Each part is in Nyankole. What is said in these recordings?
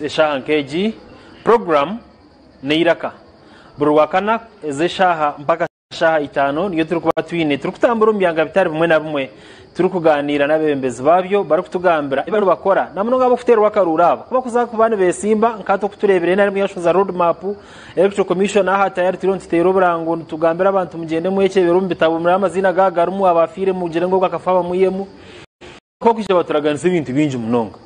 Eshaaha nk'egi, puroguraamu n'eiraka. Buri Rwakana ez'eshaaha mpaka shaaha itaano niyo turikuba twine turikutambura omu byanga bitari bimwe na bimwe turikugaaniira n'abeebembezi baabyo barikutugambira ebi barikubakora na munonga abarikuteerwa akaruuru abo ku barikuza kuba nibeesimba nka hati oku tureebire NRM yashohoza road map, Electoral Commission aha tayari turiyo nituteera oburango nitugambira abantu mugyende mwekyebere omu bitabo murebe amaziina gaabo garimu abaafiire mugire ngu ogwo akafa bamwihemu. Nk'okwija baturaganisa ebintu bingi munonga.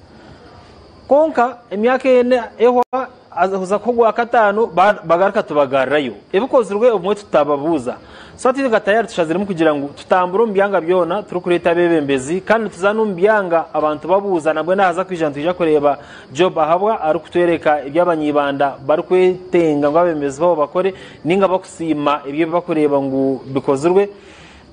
Kwonka emyaka ena ehwa haza kuha ogwakataano bagaruka tubagarurayo. Ebikozirwe obumwe tutababuuza. So hati nka tayari tushaziremu kugira ngu tutambure omu byanga byona turikureeta abeebembezi kandi nituza n'omu byanga abantu babuuza nabwo haza kwija nitwija kureeba Job Ahabwa arikutworeka ebi abanyibanda barikwetenga ngu abeebembezi baabo bakore ninga bakusiima ebyo ebi bakureeba ngu bikozirwe.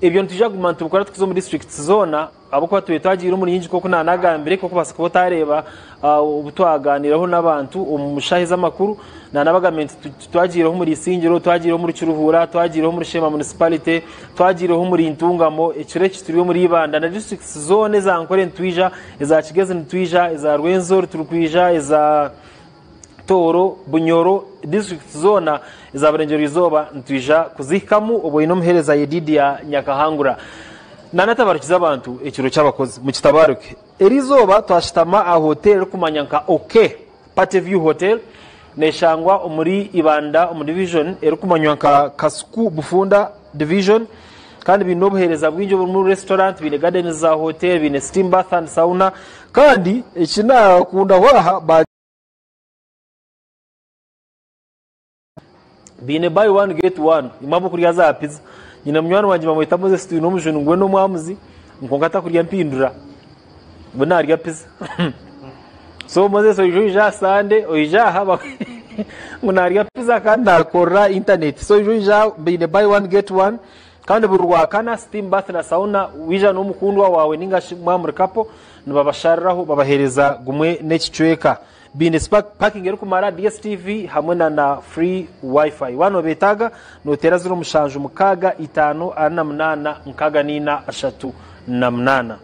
Ebyo nitwija kuguma nitubikora tukuza omu disiturikiti zoona. Ahabw'okuba twbaire twagiire omuri nyingi nk'oku naanagambire, nk'oku obaasa kuba otaareeba obu twagaaniiraho n'abantu omu shaaha ez'amakuru, naanabagambire nti twagiireho omuri Isingiro, twagiireho omuri Kiruhura, twagiireho omuri Sheema Municipality, twagiireho omuri Ntungamo, ekiro eki turi omuri Ibanda na disiturikiti zoona eza Nkore nitwija, eza Kigezi nitwija, eza Rwenzori turikwija, eza Tooro, Bunyoro, disiturikiti zoona eza Burengyerwa Izooba nitwija kuzihikamu obwo oine omuheereza Yedidia Nyakahangura. Nanatabarukiza abantu ekiro ky'abakozi mukitabaruke. Eri izooba twashutama aha hoteeri erikumanywa nka OK Party View Hotel neshangwa omuri Ibanda omu division erikumanywa nka Kasuku Bufunda Division kandi baine obuheereza bwingi oburimu restaurant, baine gardens za hoteeri, baine steam bath and sauna kandi eki nakundaho aha Baine buy one get one imwe abokurya za pizza. Nyine munywani wangye bamweta Moses Twinomujuni ngu we n'omwamuzi kwonka takurya mpindura we narya pizza. So Moses oije oije aha Sunday oije aha ngu narya pizza kandi nakorera internet so oije oije aha baine buy one get one kandi buri rwakana steam bath na sauna waija n'omukundwa waawe ninga shi mwaba muri couple nibabashariraho babahereza gumwe n'ekicweka. Baine parking erikumara, DSTV hamwe na na free Wi-Fi. Waaba nobeetaaga, nooteera 07 6 48 64 38.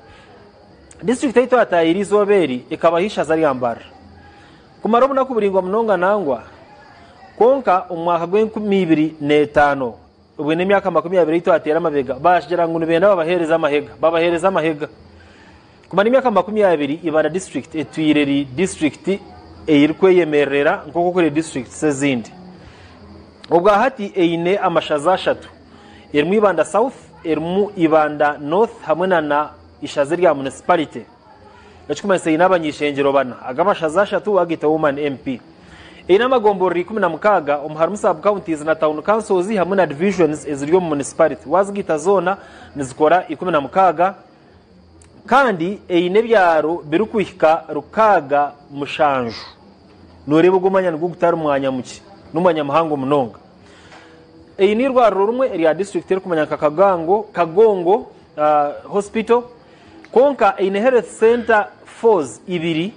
Disiturikiti ei twataahiire eizooba eri ekabaho eishaza rya Mbarara kumara obunaku buraingwa munonga nangwa. Kwonka omu mwaka gw'enkumi ibiri n'etaano, obwo n'emyaka 20 ei twateera amabega, baakigira ngu nibenda babaheereze amahega. Babaheereza amahega. Kumara emyaka 20, Ibanda disiturikiti etwire eri disiturikiti eyirikweyemererera nk'oku okuri disiturikiti ezindi. Obwahati eine amashaza ashatu, erimu Ibanda South, erimu Ibanda North hamwe na na ishaza erya munisipalite. Ekirikumanyisa eine abany'ishengyero bana. Aga amashaza ashatu wagaita Woman MP. Eine amagomborora 16 omu harimu sub counties na town councils hamwe na divisions eziri omu munisipalite. Wazigaita zoona nizikora 16. Kandi eine ebyaro birikuhika 67. Nooreeba ogwo mwanya nigwo gutari mwanya mukye, n'omwanya muhango munonga. Eine eirwariro rimwe erya disiturikiti erikumanywa nka Kagango, Kagongo Hospital, kwonka eine Health Centre Fours ibiri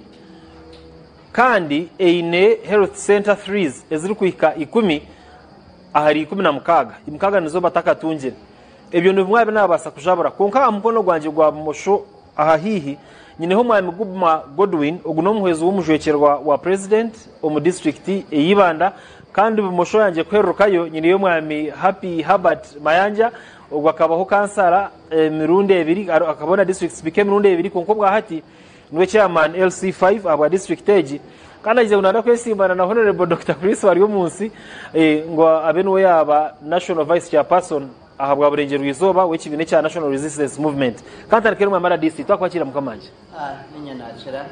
kandi eine Health Centre Threes ezirikuhika ikumi ahari 16, mukaaga nizo batakatungire. Ebyo nibimwe aha bi naabaasa kujabura. Kwonka aha mukono gwangye gwa bumosho aha haihi, nyineho Omwami Gubma Godwin, ogu n'omuhwezi w'omujwekyerwa wa Purezidenti omu disiturikiti eya Ibanda, kandi bumosho yangye kuhererukayo nyineyo Omwami Happy Herbert Mayanja, ogu akabaho kansara emirundi ebiri, akabaho na disiturikiti sipiika emirundi ebiri kwonka obwahati niwe chairman LC5 ahabwa disiturikiti egi kandi agize ngu nayenda kwesimbana na Honourable Dokita Chris Baryomunsi ngu abe niwe yaaba National Vice Chairperson ahabwa Burengyerwa Izooba w'ekibiina ekya National Resistance Movement. Ka ntandike n'omwami RDC, twakwakira mukama wangye. Niinye naakira.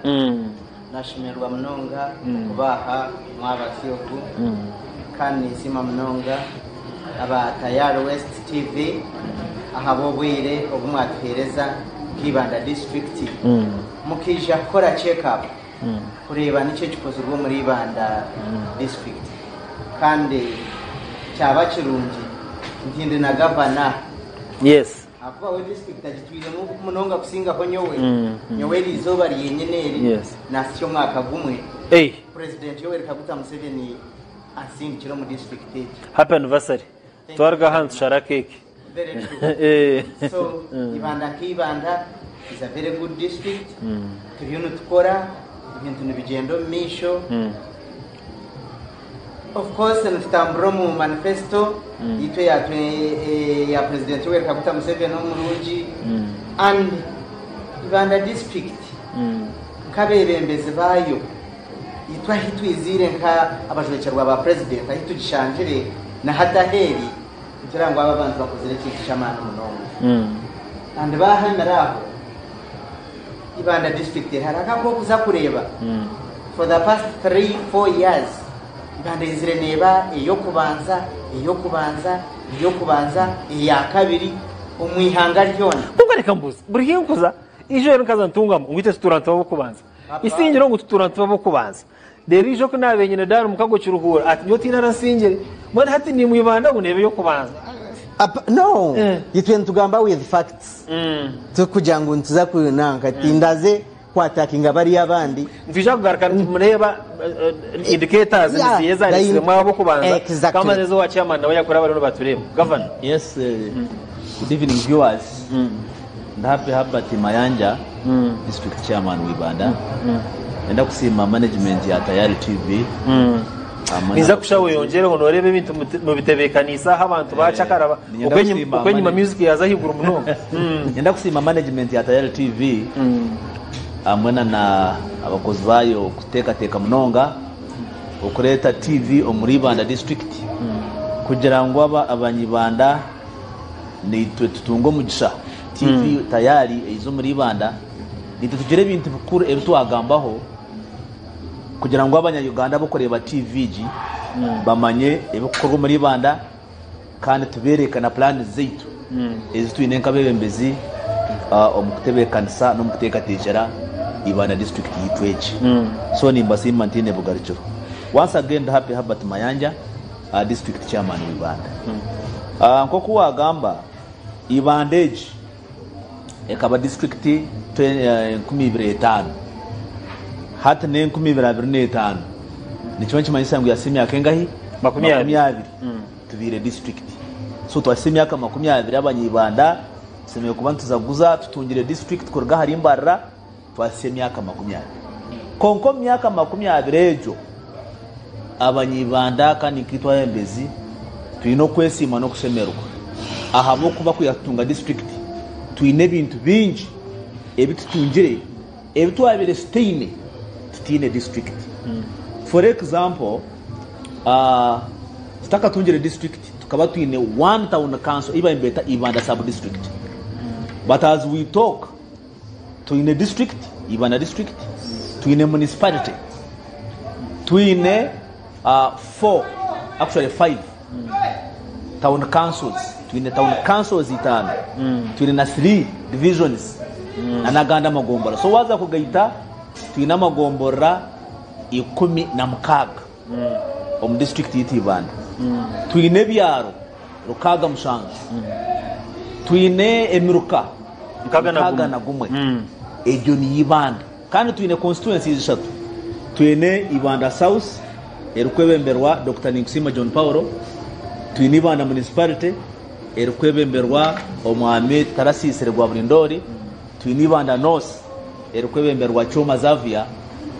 Naashemererwa munonga okuba aha mwabazyo ogu kandi ninsiima munonga aba Tayari West TV ahabw'obwire obu mwatuheereza nka Ibanda disiturikiti mukaija kukora check up kureeba niki ekikozirwe omuri Ibanda disiturikiti kandi kyaba kirungi nti ndi na gavana. Yes. Ahakuba we disiturikiti agitwiremu munonga kusingaho nyowe. Nyowe eri izooba ryenyine eri Yes. naasitsya omwaka gumwe Ei, Purezidenti Yoweri Kaguta Museveni ansindikire omu disiturikiti egi. happy anniversary. Thank Twaruga you aha very nitushara much. keeki. Very true. So Ibanda nka Ibanda is a very good district. Turiyo nitukora. Ebintu nibigyenda omu maisho. Of course nitutambura omu manifesto yaitu eya eya President Yoweri Kaguta Museveni omurungi and Ibanda district nk'abeebembezi baayo itwe ahi twiziire nka abajwekyerwa ba President ahi tugishangire na hati ahu eri nitureba ngu aba abantu bakozire ekintu ky'amaani munonga and baahamira aho Ibanda district eri hariho ak'okuza kureeba for the past 3, 4 years Ibanda eizire neeba ey'okubanza, ey'okubanza, ey'okubanza, eya kabiri omu ihanga ryona. Kwonka reka mbuuze, buri hi nkuza, ijo eri nkaza ntungamu ngu itwe tutuura nituba ab'okubanza. Isingiro ngu tutuura nituba ab'okubanza. Reero ijo ku naabaire nyine Dan Mukago Kiruhura ati nyowe tihaine aransingire. Mbwenu hati niimwe Ibanda ngu neeba ey'okubanza. No, itwe nitugamba with facts. Tikugira ngu nituza kunanka tindaze kwatakinga bariya abandi. Nitwija kugaruka nitumureeba indicators Yeah, niziiha ezaaretsiremu ab'okubanza Exactly. kandi ezi owa chairman nawe yakora bariyo nibatureeba. Governor. Yes, good evening viewers. Ndi Happy Herbert Mayanja, district chairman wa Ibanda. Nenda kusiima management ya Tayari TV. Hamwe Ninza na- kushaha oyongyereho nooreeba ebintu mubitebeekaniise aha abantu baacakaraba Niinyenda kusiima okwenyima manage- music yaaza ahaiguru munonga. Niinyenda kusiima management ya Tayari TV hamwe na na abakozi baayo kuteekateeka munonga okureeta TV omuri Ibanda district kugira ngu aba abanyibanda naitwe tutunge omugisha. TV Tayari eize omuri Ibanda naitwe tugire ebintu bikuru ebi twagambaho kugira ngu abanya Uganda abarikureeba TV egi bamanye ebirikukorwa omuri Ibanda kandi tubeereke na puraani zaitu ezi twine nk'abeebembezi omu kutebeekanisa n'omu kuteekateekyera Ibanda disiturikiti yaitu egi. So nimbasiima ntaine bugarukiro. Once again ndi Happy Herbert Mayanja, District Chairman wa Ibanda. Nk'oku waagamba, Ibanda egi ekaba disiturikiti 2005 hati n'e 2025 nikiba nikimanyisa ngu yahitsya emyaka engahi? 20 tubaire disiturikiti. So twahitsya emyaka 20 abanyaibanda tusemeriire kuba nituzaguza tutungire disiturikiti kuruga ahari Mbarara twahitsya emyaka 20. Kwonka omu myaka 20 egyo abanyaibanda kandi nkaitwe abebembezi twine okwesiima n'okushemererwa ahabw'okuba kwiha tutunga disiturikiti twine ebintu bingi ebi tutungire ebi twabaire tutaine tutaine disiturikiti. For example, tutakatungire disiturikiti tukaba twine one town council ei baabaire nibeeta Ibanda sub district but as we talk twine district, Ibanda district, twine municipality, twine 4 actually 5 town councils, twine town councils itaano, twine na 3 divisions na n'agandi amagomborora. So waaza kugaita twine amagomborora 16 omu district yaitu Ibanda. Twine ebyaro 67, twine emiruka 61, egyo niyo Ibanda. Kandi twine constituencies ishatu, twine Ibanda South erikwebemberwa Dokita Ninkusiima John Paul, twine Ibanda Municipality erikwebemberwa Omwami Tarasiisire Rwaburindoori, twine Ibanda North erikwebemberwa Kyoma Xavier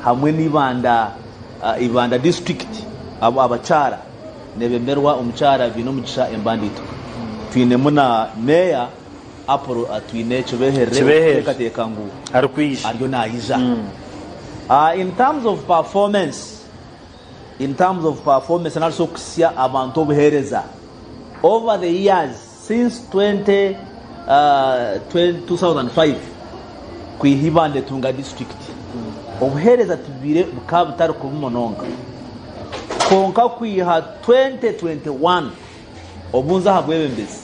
hamwe n'Ibanda Ibanda District abo abakyara Nebemberwa omukyara Bainomugisha Embandiito. Twinemu na Meeya Apollo Atwine Kibeherere Kibeherere. orikuteekateeka ngu Arikwija. ariyo naija. In terms of performance, in terms of performance nari shi okuhitsya abantu obuheereza over the years since 20, 2005 kwiha Ibanda etunga disiturikiti, obuheereza tubaire bukaba butari kubi munonga. Kwonka kwiha 2021 obu nza aha bwebembezi,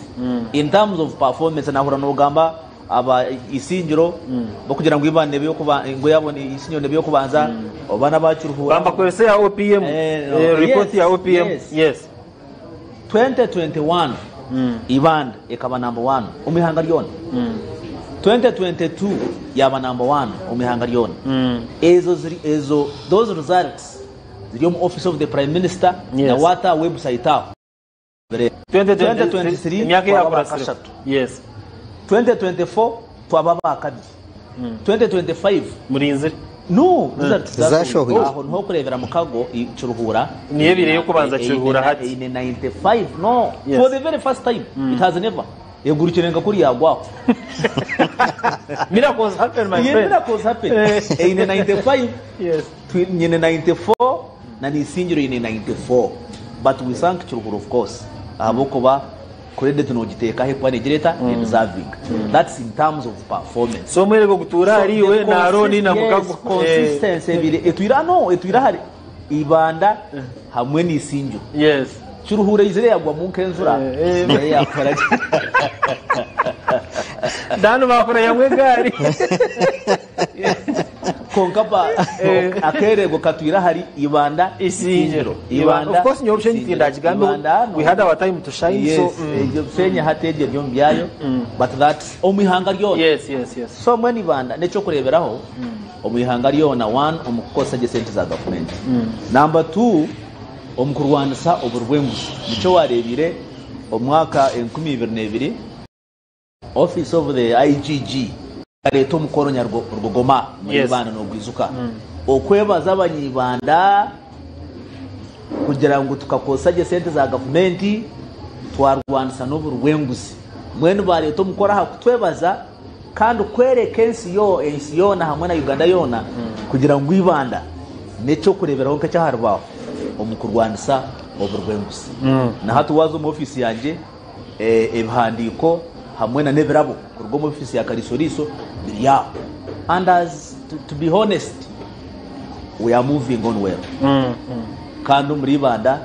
in terms of performance nahurira nogamba aba Isingiro barikugira ngu Ibanda neba ngu yaabo Isingiro neba eyokubanza oba naba Kiruhura. Bambakoresa eya OPM, report ya OPM. Yes. 2021 Ibanda ekaba number one omu ihanga ryona. 2022 yaaba number one omu ihanga ryona. Ezo ziri ezo those results ziri omu office of the prime minister na waata aha website aho. 2023 Emyaka twaba ba kashatu. 2024 twaba ba kabiri. 2025 Murinzire. No, results Tizashohoire. Aho niho okureebera mukago Kiruhura. Niyo ebaire ey'okubanza Kiruhura hati. Eine 95 no. Yes. For the very first time it has never egurukire nka kuri yagwaho. Miracles happen my Yeah, friend. miracles happen. Eine 95 Yes. Nyine 94 na Nisingiro eine 94 but we thank Kiruhura of course ahabw'okuba credit nogiteeka ahu ekuba negira eta deserving. That's in terms of performance. So omwerego gutuura ahari iwe na Arooni na Mukago. Consistency ebire etwire no etwire ahari Ibanda hamwe n'Isingiro. Yes. Kiruhura eizire yagwamu nk'enjura nayo yakora gye. Dani bakora yamwe egaari. Kwonka ba akeerego katwire ahari Ibanda Isingiro. Ibanda. Of course nyowe Bushenyi tindakigambeho. We had our time to shine yes, so. Egyo Bushenyi hati egyo eri omu byayo but that omu ihanga ryona. Yes. So mbwenu Ibanda n'ekyokureeberaho omu ihanga ryona one omu kukozesa gye sente za gavumenti. Number two omu kurwanisa oburi bw'enguzi. Nikyo waareebire omu mwaka 2002 Office of the IGG ekareeta omukoro Nyarugogoma omuri Ibanda nogwijuka okwebaza abanyibanda kugira ngu tukakozesa gye sente za gavumenti twarwanisa n'oburi bw'enguzi. Mbwenu bareeta omukoro aha kutwebaza kandi kwereka ensi ensi yoona hamwe na Uganda yoona kugira ngu Ibanda n'ekyokureeberaho nk'ekyaharubaho omu kurwanisa oburi bw'enguzi. Na hati waaza omu ofiisi yangye Ebihandiiko hamwe na n'ebirabo kuruga omu ofiisi ya Kariisoriiso biri aho and as to be honest we are moving on well kandi omuri Ibanda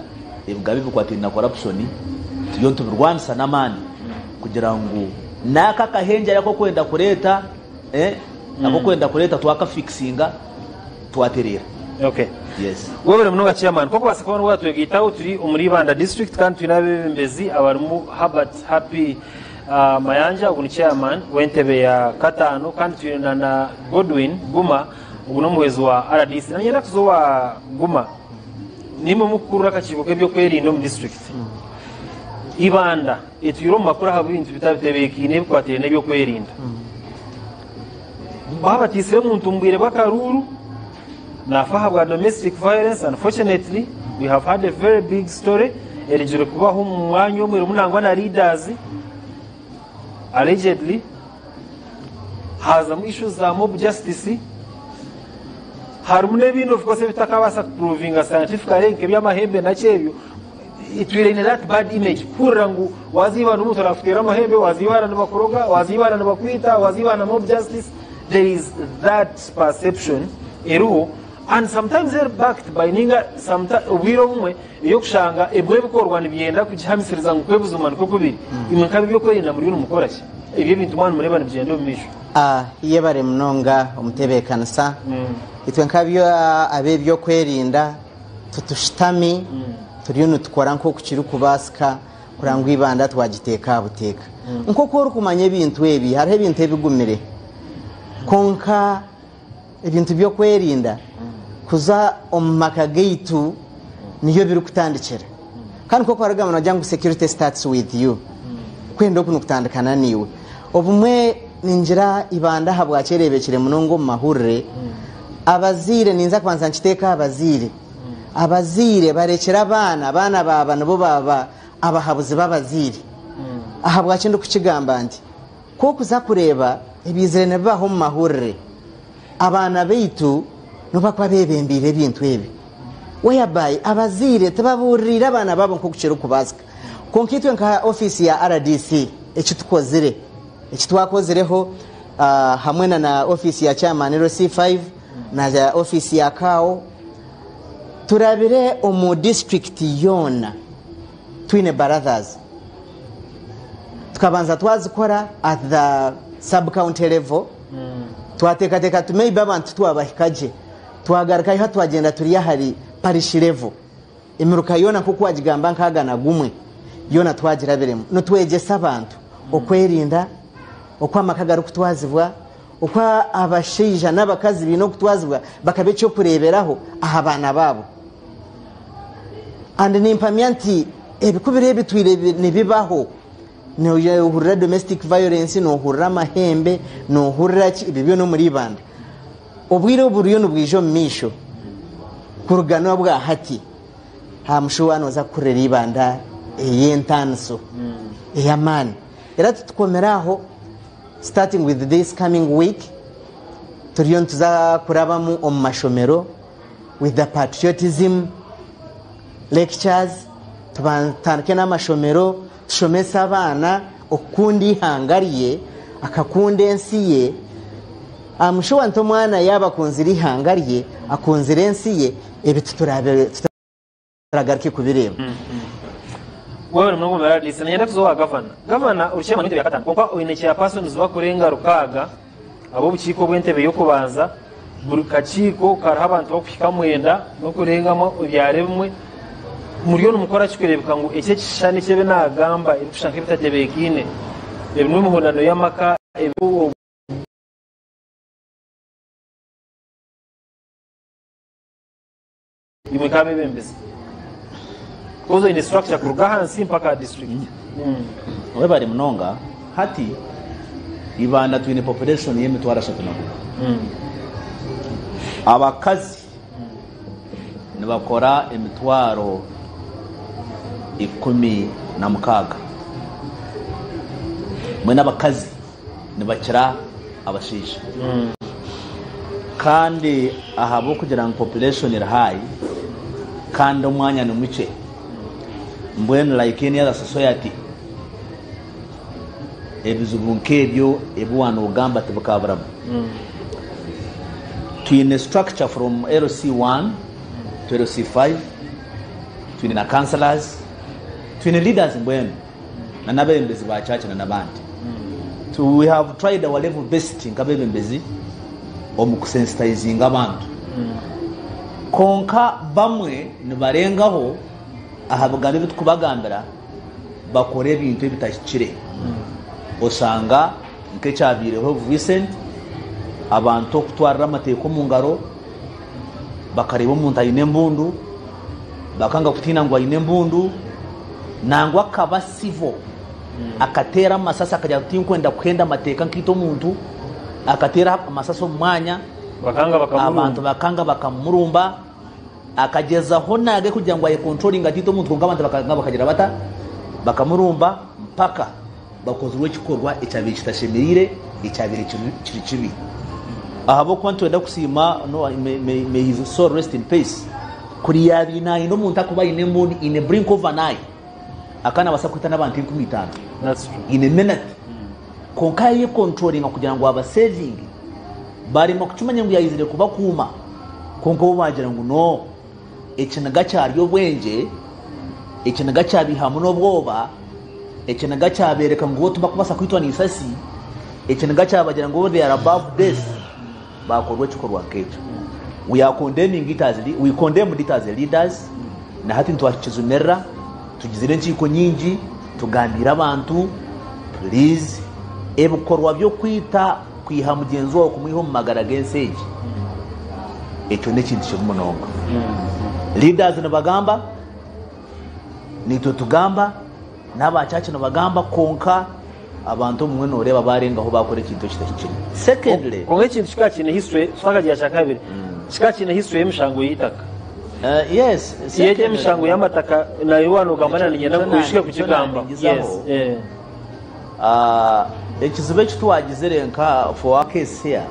ebigabe ebikwataine na corruption turiyo nitubirwanisa n'amaani kugira ngu n'aka akahengyere ak'okwenda kureeta ak'okwenda kureeta twakafikisinga twatereera. Okay. Yes. Webale munonga chairman. Nk'okubaasa kuba nibwo watwegaitaho turi omuri Ibanda district kandi twine abebembezi abarimu Herbert Happy uh, Mayanja ogu ni chairman w'entebe ya kataano kandi twine na, na Godwin Guma ogu n'omuhwezi wa RDC. Nanyenda kuza owa Guma nimwe mukukurira akakiiko k'ebyokwerinda omu district. Ibanda etwire omu makuru ahabw'ebintu bitabitebeekaine ebikwatiraine n'ebyokwerinda. Baaba bataitsire omuntu omu bwire bw'akaruuru, naafa ahabwa domestic violence. Unfortunately, we have had a very big story erigire kubaho omu mwanya omwe erimu nangwa na leaders allegedly haazamu issues za mob justice harimu n'ebindi of course ebitakabaasa kuprovinga scientifically nk'eby'amahembe naki ebyo Itwire eine that bad image kuhurira ngu waza Ibanda omuntu arakuteera amahembe, waza Ibanda nibakuroga, waza Ibanda nibakwita, waza Ibanda mob justice, there is that perception eriho and sometimes eri backed by ninga obwire obumwe eyokushanga ebimwe ebikorwa nibyenda kugihamisiriza ngu kwe buzima nikwo kubiri. Imwe nkab'ebyokwerinda muriyo nimukora ki? Ebyo ebintu mwaba nimureeba nibigyenda omu maisho. Yebare munonga omutebeekanisa. Itwe nk'ab'ebyokwerinda Titushutami, turiyo nitukora nk'oku kirikubaasika kureba ngu Ibanda twagiteeka aha buteeka. Nk'oku orikumanya ebintu ebi, hariho ebintu ebigumire kwonka ebintu by'okwerinda kuza omu maka gaitu niyo birikutandikira. Kandi nk'oku barikugamba nibagira ngu security starts with you, kwenda oku nikutandika naiwe. Obumwe ningira Ibanda ahabwaki ereebekire munonga omu mahurire, Abazaire, ninza kubanza nkiteeke aha bazaire. Abazaire barekyere abaana, abaana baaba nibo baaba abahabuzi b'abazaire. Ahabwaki ndikukigamba nti? Ku okuza kureeba ebiizire nibibaho omu mahurire, abaana baitu nibo barikuba beebembeire ebintu ebi. Whereby abazaire tibabuuririire abaana baabo nk'oku kirikubaasika. Kwonka itwe nka ofiisi ya rdc eki tukozire, Eki twakozireho hamwe na ofiisi ya chairman LC5 na ofiisi ya CAO, turabire omu disiturikiti yoona twine barathas. Tukabanza twazikora at the sub county level, twateekateeka tuti maybe abantu titwabahika gye, twagarukayo hati twagyenda turi ahari parish level. Emiruka yoona nk'oku waagigamba nkaaga na gumwe, yoona twagirabiremu. Nitwegyesa abantu okwerinda, oku amaka garikutwazibwa, oku abashaija n'abakazi baine okutwazibwa bakaba eky'okureeberaho aha baana baabo. And nimpamya nti ebi ku biri ebitwire nibibaho, noohurira domestic violence, noohurira amahembe, noohurira ki, ebyo byona omuri Ibanda. Obwire oburiyo nibwija omu maisho kuruga n'obwa hati, I'm sure nooza kuhurira Ibanda ey'entaaniso ey'amaani. Era titukomire aho, starting with this coming week, turiyo nituza kurabamu omu mashomero with the patriotism lectures, tutandike n'amashomero tushomese abaana okukunda eihanga rye, akakunda ensi ye. I'm sure nti omwana yaaba akunzire eihanga rye, akunzire ensi ye, ebi tituraabe tituragaruke kubireeba. Webale munonga Omubare RDC. Niinyenda kuza owa Gavana. Gavana ori chairman w'entebe ya kataano kwonka oine chairpersons bakurenga rukaaga ab'obukiiko obw'entebe y'okubanza. Buri kakiiko kariho abantu bakuhika mwenda n'okurengamu ebyaro ebimwe. Muriyo nimukora ki kureebeka ngu eki ekishushani eki ebi naagamba ebirikushusha nk'ebitatebeekaine, ebirimu emihondano y'amaka, ebi Imwe nk'abeebembezi because oine structure kuruga ahansi mpaka aha district. Webare munonga. Hati Ibanda twine population y'emitwaro 31. Abakazi nibakora 160,000. Mbwenu abakazi nibakira abashaija. Kandi ahabw'okugira ngu population eri high kandi omwanya ni mukye, mbwenu like any other society, ebizibu nk'ebyo ebi waanogamba tibikaaburamu. Twine structure from LC1 to LC5, twine na councillors, twine leaders mbwenu. na n'abeebembezi ba church na n'abandi. We have tried our level best nk'abeebembezi omu kusensitizinga abantu. Kwonka bamwe nibarengaho aha bigambo ebi turikubagambira bakora ebintu ebitahikire. Oshanga nk'ekyabaireho of recent, abantu okutwarira amateeka omu ngaro, bakareeba omuntu aine embundu, bakanga kutiina ngu aine embundu, nangwa akaba civil akateera amasasi akagira ati tinkwenda kuhenda amateeka nkaita omuntu, akateera amasasi omu mwanya, Bakanga abantu bakamurumba. bakanga bakamurumba, akagyezaho naage kugira ngu ayekontrolinge ataita omuntu kwonka abantu bakanga bakagira bata? Bakamurumba mpaka bakozirwe ekikorwa ekyabaire kitashemereire, ekyabaire kiri kibi. Ahabw'okuba nitwenda kusiima, no, may, may, may his soul rest in peace, kuri yaabaire naayenda omuntu akuba aine embundu in a blink of an eye, akaba naabaasa kwita n'abantu 5,000 That's true. in a minute. Kwonka yayekontrolinga kugira ngu abasevinge. Baremwa kukimanya ngu yaizire kubakuuma, kwonka bo baagira ngu no, ekiniga kyarya obwengye, ekiniga kyabaihamu n'obwoba, ekiniga kyabeereka ngu bo tibarikubaasa kwitwa n'eisasi, ekiniga kyabagira ngu bo they are above death, baakorwa ekikorwa nk'ekyo. We are condemning it as, we condemned it as leaders, na hati nitwakijumirira, tugizire enkiiko nyingi, tugambiire abantu, please, ebikorwa by'okwita kwiha mugyenzi waawe kumwiha omu magara g'ensi egi, ekyo n'ekintu kibi munonga. Leaders nibagamba, naitwe tugamba, n'aba church nibagamba kwonka abantu obumwe nooreeba baarengaho baakora ekintu ekitahikire. Secondly, Kwonka ekintu kikaba kiine history, tutakagira kyakabiri, kikaba kiine history y'emishango y'eitaka. Yes, Iyo egi secondly, emishango y'amataka nayo waaba noogamba na niinyenda Nikyo ngu oishike nikyo kugigamba. Yes, naarengizaho. eh. Ekizibu eki twagizire nka for our case here,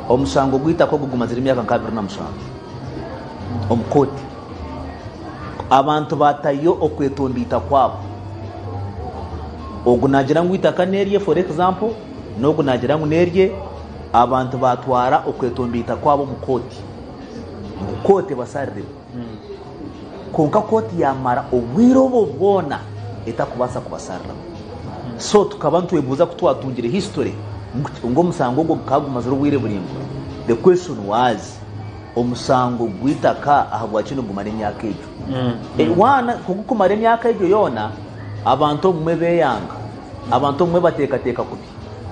omushango gw'eitaka ogu gumazire emyaka nka 27 omu kooti. Abantu baatayo okwetomboita kwabo. Ogu naagira ngu eitaka n'erye for example, n'ogu naagira ngu n'erye, abantu baatwara okwetomboita kwabo omu kooti ngu kooti ebasariremu. Kwonka kooti yaamara obwire obwo bwona etakubaasa kubasariramu. So tukaba nitwebuuza ku twatungire history ngu omusango ogwo gukaba gumazire obwire buraingwa. The question was, omusango gw'eitaka ahabwaki nigumara emyaka egyo? One, kugukumara emyaka egyo yoona, abantu obumwe beeyanga, abantu obumwe bateekateeka kubi.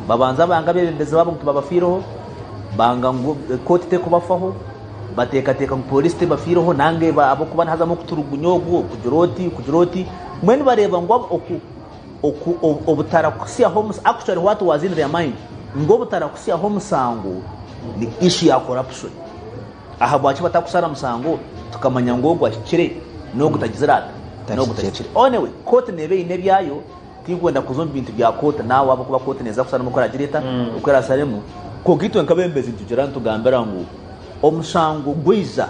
Babanza banga abeebembezi baabo ngu tibabafiireho, banga ngu kooti tekubafaho, Bateekateeka ngu pooriisi tebafiireho nanga ahabw'okuba nihazamu okuturugunya ogu, okugira oti, okugira oti. Mbwenu bareeba ngu oku, oku, obutarakuhitsyaho omusa, actually what was in their mind, Ngu obutarakutsyaho omusango ni issue ya corruption. Ahabwaki batakushara musango tukamanya ngu ogu ahikire n'ogu tagizire ata? N'ogu tahikire. Anyway, kooti neeba eine ebyayo, tinkwenda kuza omu bintu bya kooti naawe ahabw'okuba kooti neeza kusharamu oku eragire eta, oku erasharemu. Kwonka itwe nk'abeebembezi nitugira nitugambira ngu omushango gwaija,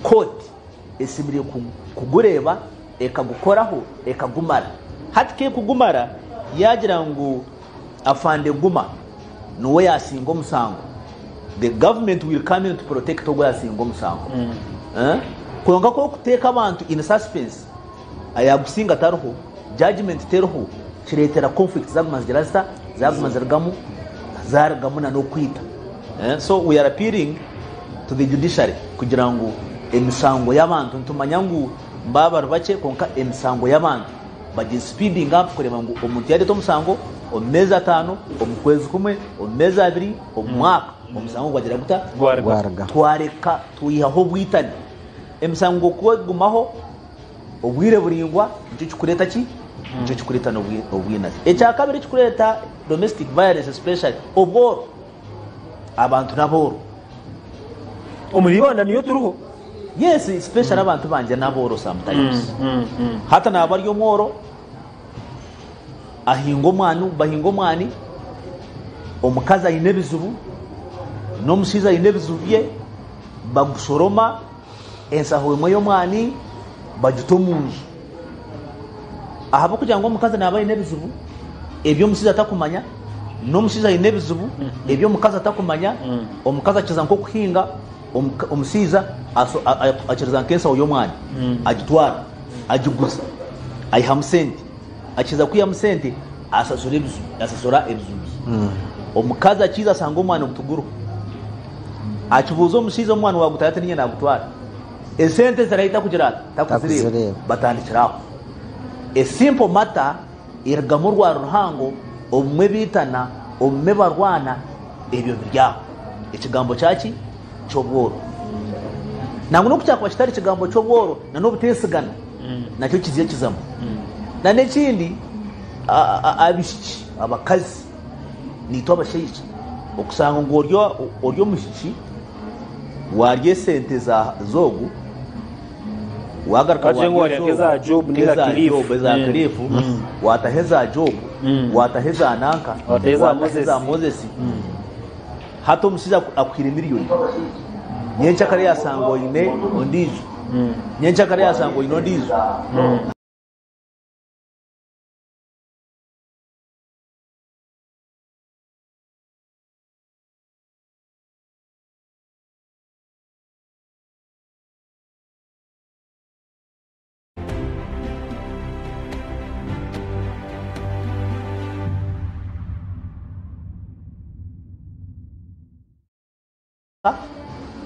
kooti eshemereire kugureeba ekagukoraho ekagumara. Hati ku erikugumara yaagira ngu Afande Guma niwe yaasinga omusango, the government will come in to protect ogwo yaasinga omusango. Kwonka ku orikuteeka abantu in suspense, ayaagusinga tariho, judgement teriho, kireetera conflict zaaguma nizigira zita? Zaaguma nizirugamu, zaarugamu n'okwita. So we are appealing to the judiciary kugira ngu emisango y'abantu, nitumanya ngu baaba bari bakye kwonka emisango y'abantu bagi speeding up kureeba ngu omuntu yareeta omusango omu meezi ataano, omu kwezi kumwe, omu meezi abiri, omu mwaka, omusango gwagira guta? Gwaruga. Twareka twihaho obwitane. Emisango ku egumaho obwire buraingwa nikyo kikureeta ki? Nikyo kikureeta n'obwinazi. Ekyakabiri ekikureeta domestic violence especially obworo. Abantu n'abooro. Omuri Ibanda niyo turiho. Yes, especially abantu bangye n'abooro sometimes. Hati naaba ari omworo, ahinga omwani, bahinga omwani, omukazi aine ebizibu, n'omushaija aine ebizibu bye, bagushoroma, ensaho emwe y'omwani bagita omu nju. Ahabw'okugira ngu omukazi naaba aine ebizibu ebi omushaija atakumanya, n'omushaija aine ebizibu ebi omukazi atakumanya, omukazi akiza nk'okuhinga, omushaija akiriza nk'enshaho y'omwani agitwara, agiguza, aihamu sente. Akiza kwihamu sente asasura ebizibu, asasura ebizibu bye. Omukazi akiiza ashanga omwani gutuguriho. Akibuuza omushaija omwani wagutwara ati niinye nagutwara. Esente ziraahi takugira ata? Takuzireeba. Takuzireeba. Batandikira aho. A simple matter erugamu orwari ruhango, obumwe baitana, obumwe barwana, ebyo biri aho. Ekigambo kyaki? Ky'obworo. Nangwa n'oku kyakuba kitari kigambo ky'obworo, na n'obuteesigana nakyo kizire kizamu. Na n'ekindi, abaishiki, abakazi, naitwe abashaija, okushanga ngu ori omwishiki, Waarya esente z'ogu, waagaruka Wagira ngu waarya waarya nk'eza Job nk'eza ninga Cliff. Job, eza Cliff, waataho eza Job, waataho eza nanka, Waataho eza waataho eza Moses. Moses. Hati omushaija akuhaire miriyoni, nyencakare yaashanga oine ondiijo, nyencakare yaashanga oine ondiijo.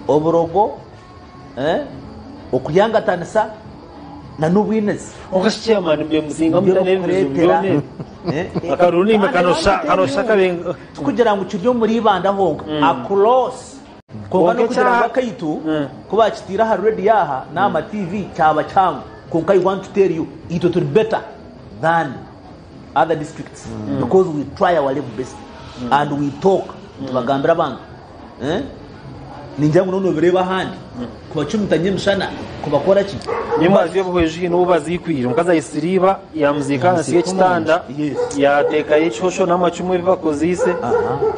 Oburogo, okuryangatanisa na n'obwinazi. Kwonka shi chairman mbe musinga Nibyo muta n'ebizibu birikureetera byona ebi? Akaruru naimwe kanosha kanosha kabenga. Tikugira ngu kiri omuri Ibanda honka, across. Kwonka Kwonka n'okugira ngu ekya akaitu ku baakiteire aha rediyo aha n'aha ma TV kyaba kihango. Kwonka I want to tell you, itwe turi better than other districts because we try our level best and we talk, nitubagambira abantu. Ningira ngu nobireeba ahandi kubacumita nyemushana kubakora ki? Nyemwazyo obuhwezi haine ou baziikwire. Omukazi aitsire iba yaamuziika ahansi y'ekitanda, yaateekayo ekihosho n'amacumu ebi bakozeise.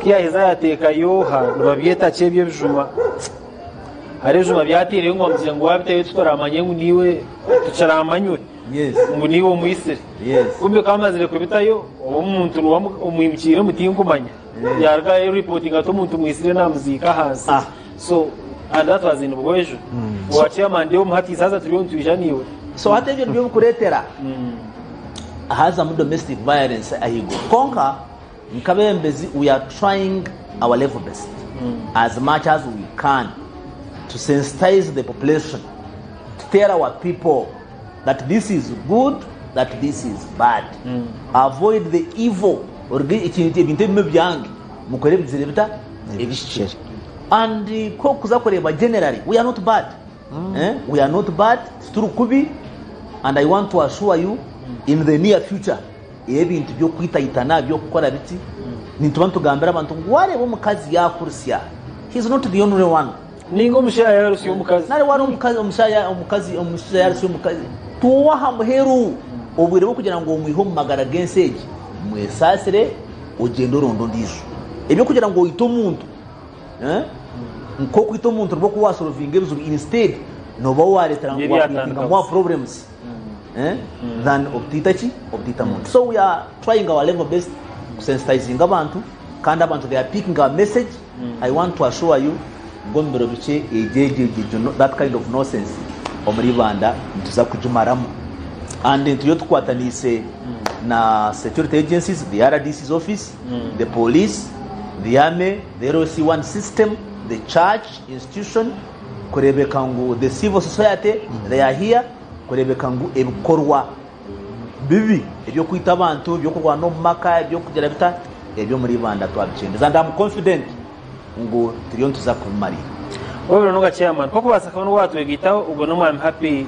Ku yaaheza yaateekayo ha nibabyeta ki ebyo ebijuma? Hariho ebijuma byateireyo ngu bamugira ngu waabitayo tituramanye ngu niiwe, tukiramanywe ngu niiwe omwitsire. Kumbe ku amazire kubitayo, omuntu niwe omwimukiiremu tinkumanya. Yaruga ayo reporting ati omuntu mwisire namuziika ahansi. Ah. So and that was in Bwejo. Owa chairman ndi omu hati haza turiyo nitwija niiwe. So hati ebyo nibyo bikureetera hazamu domestic violence ahaiguru. Kwonka nk'abeebembezi we are trying our level best as much as we can to sensitize the population to tell our people that this is good that this is bad avoid the evil oruge ekintu ebintu ebimwe byange mukore ebizire bita ebihikire and ku okuza kureeba generally we are not bad eh? we are not bad tituri kubi and I want to assure you in the near future. Ey'ebintu by'okwitaitana, by'okukora biti, nituba nitugambira abantu ngu waareeba omukazi yaakurusya, he is not the only one. Ninga omushaija yaarusya omukazi. Nari waaba omukazi, omushaija, omukazi, omushaija yaarusya omukazi, tiwe ow'aha muheru. Obwire bw'okugira ngu omwihe omu magara g'ensi egi, mwesaasire ogyende oronde ondiijo. Eby'okugira ngu oite omuntu, eh, nk'okwita omuntu nibwo kuba waasolovinga ebizibu instead nooba waareetera Nibyo ngu waacreatinga byatandika more busa. problems. Than obutaita ki? Obutaita muntu. So we are trying our level best kusensitizinga abantu kandi abantu they are picking our message. I want to assure you ngu omu biro bikye egyo egyo egyo egyo no- that kind of nonsense omuri Ibanda nituza kugimaramu. And turiyo tukwataniise na security agencies, the RDC's office, the police, the army, the LC1 system, the church institution, kureebeka ngu the civil society they are here kureebeka ngu ebikorwa bibi eby'okwita abantu, eby'okurwana omu maka, eby'okugira bita, ebyo omuri Ibanda twabikyendeza and am confident ngu turiyo nituza kubimariira. Webale munonga chairman. Kokubaasa kuba niwe watwegaitaho ogwo n'omwami Happy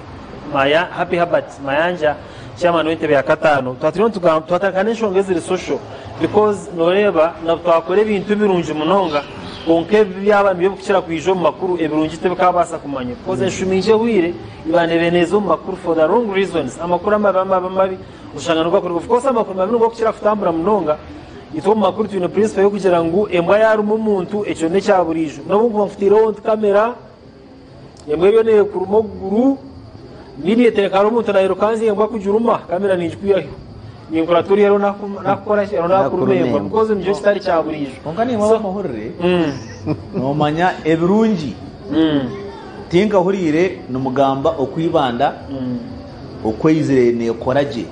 Maya, Happy Herbert Mayanja chairman w'entebe ya kataano. Twaba turiyo nitugamba twatandika n'enshonga eziri social because noreeba na twakora ebintu birungi munonga kwonka ebibi byaba nibyo birikukira kwija omu makuru ebirungi tibikabaasa kumanywa because enshumi nkye ehweire Ibanda ebaire neeza omu makuru for the wrong reasons, amakuru amabi amabi amabi oshanga nigo gakorwa. Of course amakuru mabi nigo garikukira kutambura munonga. Itwe omu makuru twine principle y'okugira ngu embwa yaruma omuntu ekyo n'ekya buriijo. N'obu nkuba nkuteireho nti kamera, embwa eriyo neekuruma okuguru, immediately hariho omuntu nairukanzya embwa kugiruma, kamera ningikwihaho. Ninkurata oriya ariho nakukora ki? Ariho nakuruma embwa because nikyo kitari kya buriijo. Kwonka naimwe abamahurire nomanya ebirungi. Tinkahuriire nimugamba oku Ibanda oku eizire neekora gye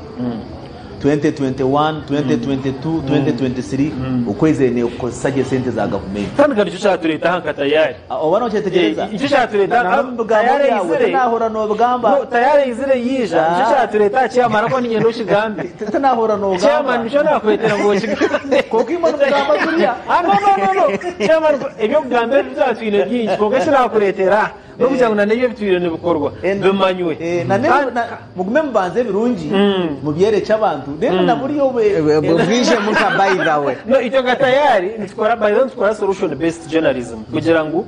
2021, 2022, 2023 oku eizire neekozesa gye sente za gavumenti. Tandika nikyo kyatureeta aha nka Tayari. Oba nokyetegyereza? Nikyo kyatureeta Na n'omu bigambo byawe tinaahurira noobigamba. No, Tayari eizire yaija. Nikyo kyatureeta aha chairman ahakuba niinyenda okigambe. Tinaahurira noogamba. Chairman nikyo naakwetera ngu okigambe. Kwonka imwe nimugamba kuriya. Ah, no, no, no, no. Chairman, eby'okugamba ebi twaba twine bingi, kwonka eki naakureetera n'okugira ngu na n'ebyo ebitwire nibikorwa bimanywe. Na n'ebi- na- mugume mubanze ebirungi mubyerekye abantu then na buriya obu- Bwijemu nka by the way. No, itwe nka Tayari nitukora by the way nitukora solution based journalism kugira ngu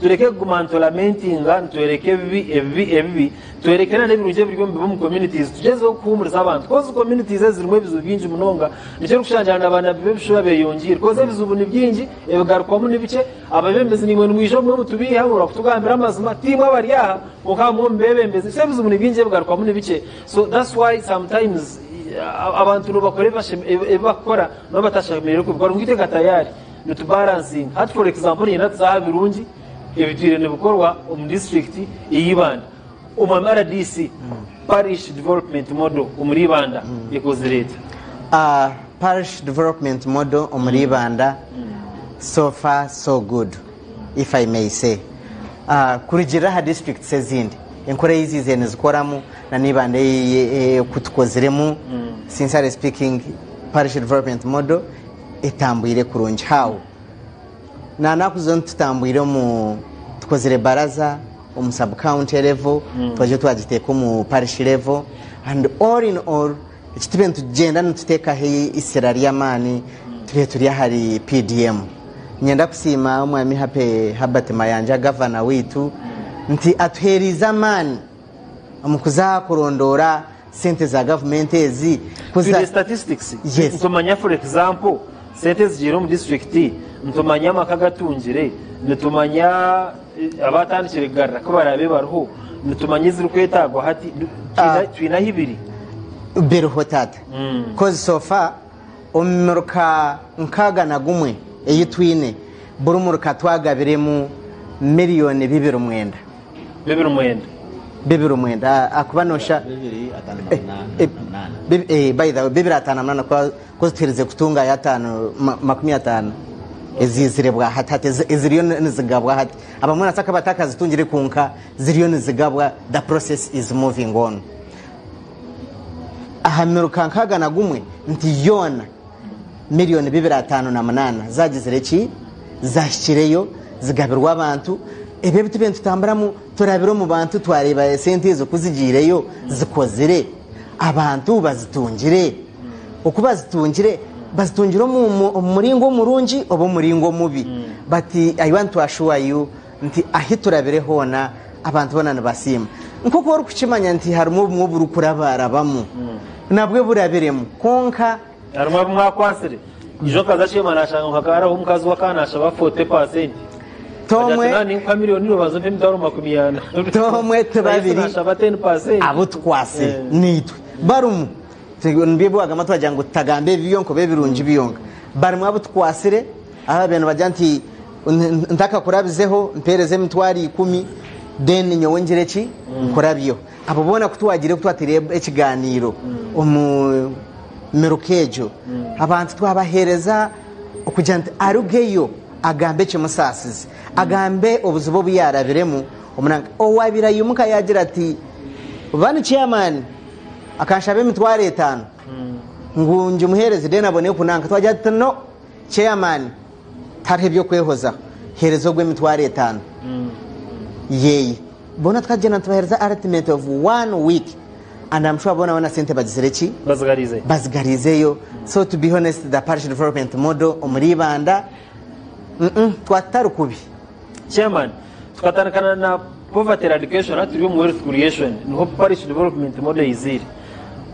tureke kuguma nitulamentinga nitworeka ebibi ebibi ebibi tworeke na n'ebirungi ebiri omu omu communities tugyezeho kuhuumuriza abantu cause communities ezi zirimu ebizibu bingi munonga nikyo orikushangira na banabi b'ebishuba beyongiire cause ebizibu ni bingi ebigarukwamu ni bikye abebembezi naimwe nimwija obumwe mutubeiha mubura kutugambira amazima tiimwe abari aha kwonka abamwe omu bebembezi so ebizibu ni bingi ebigarukwamu ni bikye so that's why sometimes abantu nibakora ebi bakukora nabo batashemereire kubikora ngu itwe nka Tayari Nitu balansinga. Hati for example niinyenda tuze aha birungi ebitwire nibikorwa omu disiturikiti eya Ibanda. Omu RDC, Parish Development Model omuri Ibanda ekozire eta? Parish Development Model omuri Ibanda so far so good if I may say. Kurugiirira aha disiturikiti ezindi enkora ei ziizire nizikoramu na n'Ibanda oku tukoziremu, sincerely speaking Parish Development Model etambwire kurungi. How? Nanaku zona tutambwire omu tukozire baraza omu sub county level twaija twagiteeka omu parish level and all in all eki tube nitugyenda nituteekaho eisira ry'amaani tube turi ahari PDM. Niinyenda kusiima omwami Happy Herbert Mayanja gavana waitu nti atuheeriize amaani omu kuza kurondoora sente za gavumenti ezi kuza Twine statistics. Yes. Nitumanya for example sente ezigiire omu district, nitumanya amaka agatungire, nitumanya eh, abatandikire kugarura ku baraabe bariho, nitumanya ezirikwetaagwa hati. Twine Ah. twine ahu biri. Biriho taata. Cause so far omu miruka 61 ei twine, buri muruka twagabiremu miriyoni 29. 29. 29 ahakuba nosha by the way 258 kuba kuba tuherize kutungayo ataano 50 eziizire bwa hati hati eziriyo nizigabwa hati abamwe nasa batakazitungire kwonka ziriyo nizigabwa the process is moving on aha miruka 61 nti yoona Miriyoni 258 zagizire ki? Zahikireyo, zigabirwa abantu. Ebyo ebi turiyo nitutamburamu turabire omu bantu twareeba esente ezo ku zigiireyo zikozire, abantu bazitungire. Oku bazitungire, bazitungire omu muringo omurungi oba omuringo omubi. But I want to assure you nti ahi turabire hoona abantu boona nibasiima. Nk'oku orikukimanya nti harimu obumwe oburikurabaarabamu, nabwe burabiremu kwonka. Harimu abu mwakwatsire. Ijo akaza Sheema naashanga ngu hakaba hariho omukazi we akaba naashaba 40%. Tomwe. Agira ati, "Naaba ninkuha milioni nobanza ompe emitwaro makumi ana." Tomwe ti Yesu babiri naashaba 10%. abu tukwatsire Eh. naitwe barimu. Nibyo ebi wagamba twagira ngu tutagamba ebi byonka oba ebirungi byonka. Barimu abu tukwatsire abu babaire nibagira nti ntakakurabizeho mpereze emitwaro ikumi then nyowe ngire ki nkurabyeho. Abo boona ku twagiire ku twataire ekigaaniiro omu miruka egyo, abantu twabaheereza okugira nti arugeyo agambe ekimusaasize, agambe obuzibu obu yaarabiremu omu nanka. Owaabaire aimuka yaagira ati, Banu chairman akanshaba emitwaro etaano ngu ngimuheereze then abone kunanka. Twagira tuti no, chairman tihariho eby'okwehozaho, heereza ogwo emitwaro etaano yeeye. Boona tukagyenda nitubaheereza ultimate of one week and I'm sure boona boona sente bagizire ki? Bazigariizeyo. Bazigariizeyo. So to be honest the parish development model omuri Ibanda mm twatutari kubi. Chairman, tukatandikana na poverty eradication hati turi omu wealth creation niho parish development model eiziire.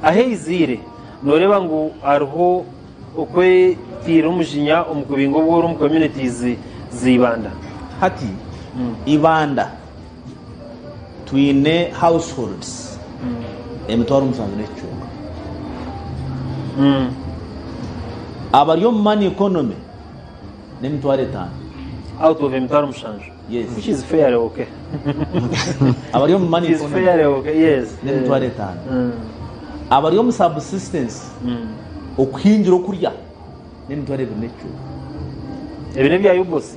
Ahu eiziire noreeba ngu hariho okwetiira omujinya omu kubinga obworo omu communities za Ibanda. Hati Ibanda twine households 7,000 n'ekicweka. Abari omu money economy n'emithwaro etaano. Out of 7,000. Yes. Which is fairly okay. Abari omu money It is economy fairly okay, yes. n'emithwaro etaano. Abari omu subsistence okuhingira okurya n'emithwaro ebiri n'ekicweka. Ebi n'ebya UBOS.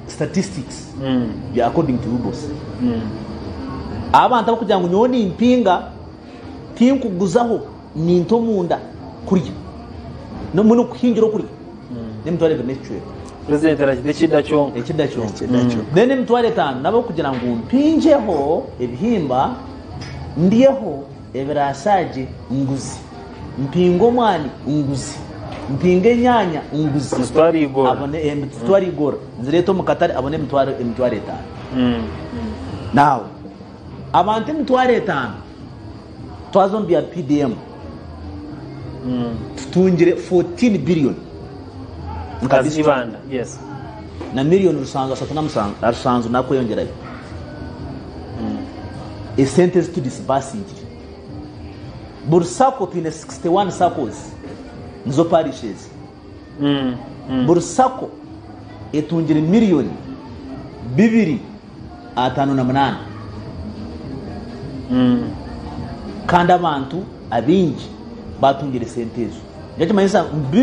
Statistics bya according to UBOS. Abantu abarikugira ngu nyowe nimpinga tinkuguzaho ninta omunda kurya mbwenu okuhingira okurya n'emithwaro ebiri n'ekicweka. President arakita ekida kyonka. Ekida kyonka. Then 5,000 n'abarikugira ngu mpingyeho ebihimba ndyeho ebirashaagye nguzi, mpinge omwani nguzi, mpinge enyaanya nguzi. Nzitware igora. Abone nzitware igora nzireete omu katare abone 5,000. Now abantu 5,000 twaza omu bya PDM tutungire 14 billion nka As district Ibanda, yes. Na miliyoni rusanju ashatu na mushanju na rushanju nakweyongyerayo esente ezi tudisibasingire. Buri sacco twine 61 saccos nizo parishes. Buri sacco etungire miliyoni bibiri ataano na munaana kandi abantu abaingi batungire esente ezo. Nikyo kimanyisa ngu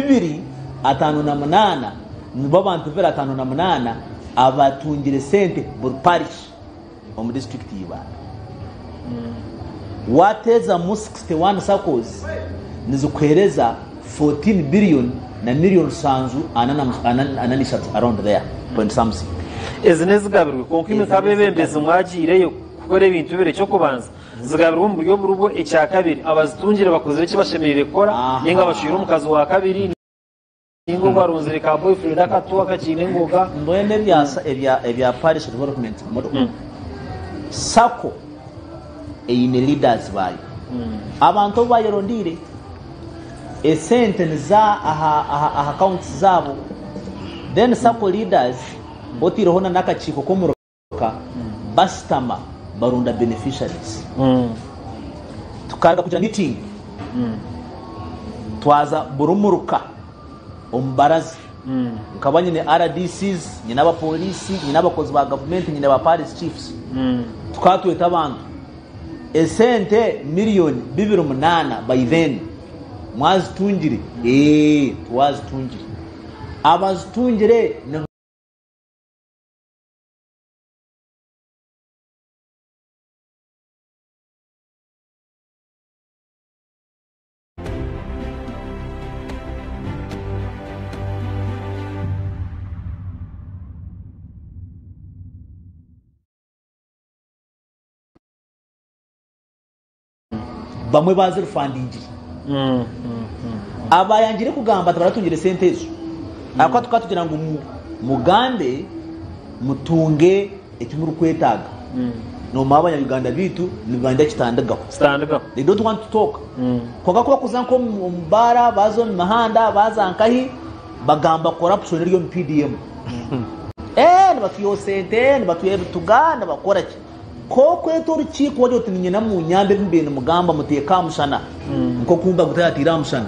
258 nibo abantu 258 abatungire sente buri parish omu disiturikiti ya Ibanda. Wateezamu 61 SACCOs nizikuheereza 14 billion na million rushanju ana na ishatu around there point something. Ezi n'ezigabirwe, kwonka imwe nk'abeebembezi mwagiireyo kukora ebintu bibiri. Eky'okubanza, zigabirwe omu buryo oburibwo. Ekyakabiri, abazitungire bakozire eki bashemereire kukora, nainga bashweire omukazi wa kabiri, nainga ogwo arunzire ka boyfriend akato akakiine engoga. Mbwenu ebya Parish Development Model, Sacco eine leaders baayo, abantu obu bayerondeire, esente niza aha accounts zaabo, then Sacco leaders otaireho na n'akakiiko k'omuruka bashutama barunda beneficiaries. Tukaruga kugira meeting twaza buri muruka omu baraza. Nkaba nyine RDCs, nyine abapoliisi, nyine abakozi ba gavumenti, nyine ba parish chiefs. Tukaba tweta abantu. Esente 28,000,000 by then mwazitungire? Eeh, twazitungire. Abazitungire ni. Bamwe baazirifandingire. Abayangire kugamba tibaratungire sente ezo ahakuba tukaba tugira ngu mugambe mutunge eki murikwetaaga. Nomanya abanya-Uganda baitu nibenda kitandikaho. Kitandikaho. They don't want to talk. Kwonka ku bakuza nk'omu baara, baaza omu mihanda, baaza nkahi, bagamba corruption eri omu PDM. Eeh nibatwihaho sente, nibatwiha ebituga, nibakora ki. K'okweta orukiiko wagira oti niinyenda munyambe ebi mubaire nimugamba muteeke aha mushana nk'oku Mbaguta yaateire aha mushana.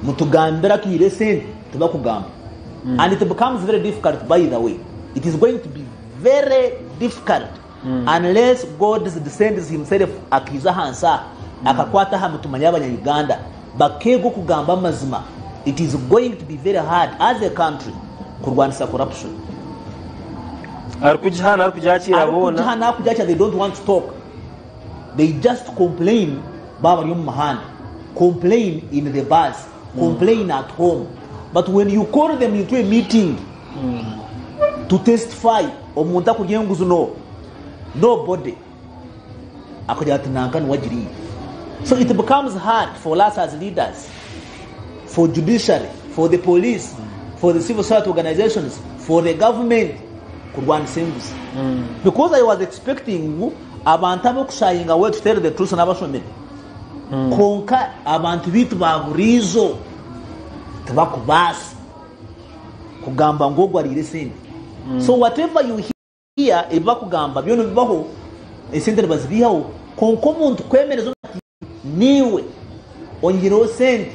Mutugambire atwihire esente, tibakugamba. And it becomes very difficult by the way. It is going to be very difficult unless God descends himself akaiza ahansi aha akakwata aha mitima y'abanya Uganda bakeega okugamba amazima. It is going to be very hard as a country kurwanisa corruption. Arikugiha n'arikugyakiira boona. Arikugiha n'arikugyakiira they don't want to talk. They just complain baaba bari omu muhanda, complain in the bars, complain at home but when you call them into a meeting to testify omuntu akurya enguzi no nobody akagira ati nanka niwe agiriire. So it becomes hard for us as leaders, for judiciary, for the police, for the civil society organizations, for the government kurwanisa enguzi. Because I was expecting ngu abantu abokushayinga away to tell the truth n'abashomire. Kwonka abantu baitu ba buriijo tibakubaasa kugamba ngu ogu ariire esente. So whatever you hear ebi bakugamba byona bibaho, esente nibazibihaho, kwonka omuntu kwemereza omuntu ati niiwe onyihireho sente,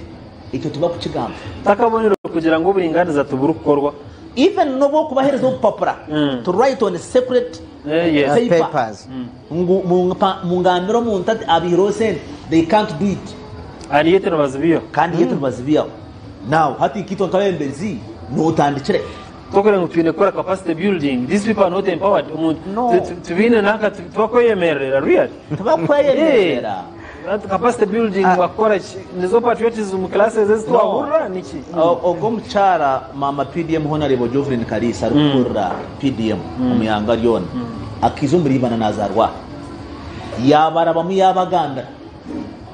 ekyo tibakukigamba. Takabonero kugira ngu oburinganiza tiburikukorwa. Even n'obu okubahereza obupapura to write on secret Yes. paper Papers. ngu mungambire omuntu ati abihireho sente, they can't do it. And yet nibazibihaho. Kandi yet nibazibihaho. Now hati nkaitwe nk'abebembezi notandikira hi? Tokureba ngu twine kukora capacity building. These people are not empowered. Omuntu No. tibaine nanka tibakweyemerera really. Tibakweyemerera. That capacity building bakora ki? Nizo patriotism classes ezi twahurira niki? Ogwo omukyara maama PDM Honarebo Jovelyn Kaliisa arikukurira PDM omu ihanga ryona akaiza omuri Ibanda nazaarwa aha. Yaabarabamu yaabagambira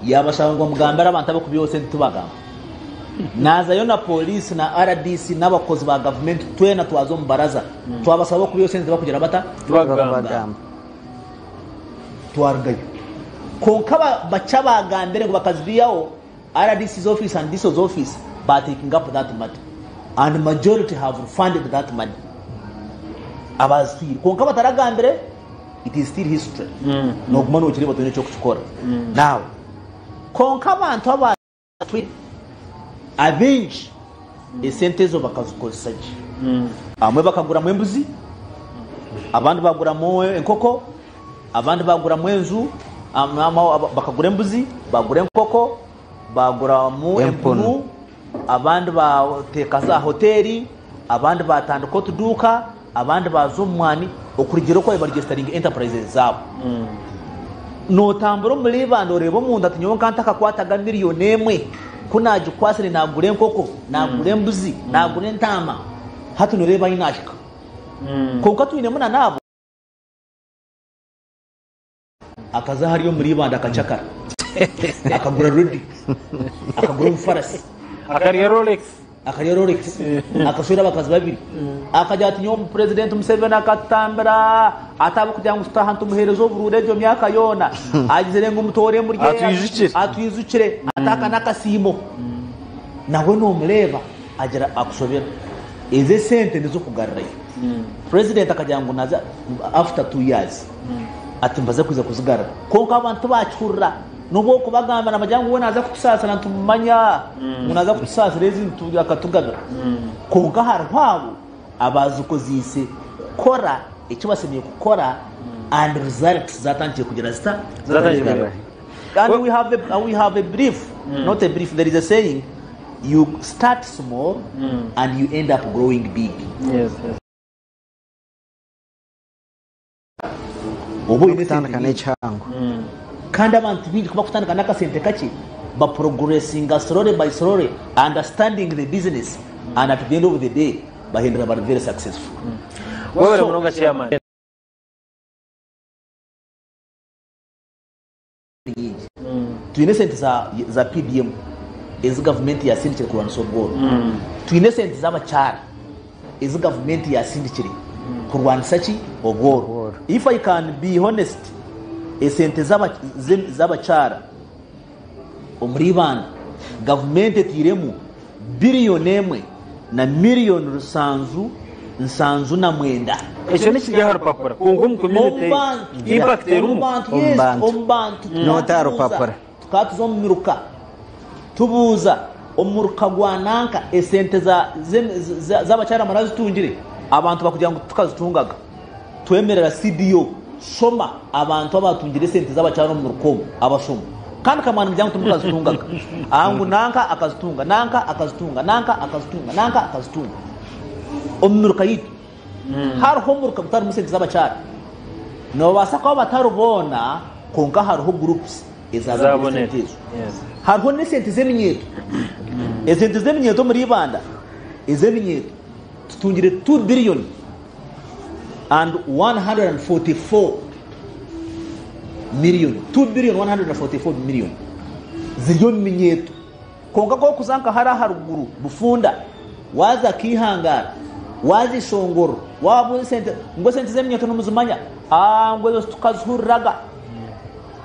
yaabashaba ngu bamugambire abantu abarikubiihaho sente tibagamba. Naazayo na pooriisi na rdc n'abakozi ba gavumenti twena twaza omu baraza twabasaba okubiihaho sente tibakugira bata? Tibakugamba. Twarugayo. Kwonka bakye abaagambire ngu bakazibiihaho, RDC's office and DISO's office ba taking up that matter and majority have refunded that money abazitwire. Kwonka abataragambire it is still history. Noguma nokireeba toine eky'okukikora. Now, kwonka abantu aba Abaingi esente ezo bakazikozesa gye. Abamwe bakaguramu embuzi, abandi baguramu enkoko, abandi baguramu enju, bakagura embuzi, bagura enkoko, baguramu empunu, abandi bateeka za hoteeri, abandi batandika otuduuka, abandi baaza omu mwani okurugiirira oku baabaire baregisitaringa enterprises zaabo. Nootambura omuri Ibanda oreeba omuntu ati nyowe nka ntakakwataga miriyoni emwe, ku naagikwatsire naagura enkoko, naagura embuzi, naagura entaama, hati nooreeba ahi naahika. Kwonka twinemu na n'abo. Akaza hariya omuri Ibanda akacakara, akagura rediyo, akagura omufarasi. Akarya Rolex. Akarya Rolex, akashwera abakazi babiri. Akagira ati nyowe Purezidenti Museveni akatutambira ati ahabw'okugira ngu tutaha nitumuheereza oburuuru egyo myaka yoona. Agizire ngu mutoore murye Atwijukire. atwijukire ati aka n'akasiimo. Nawe noomureeba agira akushobera. Ezo esente niz'okugarurayo. Purezidenti akagira ngu naza after 2 years ati mbaze kwija kuzigarura. Kwonka abantu tibakihurira. N'obu okubagambira nibagira ngu we naaza kutusaasira nitumumanya ngu naaza kutusaasira ezi akatugabira. Kwonka hariho abo abaazikozeise kukora eki bashemereire kukora and results zaatandikire kugira zita? Zaatandikire kureebeka. And we have a belief, not a belief, there is a saying, you start small and you end up growing big. Yes. Oba oine esente N'okutandika nyingi. n'ekihango. Kandi abantu baingi ku bakutandika n'akasente kakye, baprogressinga slowly by slowly, understanding the business and at the end of the day bahindura bari very successful. Webale So, munonga chairman. Nyingi. Twine esente za, za PDM. ezi gavumenti yasindikire kurwanisa obworo. Twine esente z'abakyara ezi gavumenti yasindikire kurwanisa ki? Obworo. If I can be honest, esente z'abakyara omuri Ibanda gavumenti etairemu biriyoni emwe na miriyoni rusanju nsanju na mwenda. Ekyo nikiri aha rupapura kwonka omu community impact erimu. Omu bantu. Omu bantu Not aha rupapura. Tukaba tuza omu miruka tubuuza omuruka gwa nanka esente z'abakyara murazitungire? Abantu bakugira ngu titukazitungaga. Twemerera CDO shoma abantu abatungire esente z'abakyara omu muruka omu abashoma kandi kamwana nimugira ngu timukazitungaga. Aha ngu nanka akazitunga, nanka akazitunga, nanka akazitunga, nanka akazitunga. Omu miruka yaitu hariho omuruka gutarimu sente z'abakyara? Nibabaasa kuba batari boona kwonka hariho groups ezabonire esente ezo. Hariho n'esente z'eminyeeto. Esente z'eminyeeto omuri Ibanda ez'eminyeeto tutungire 2 billion and 144 million, 2 billion 144 million ziri omu minyeeto. Kwonka ku orikuza nka hare aharuguru Bufunda, waaza Keihangara, waaza Ishongoro, waabuuza esente ngu esente z'eminyeeto nimuzimanya? Aa ngu ezo titukazihuriraga.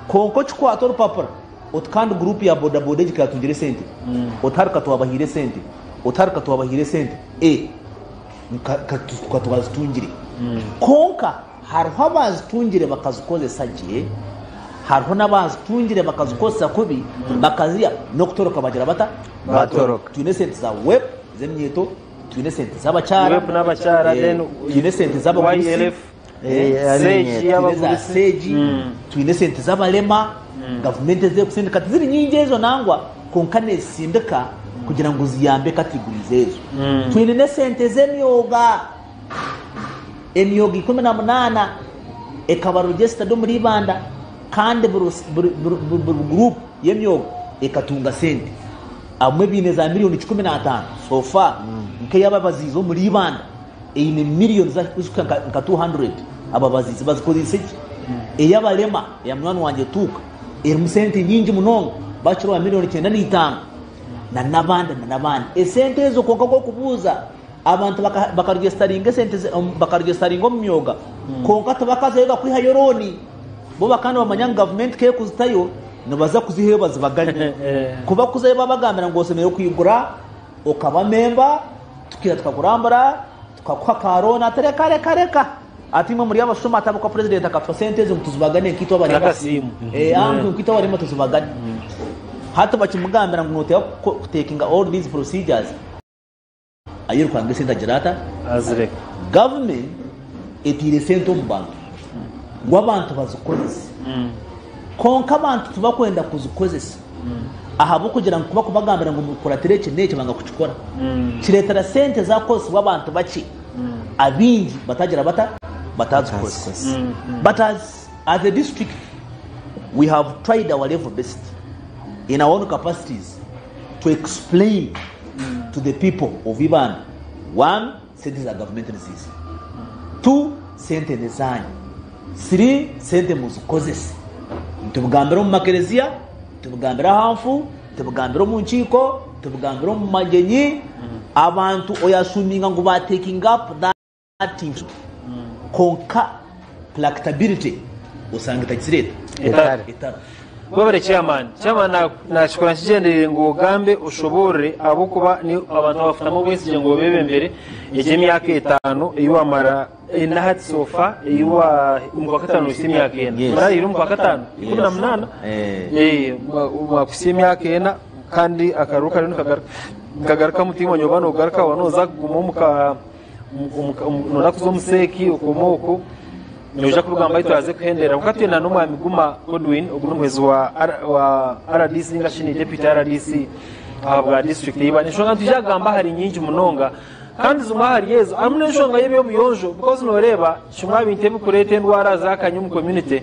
Kwonka okikwata orupapura oti kandi guruupu ya bodaboda egi ka yatungire esente, oti hari ka twabahaire esente, oti hari ka twabahaire esente, ee ka twazitungire. Kwonka hariho abaazitungire bakazikozesa gye, hariho n'abaazitungire bakazikozesa kubi, bakazirya n'okutoroka bagira bata? Batoroka. Twine esente za WEP ez'eminyeeto, twine esente z'abakyara, WEP n'abakyara, then twine esente z'abagurusi, YLF, twine za seegi, twine esente z'abarema, gavumenti ezerikusindika tiziri nyingi ezo nangwa kwonka nezisindika kugira ngu ziyambe categories ezo. Twine n'esente z'emyoga, emyoga 18 ekaba registered omuri Ibanda kandi buri group y'emyoga ekatunga sente. Abamwe baine za miriyoni 15 so far nk'eyababaziize omuri Ibanda. Eine million zirikuhika nka 200 ababazizi bazikozeise gye. Ey'abarema eya munywani wangye Tuuka erimu sente nyingi munonga bakirwa million 95 na n'abandi na n'abandi. Esente ezo kwonka ku orikubuuza abantu bakaregisitaringa esente bakaregisitaringa omu myoga kwonka tibakazayoga kwihayo looni. Bo bakaba nibamanya ngu gavumenti ku erikuzitayo nibaza kuzihayo bazibagane. Ku bakuzayo babagambira ngu oshemereire kwigura okaba memba. Tukaija tukakurambura, tukakuha ka loan ati reka reka reka ati imwe muri abashuma ati ahabw'okuba president akatuha sente ezo ngu tuzibagane nkaitwe abarema. N'akasiimu. Eh, ah, ngu nkaitwe abarema tuzibagane. Hati bakimugambira ngu noteekwa kutekinga all these procedures ayeruka ngu esente agira ata? Azireka. Government etaire sente omu bantu ngu abantu bazikozese. Kwonka abantu tibakwenda kuzikozesa. Ahabw'okugira ngu ku barikubagambira ngu mukuratire eki n'eki banga kukikora, kireetera sente zaakukozesibwa abantu bakye, abaingi batagira bata? Bataazikozesa. But as, as a district, we have tried our level best in our own capacities to explain to the people of Ibanda, one, sente za gavumenti niziiza, two, sente n'ezaanyu. Siri sente muzikozese. Nitubigambira omu makereziya, nitubigambira aha nfu, nitubigambira omu nkiiko, nitubigambira omu magyenyi. Abantu oyasuminga ngu ba taking up that information kwonka practicability osanga etagizire eta? Etari. Etariho. Webare chairman. Chairman nakikora nkigyendereire ngu ogambe oshoboorore ahabw'okuba ni abantu abafutamu obwesigye ngu obebembere egi emyaka etaano ei wamara Ena hati so far ei wa omu kwakataano nohitsya emyaka ena. Yes. Orarire omu kwakataano? Ikumi na Yes. munaana? Eh. Eh, wakuhitsya emyaka ena kandi akaruru kariyo nikagaruka nikagarukamu tiimanya oba nogaruka oba noza kuguma omu ka omu ka noza kuza omu seeki okoma okwo noija kubigamba ahi turaze kuhendera. Kwonka twine n'omwami Guma Godwin ogu n'omuhwezi wa wa RDC ninga shi ni deputy RDC ahabwa disiturikiti ya Ibanda. Enshonga nitwija kugamba ahari nyingi munonga. Kandi zimwe ahari ezo harimu n'enshonga y'eby'obuyonjo because nooreeba kimwe aha bintu ebirikureeta endwara z'akanya omu community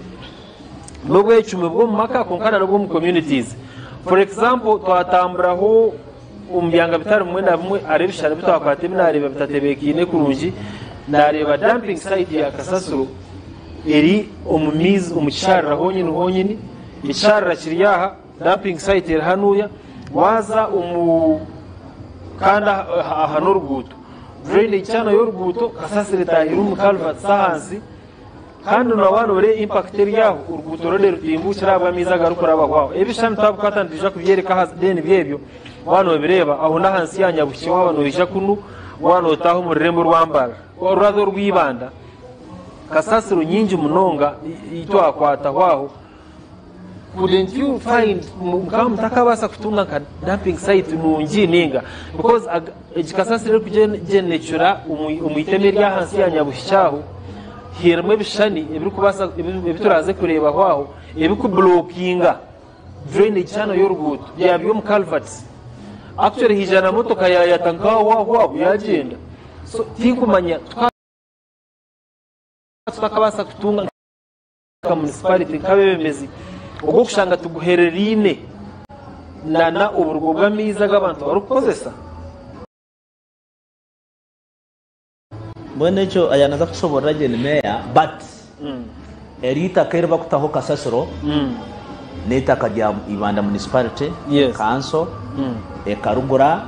n'obwecumi bw'omu maka kwonka na n'obw'omu communities. For example twatamburaho omu byanga bitari bimwe na bimwe hariho ebishare ebi twakwata ebi naareeba bitatebeekaine kurungi, naareeba dumping site ya kasasiro eri omu maizi omu kisharara honyini honyini, ekisharara kiri aha, dumping site eri hanuya. Waaza omu kandi aha n'oruguuto drainage channel y'oruguuto kasasiro etaahire omu culverts ahansi kandi na waaba noreeba impact eri aho oruguuto rwona rutimbuukire ahabw'amaizi agarikurabaho aho. Ebishushani twabikwata nitwija kubyereka aha then byebyo waaba nobireeba aho n'ahansi ya Nyabuhikye waaba noija kunu waaba notaaha omu rurembo orwa Mbarara rather orwa Ibanda kasasiro nyingi munonga ei twakwataho aho. Couldn't you find mukaba mutakabaasa kutunga nka dumping site nungi ninga because egi kasasiro erikugenecura omu iteme eryahansi ya Nyabuhikye aho harimu ebishushani ebirikubaasa ebi turaaze kureebaho aho ebirikubulokinga drainage channel y'oruguuto byaba biri omu culverts actually haija na motoka yayata nk'aho aho aho yagyenda so tinkumanya tukaba tutakabaasa kutunga nka municipality nk'abeebembezi ogw'okushanga tuguhereraine nana oburugo bw'amaizi agu abantu barikukozesa. Mbwenu ekyo yanaza kutushoborora gye ni meeya but eri eitaka eri bakutaho kasasiro n'eitaka rya Ibanda municipality Yes. council ekarugura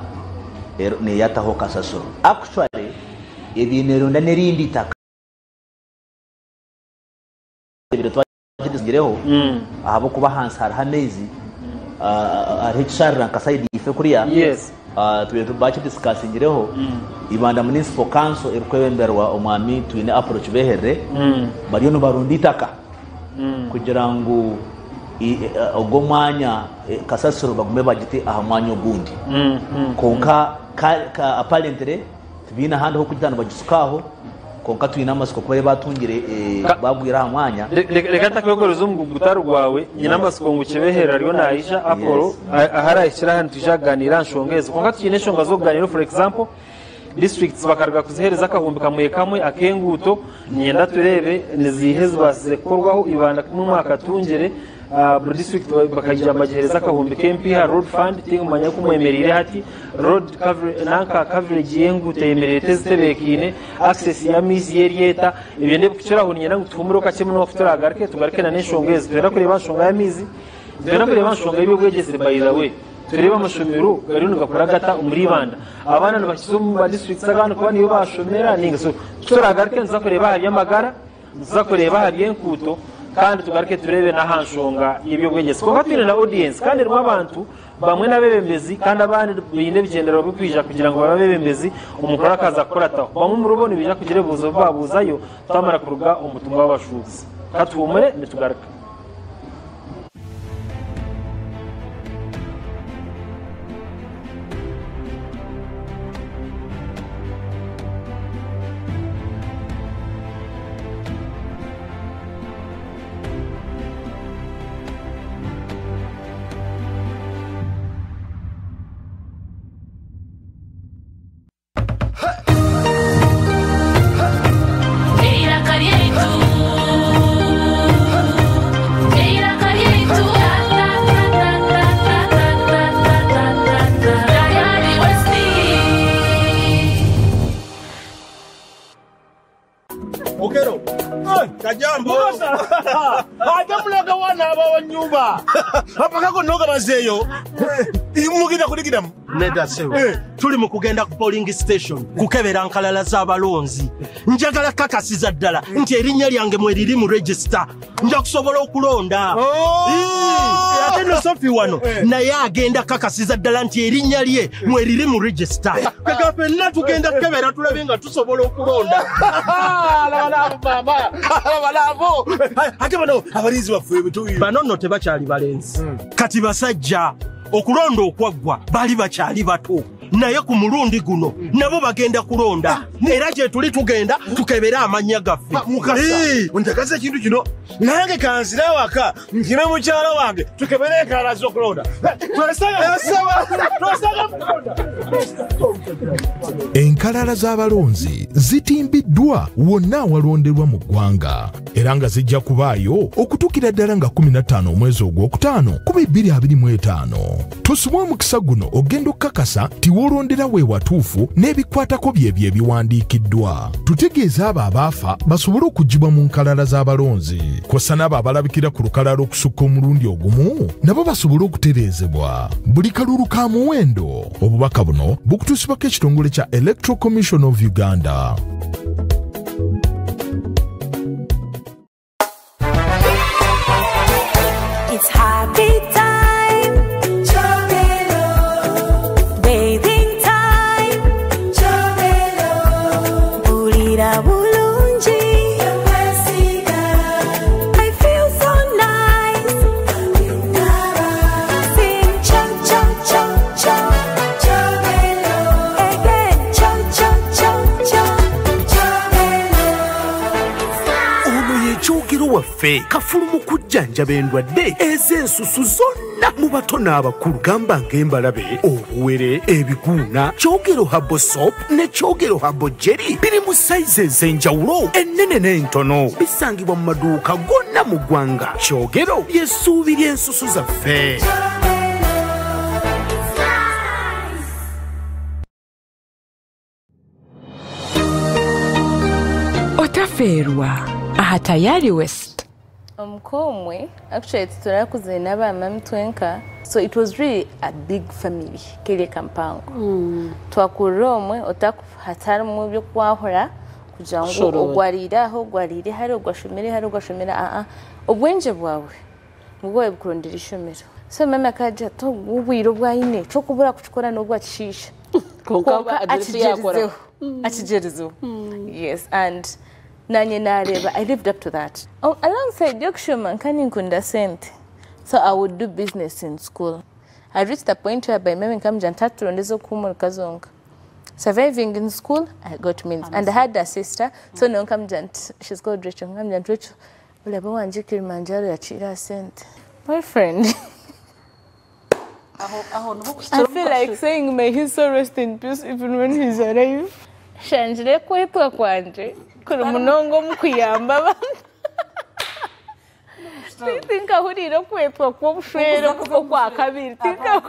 neyataho kasasiro. Actually ebaire neronda n'erindi itaka. Ebiro twagirizigireho ahabw'okuba ahansi hariho amaizi, hariho ekisharira nka sayidi ife kuriya. Yes. Tubaire bakidisikasingireho Ibanda Municipal Council erikwebemberwa omwami Twine Apollo Kibeherere bariyo nibarunda eitaka kugira ngu ogwo omwanya kasasiro bagume bagite aha mwanya ogundi kwonka apparently Tibaine ahandi h'okugita nibagisuka aho, kwonka twine amatsiko ku bariyo batungire bagwire aha mwanya. Reka ntakwekoreza omugugu gutari gwawe, nyine amatsiko ngu Kibeherera ariyo naija, Apollo ahu arahikire aha nitwija kuganiira aha nshonga ezo. Kwonka tukiine enshonga z'okuganiiraho for example, districts bakaruga kuziheereza akahumbi kamwe kamwe ak'enguuto, niinyenda tureebe niziiha ezibaasize kukorwaho, Ibanda kumwe mwakatungire, Buri disiturikiti bakaija nibagiheereza akahumbi k'empiiha, road fund, tinkumanya oku mwemereire hati, road nanka coverage y'enguuto eyemereire eta ezitebeekaine, access y'amaizi yo eri eta, ebyo n'ebikukiraho niinyenda ngu tuhumureho kakye munonga kuturagaruke tugaruke n'enshonga ezi. Nitwenda kureeba aha nshonga y'amaizi, nitwenda kureeba aha nshonga y'eby'obwegyese by the way, tureebe amashomero gariyo nigakura gata omuri Ibanda, abaana nibakiza omu ma disiturikiti agandi kuba niyo bashomera ninga so kuturagaruke nituza kureeba aha by'amagara. Nituza kureeba aha by'enkuuto kandi tugaruke tureebe n'aha nshonga y'eby'obwegyese. Kwonka twine na audience kandi erimu abantu bamwe n'abeebembezi kandi abandi baine ebigyendererwa by'okwija kugira ngu babe abeebembezi omu kura akaza kukurataho. Bamwe omuribo nibaija kugira ebibuuzo bi baabuuzayo twamara kuruga omu butumwa bw'abashuubuzi. Ka tuhuumure nitugaruka. Eiraka ryaitu, eiraka ryaitu, Tayari West. Okero. Kajambo. Ate mulaga wana abawa nyumba. Apaka konoga bazeyo. Mugenda kudigiramu. Nedda ssebo. Tuli mu kugenda ku polling station kukebera nkalala z'abalonzi. Njagala kakasiza ddala nti erinnya lyange mweriri mu register. Nja kusobola okulonda. Oh! Ii, ate no Sophie wano naye agenda kakasiza ddala nti erinnya lye mweriri mu register. Kaka ffenna tugenda kukebera tulabe nga tusobola okulonda. Laba nabo. Ate bano abalinzi baffe betuyi. Bano nno tebakyali balenzi. Kati basajja. Okulonda okwaggwa baali bakyali bato, naye ku mulundi guno nabo bagenda kulonda, era gye tuli tugenda tukebere amannya gaffe. Mukasa, Ee. ontagaza ekintu kino nange kanzire awaka nkime mukyala wange tukebere enkalala z'okulonda. Enkalala z'abalonzi zitimbiddwa wonna awalonderwa mu ggwanga era nga zijja kubaayo okutuukira ddala nga 15 omwezi ogwokutaano ku 2025. Tusubwe omukisa guno ogenda okukakasa nti w'olondera we watuufu n'ebikwatako byebyo ebiwandiikiddwa. Tutegeeze abo abaafa basobole okuggyibwa mu nkalala z'abalonzi, kw'ossa n'abo abalabikira ku lukalala okusukka omulundi ogumu nabo basobole okutereezebwa. Buli kalulu ka muwendo. Obubaka buno bukutuusibwako ekitongole kya Electoral Commission of Uganda. It's happy time. Bathing time. Mpulira bulungi. I feel so nice. Sing cho cho cho cho. Again cho cho cho cho. Ono ye kyogero waffe kafulu mu kujjanjaba endwadde ez'ensusu zonna mu bato n'abakulu, gamba ng'embalabe, obuwere, ebiguuna. Kyogero Herbal Soap ne Kyogero Herbal Jelly biri mu sayizi ez'enjawulo, ennene n'entono. Bisangibwa mu maduuka gonna mu ggwanga. Kyogero ly'essuubi ly'ensusu zaffe. Otaferwa aha Tayari West. Omukomwe actually turakuze n'abamami twenka, so it was really a big family keri kampango. Twakurira omwe hatarimu ebyokwahura kugira ngu Shorora. Ogwarire aho ogwarire hari ogwashomere hari ogwashomere aa obwengye bwawe nibwo bukurondera ishomero. So mama akagira ati obwire obwayine kyokubura kukikora n'obwakishiisha. Konka Konka agira eki yakora. akigyerizeho akigyerizeho, yes, and nanye nareba I lived up to that. Oh, alongside yokushoma nka ninkunda sente, so I would do business in school. I reached a point whereby meme nkamugira ntaturondeza okuhumurika zonka. Surviving in school, I got means and I had a sister, so no nkamugira nti, she's called Rachel, nkamugira nti, "Rachel, uraba wanje Kilimanjaro yakiira sente." My friend, Aho aho niho I feel like saying may his soul rest in peace even when he's alive. Shanjire kwetwa kwanje kuri munongo mu kuyamba abantu. Tinkahurira kwetwa kw'obushwere okwa kabiri. Tinka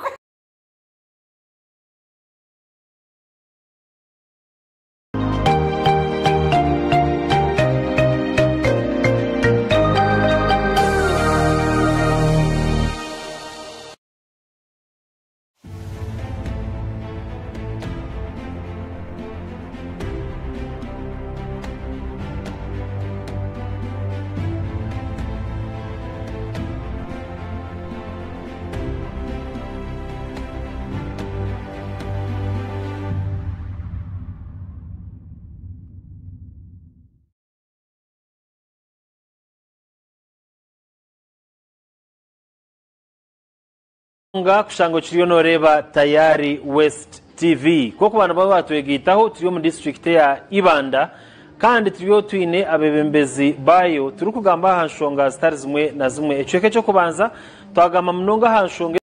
Nga kushanga okiriyo noreeba Tayari West TV. Nk'oku bantu baba batwegaitaho, turi omu district ya Ibanda kandi turiyo twine abebembezi bayo, turikugamba aha nshonga zitari zimwe na zimwe. Ekicweka ekyokubanza twagamba munonga aha nshonga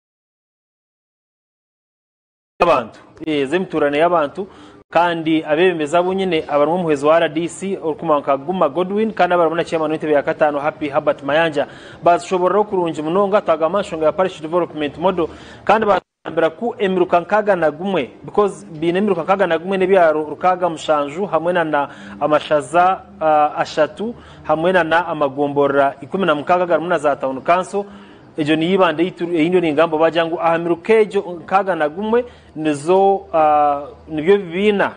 y'abantu, z'emiturane y'abantu, kandi abebembezi abo nyine abarimu omuhwezi wa RDC orikumanywa nka Guma Godwin, kandi abarimu na chairman w'entebe ya kataano Happy Herbert Mayanja. Bazishoboreraho kurungi munonga. Twagamba aha nshonga ya parish development model, kandi batugambira ku emiruka 61, because biine emiruka 61 n'ebyaro 67 hamwe na amashaza 3 hamwe na amagomborora 16 garimu na za town council. Egyo niyo Ibanda eyindiyo ningamba bagira ngu aha miruka egyo 61 nizo nibyo bibiina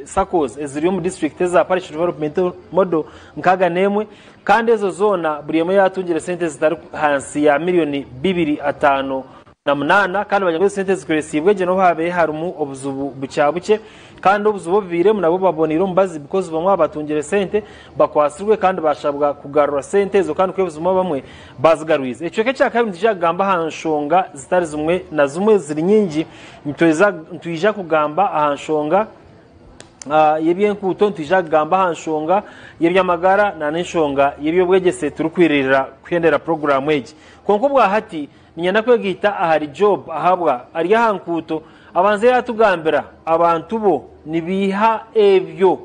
SACCOs eziri omu district eza parish development model 61, kandi ezo zoona buri emwe yatungire sente zitari hansi ya miliyoni 258, kandi bagira ngu ezo sente zikoresibwe gye nobu habaire harimu obuzibu bukya bukye, kandi obuzibu obubiiremu nabwo baboniire omubazi, because bamwe abatungire sente bakwasirwe kandi bashabwa kugarura sente ezo, kandi kwebuzima bamwe bazigarwize. Ekicweka ekya kabiri nitwija kugamba aha nshonga zitari zimwe na zimwe, ziri nyingi. Nitwija kugamba aha nshonga y'ebyenkuuto, nitwija kugamba aha nshonga y'ebyamagara na n'enshonga y'ebyobwegyese turikwirira kuhendera puroguramu egi. Kwonka obwahati niinyenda kwegaita ahari Job Ahabwa ari aha nkuuto, abanze yatugambira abantu bo nibiiha ebyo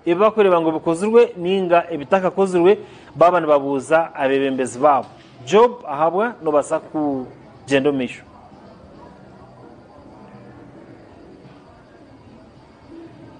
ebi bakureba ngu bikozirwe ninga ebitakakozirwe, baba nibabuuza abebembezi baabo. Job Ahabwa, nobaasa kugyenda omu maisho.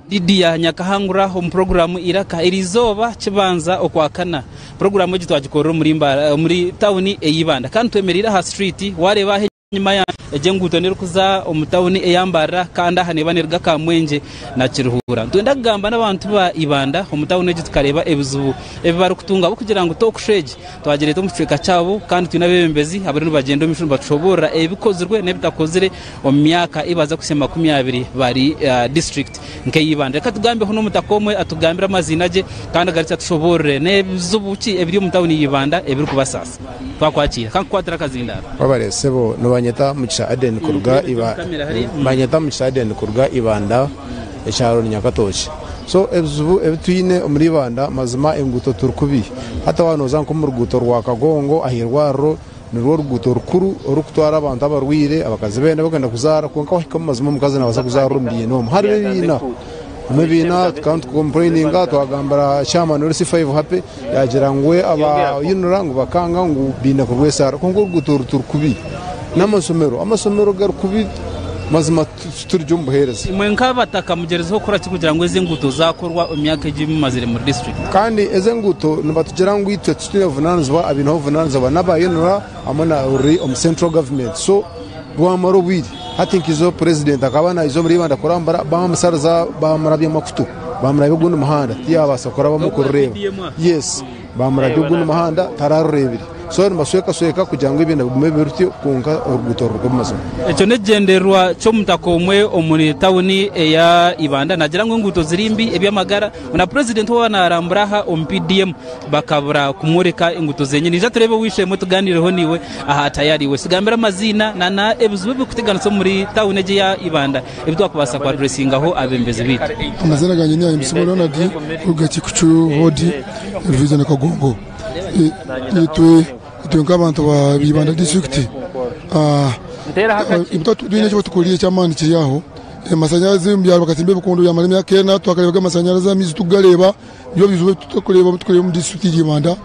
Lydia Nyakahangura omu puroguraamu Iraka eriizooba Kibanza Okwakana. Puroguraamu egi twagikorera omuri omuri tauni ey'Ibanda kandi twemereire aha street wareeba aha enyima yangye egi enguuto nerikuza omu tauni eya Mbarara kandi aha neeba neruga Kamwengye na Kiruhura. Nitwenda kugamba n'abantu ba Ibanda omu tauni egi tukareeba ebizibu ebi barikutunga ahabw'okugira ngu talk show egi Twagireeta omu kicweka kyabo kandi twine abeebembezi abariyo nibagyenda omu maisho nibatushoboorora ebikozirwe n'ebitakozire omu myaka ei baaza kuhitsya 20 bari disiturikiti nk'eya Ibanda. Reka tugambeho n'omutaka omwe atugambire amaziina gye kandi agarukye atushoboorore n'ebizibu ki ebiri omu tauni ya Ibanda ebirikubasaasa. Twakwakiira. Ka nkukwatire akazindaaro. Webare sebo nibanyeta Mugisha Aden kuruga Banyeta Mugisha Aden kuruga Ibanda ekyaro ni Nyakatookye. So ebizibu ebi twine omuri Ibanda mazima enguuto turi kubi. Hati waaba nooza nk'omu ruguuto rwa Kagongo aha irwariro nirwo ruguuto rukuru orurikutwara abantu abarwaire, abakazi b'enda abarikwenda kuzaara kwonka wahika omu mazima omukazi naabaasa kuzaarira omu biina omu. Harimu ebiina, harimu ebiina tukaba nitukompureyininga twagambira chairman ori C5 Happy yaagira ngu we aba UNRA ngu bakanga ngu baine kurwesara kwonka oruguuto oru turi kubi. N'amasomero, amasomero gari kubi mazima. Turi gye omu buheereza. Imwe nk'abataka mugyerezeho kukora ki kugira ngu ezi enguuto zaakorwa omu myaka egi ei mumazire muri disiturikiti? Kandi ezi enguuto nibatugira ngu itwe titwine buvunanizibwa, abaineho obuvunanizibwa n'aba UNRA hamwe na ori omu central government. So bwamara obwire hati nkaizo president akaba naiza omuri Ibanda kurambura bamusariza bamurabyamu akutu bamurabya ogundi muhanda tiyabaasa kurabamu kurureeba. Yes. Baamurabya ogundi muhanda tararureebire. So nibaswekasweka kugira ngu ebyenda bigume biri bityo kwonka oruguuto ruri kubi mazima. Ekyo n'ekigyendererwa ky'omutaka omwe omuri tauni eya Ibanda naagira ngu enguuto ziri mbi, eby'amagara na Purezidenti waaba naarambura aha omu PDM bakabura kumworeka enguuto zenyini. Ija tureebe ow'eishe-emwe tugaaniireho naiwe aha Tayari West. Tugambire amaziina na n'ebizibu ebirikuteganisa omuri tauni egi eya Ibanda ebi twakubaasa kuaduresingaho abeebembezi baitu. Amazina gangye ni Ahimbisibwe Ronald kuruga Kikucu Ward, Division Kagongo. Itwe itwe nk'abantu ba Ibanda district twine eki batukorire eky'amaani kiri aho. Amasanyarazi omu byaro bakatsimba ebikondo byamara emyaka ena twakareeba amasanyarazi amaizi tukugareeba nibyo bizibu ebi turikureeba turikureeba omu district ya Ibanda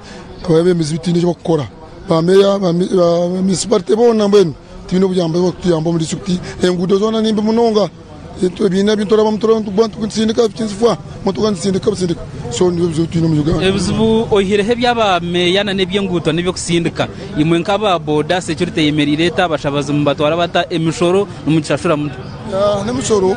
abeebembezi tihaine eki barikukora. Ba meeya, ba municipality boona mbwenu tihaine obuyambi obu barikutuyamba omu district. Enguudo zoona nimbi munonga. Ebiina ebi turabamu turaba nitutsindika nizifwa, motoka nizitsindika butsindika. So nibyo bizibu twine omu Uganda. Ebizibu oihireho eby'aba meeya na n'eby'enguuto n'eby'okusindika, imwe nk'aba boda security eyemereire eta, abashabazi mubatwara bata, emishoro nimugishashura muta? N'emishoro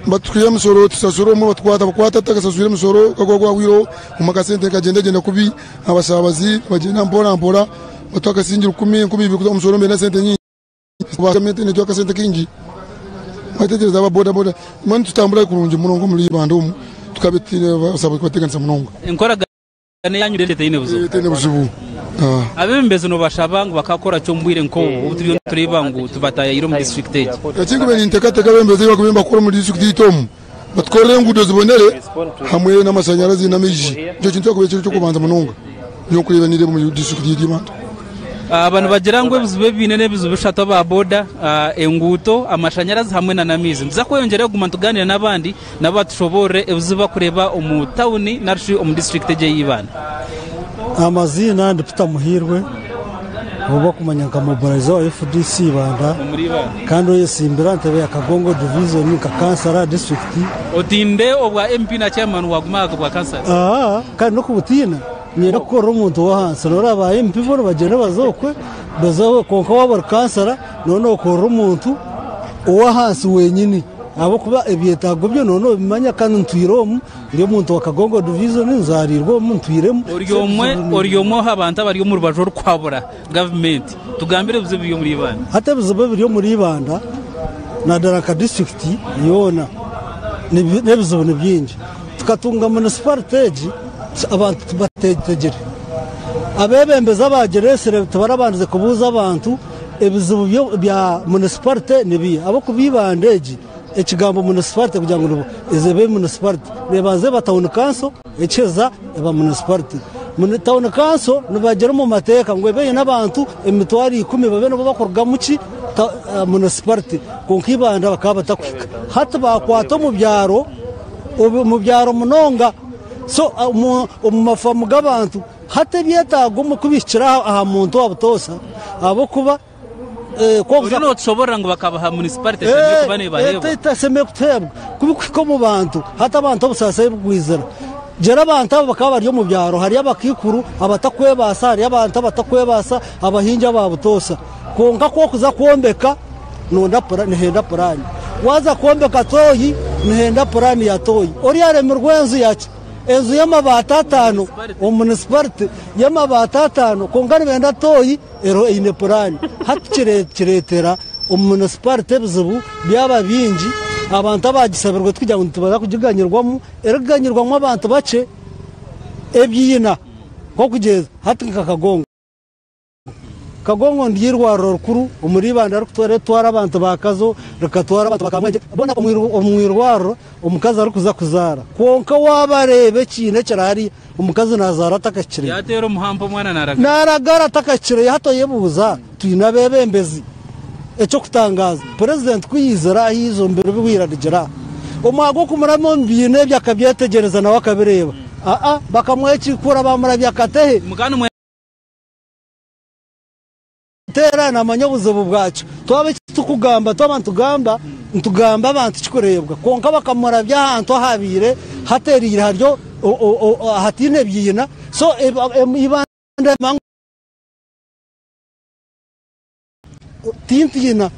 batukwiha emishoro tushashura omwe batukwata bakwata tutakashashwire emishoro kakuba gwahwireho omwe akasente nikagyenda gyenda kubi, abashabazi nibagyenda mpora mpora batuha akasingye rukumi, 2000 omushoro nibenda sente nyingi. Gavumenti netuha akasente kaingi watekyereza aba boda boda mbwenu nitutambura kurungi munonga omuri Ibanda omu tukaba tutaine basabazi kubateganisa munonga. Enkoragana eyanyu reero teine buzibu? Teine buzibu. Abebembezi nobashaba ngu bakakora ki omu bwire nk'obu obu turiyo nitureeba ngu tubataayaire omu disiturikiti egi? Ekinkubaire ninteekateeka abebembezi ebi barikuba nibakora omuri disiturikiti yaitu omu, batukorere enguudo zibonere hamwe n'amashanyarazi n'amaizi. Nikyo kintu ekyakubaire kiri eky'okubanza munonga nyowe nkureeba nireeba omuri disiturikiti yaitu Ibanda. Aba nibagira ngu ebizibu ebi baine n'ebizibu bishatu aba boda, enguuto, amashanyarazi hamwe na n'amaizi. Nituza kweyongyerayo kuguma nitugaaniira n'abandi nabo batushoboorore ebizibu ebi barikureeba omu tauni nari shi omu disiturikiti egi eya Ibanda. Amaziina ndi Peter Muhiirwe ou barikumanya nka mobilizer wa FDC Ibanda kandi oyesimbire aha ntebe ya Kagongo division nka kansara aha disiturikiti. Otinde obwa MP na chairman waguma aha bwa kansara? Aa kandi n'okubutiina niinyenda kukorera omuntu w'ahansi noreeba ba MP bo nibagyenda baza okwe baza okwe kwonka waaba ori kansara nooba nookorera omuntu ow'ahansi wenyini ahabw'okuba ebyetaago bye nooba noobimanya kandi ntwire omu. Ndi omuntu wa Kagongo Division, nzaariirwe omu, ntwiremu. Ori omwe ori omwe aha bantu abari omu rubaju orikuhabura gavumenti. Tugambire ebizibu ebiri omuri Ibanda. Hati ebizibu ebiri omuri Ibanda nadala nka disiturikiti yoona n'ebizibu ni bingi. Tukatunga munisiparite egi abantu tibatetegire. Abeebembezi abaagireetsire tibarabandize kubuuza abantu ebizibu bya munisiparite nibiiha ahabw'okuba Ibanda egi Ekigambo munisiparite kugira ngu ebe munisiparite nebanza eba tawuni kanso ekiheza eba munisiparite. Tawuni kanso nibagira omu mateeka ngu ebe eine abantu 100,000 babe nibo bakurugamu ki munisiparite kwonka Ibanda bakaba batakuhika. Hati bakwata omu byaro omu byaro munonga so omu mafamu g'abantu hati ebyetaago kubihikire aha muntu owa butoosa ahabw'okuba Oriyo notushoborora ngu bakabaha munisiparite eshemereire kuba nebaheebwa? Etasemeriire kutuheebwa. Ku bikuhika omu bantu, hati abantu obusaasi ahu burikwizira. Gyera abantu abo bakaba bari omu byaro, hariyo abakaikuru abatakwebaasa, hariyo abantu abatakwebaasa, abahingi aba butoosa. Kwonka ku orikuza kwombeka, nohenda puraani. Waaza kwombeka tooyi, nohenda puraani ya tooyi. Oriya aremirwe enju ya ki? Enju y'amabaati ataano omu munisiparite y'amabaati ataano, kwonka nibenda tooyi eriho eine puraani. Hati kireetera omu munisiparite ebizibu byaba bingi, abantu abaagishabirwe tikugira ngu nitubaasa kugiganyirwamu, erikuganyirwamu abantu bakye ebiina nk'okugyeza hati nka Kagongo. Kagongo niryo irwariro rikuru omuri Ibanda ririkutwara abantu ba Kazo, rikatwara abantu ba Kamwengye boona omu irwariro omukazi arikuza kuzaara. Kwonka waabareeba ekiina ekiri hariya, omukazi naazaara atakahikireyo. Yaateera omuhampa omwana naaragara. Naaragara atakahikireyo. Hati oyebuuza, twine abeebembezi? Eky'okutangaaza, purezidenti ku yaizire aha eijumbiro ribwirarigira aha, omwaka gw'okumurama omu biina ebyo akabyetegyereza nawe akabireeba. Aa, bakamwekiikura baamurabya akatehe. Teera naamanya obuzibu bwakyo. Twaba eki turikugamba, twaba nitugamba, nitugamba abantu kikureebwa. Kwonka bakamurabya ahantu ahabaire hatereire hari hataine biina. So Ibanda tintiina.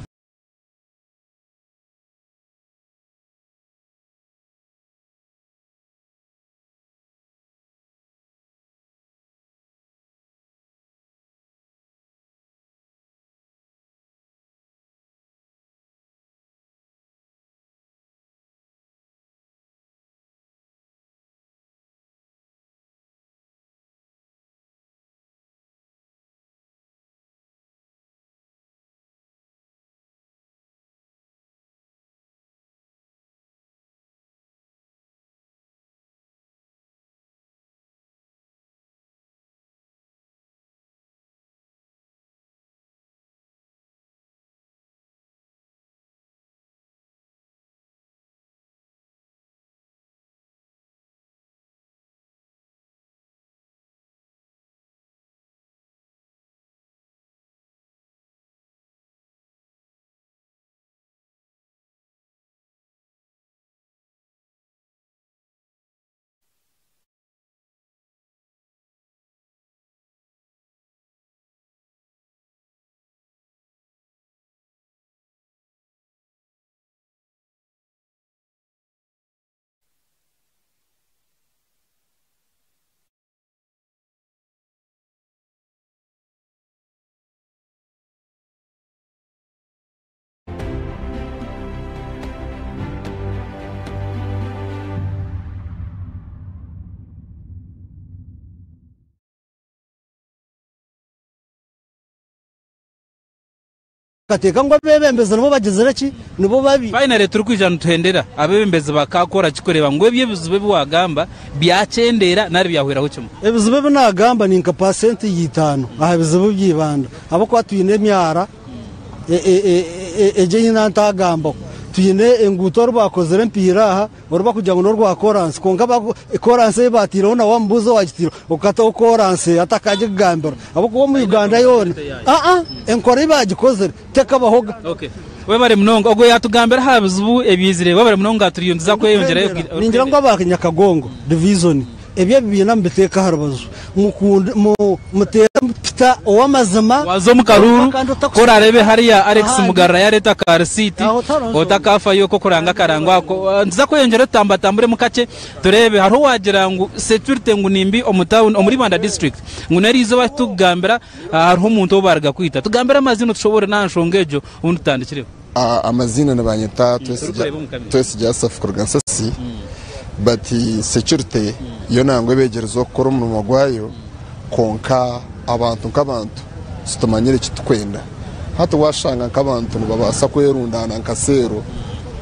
Nteekateeka ngu abeebembezi nibo bagizire ki? Nibo babi. Finally turikwija nituhendera, abeebembezi bakaakora ki kureeba ngu ebyo ebizibu ebi waagamba byakyendeera nari byahweraho kimwe? Ebizibu ebi naagamba ni nka paasenti ya itaano aha bizibu bya Ibanda ahabw'okuba twine emyara egi ei ntagambaho. Twine enguuto oru baakozire empiira aha oru barikugira ngu n'orwa koransi kwonka koransi ei baataireho nawe wamubuuza owaagitaireho okataho koransi atakagikugambira ahabw'okuba omu Uganda yoona aa enkora ei baagikozire tekabahoga. Webare munonga. Ogwo yaatugambira aha bizibu ebiizire. Webare munonga turiyo nituza kweyongyerayo. Ningira ngu aba Nyakagongo divizoni Ebyo ebibiina mubiteeke aha rubaju, mukunde, mu, muteere Peter ow'amazima. Waaza omu karuuru, ku oraareebe hariya Alex Mugarura yaareeta ka risiiti, otakaafayo k'okuranga akarango ako. Nituza kweyongyerayo tutambatamburemu kakye tureebe. Hariho owaagira ngu securite ngu ni mbi omu tauni, omuri Ibanda district, ngu n'eriizooba ahu turikugambira hariho omuntu ou baaruga kwita. Tugambire amaziina otushoboorore n'aha nshonga egyo obundi tutandikireho. Amaziina nibanyeta Twesigye Asaph kuruga Nsasi but security yo nangwa ebegyerize okukora omurimo gwayo kwonka abantu nk'abantu titumanyire ekitukwenda. Hati washanga nk'abantu nibabaasa kwerundana nka seero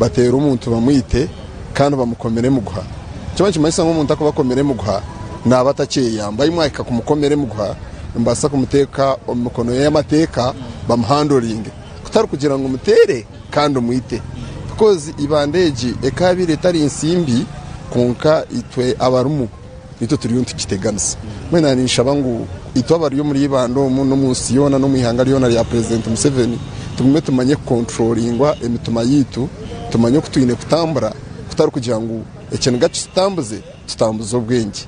bateere omuntu bamwite kandi bamukomere emiguha. Nikiba nikimanyisa ngu omuntu akuba akomire emiguha naaba atakyeyamba. Imwe mwahika kumukomera emiguha nimubaasa kumuteeka omu mikono y'amateeka bamuhandoringe. Kutari kugira ngu muteere kandi mwite because Ibanda egi ekaabaire etari nsi mbi kwonka itwe abarimu nitwe turiyo nitukiteganisa. Mbwenu naanye ninshaba ngu itwe abari omuri Ibanda omu n'omu nsi yoona n'omu ihanga ryona rya President Museveni tugume tumanye kukonturoringwa emitima yaitu, tumanye oku twine kutambura. Kutari kugira ngu ekiniga kitutambuze, tutambuze obwengye.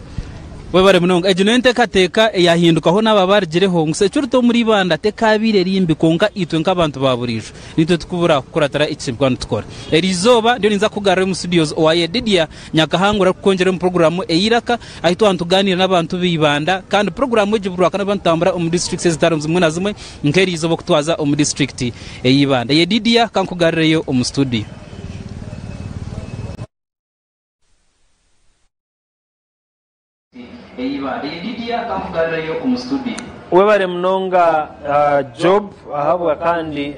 Webare munonga. Egi niyo enteekateeka eyaahindukaho n'abo abarugireho ngu security omuri Ibanda tekaabaire eri mbi kwonka itwe nk'abantu ba buriijo nitwe tukubura kukuratira eki turikuba nitukora. Eriizooba ndiyo ninza kukugarura omu studios owa Yedidia Nyakahangura arikukwongyera omu puroguraamu ey'eiraka ahu twaba nitugaaniira n'abantu ba Ibanda kandi puroguraamu egi buri Rwakana tuba nitutambura omu disiturikiti ezitari zimwe na zimwe nk'eriizooba oku twaza omu disiturikiti ey'Ibanda. Yedidia ka nkugarureyo omu studio. Webare munonga Job ahabwa kandi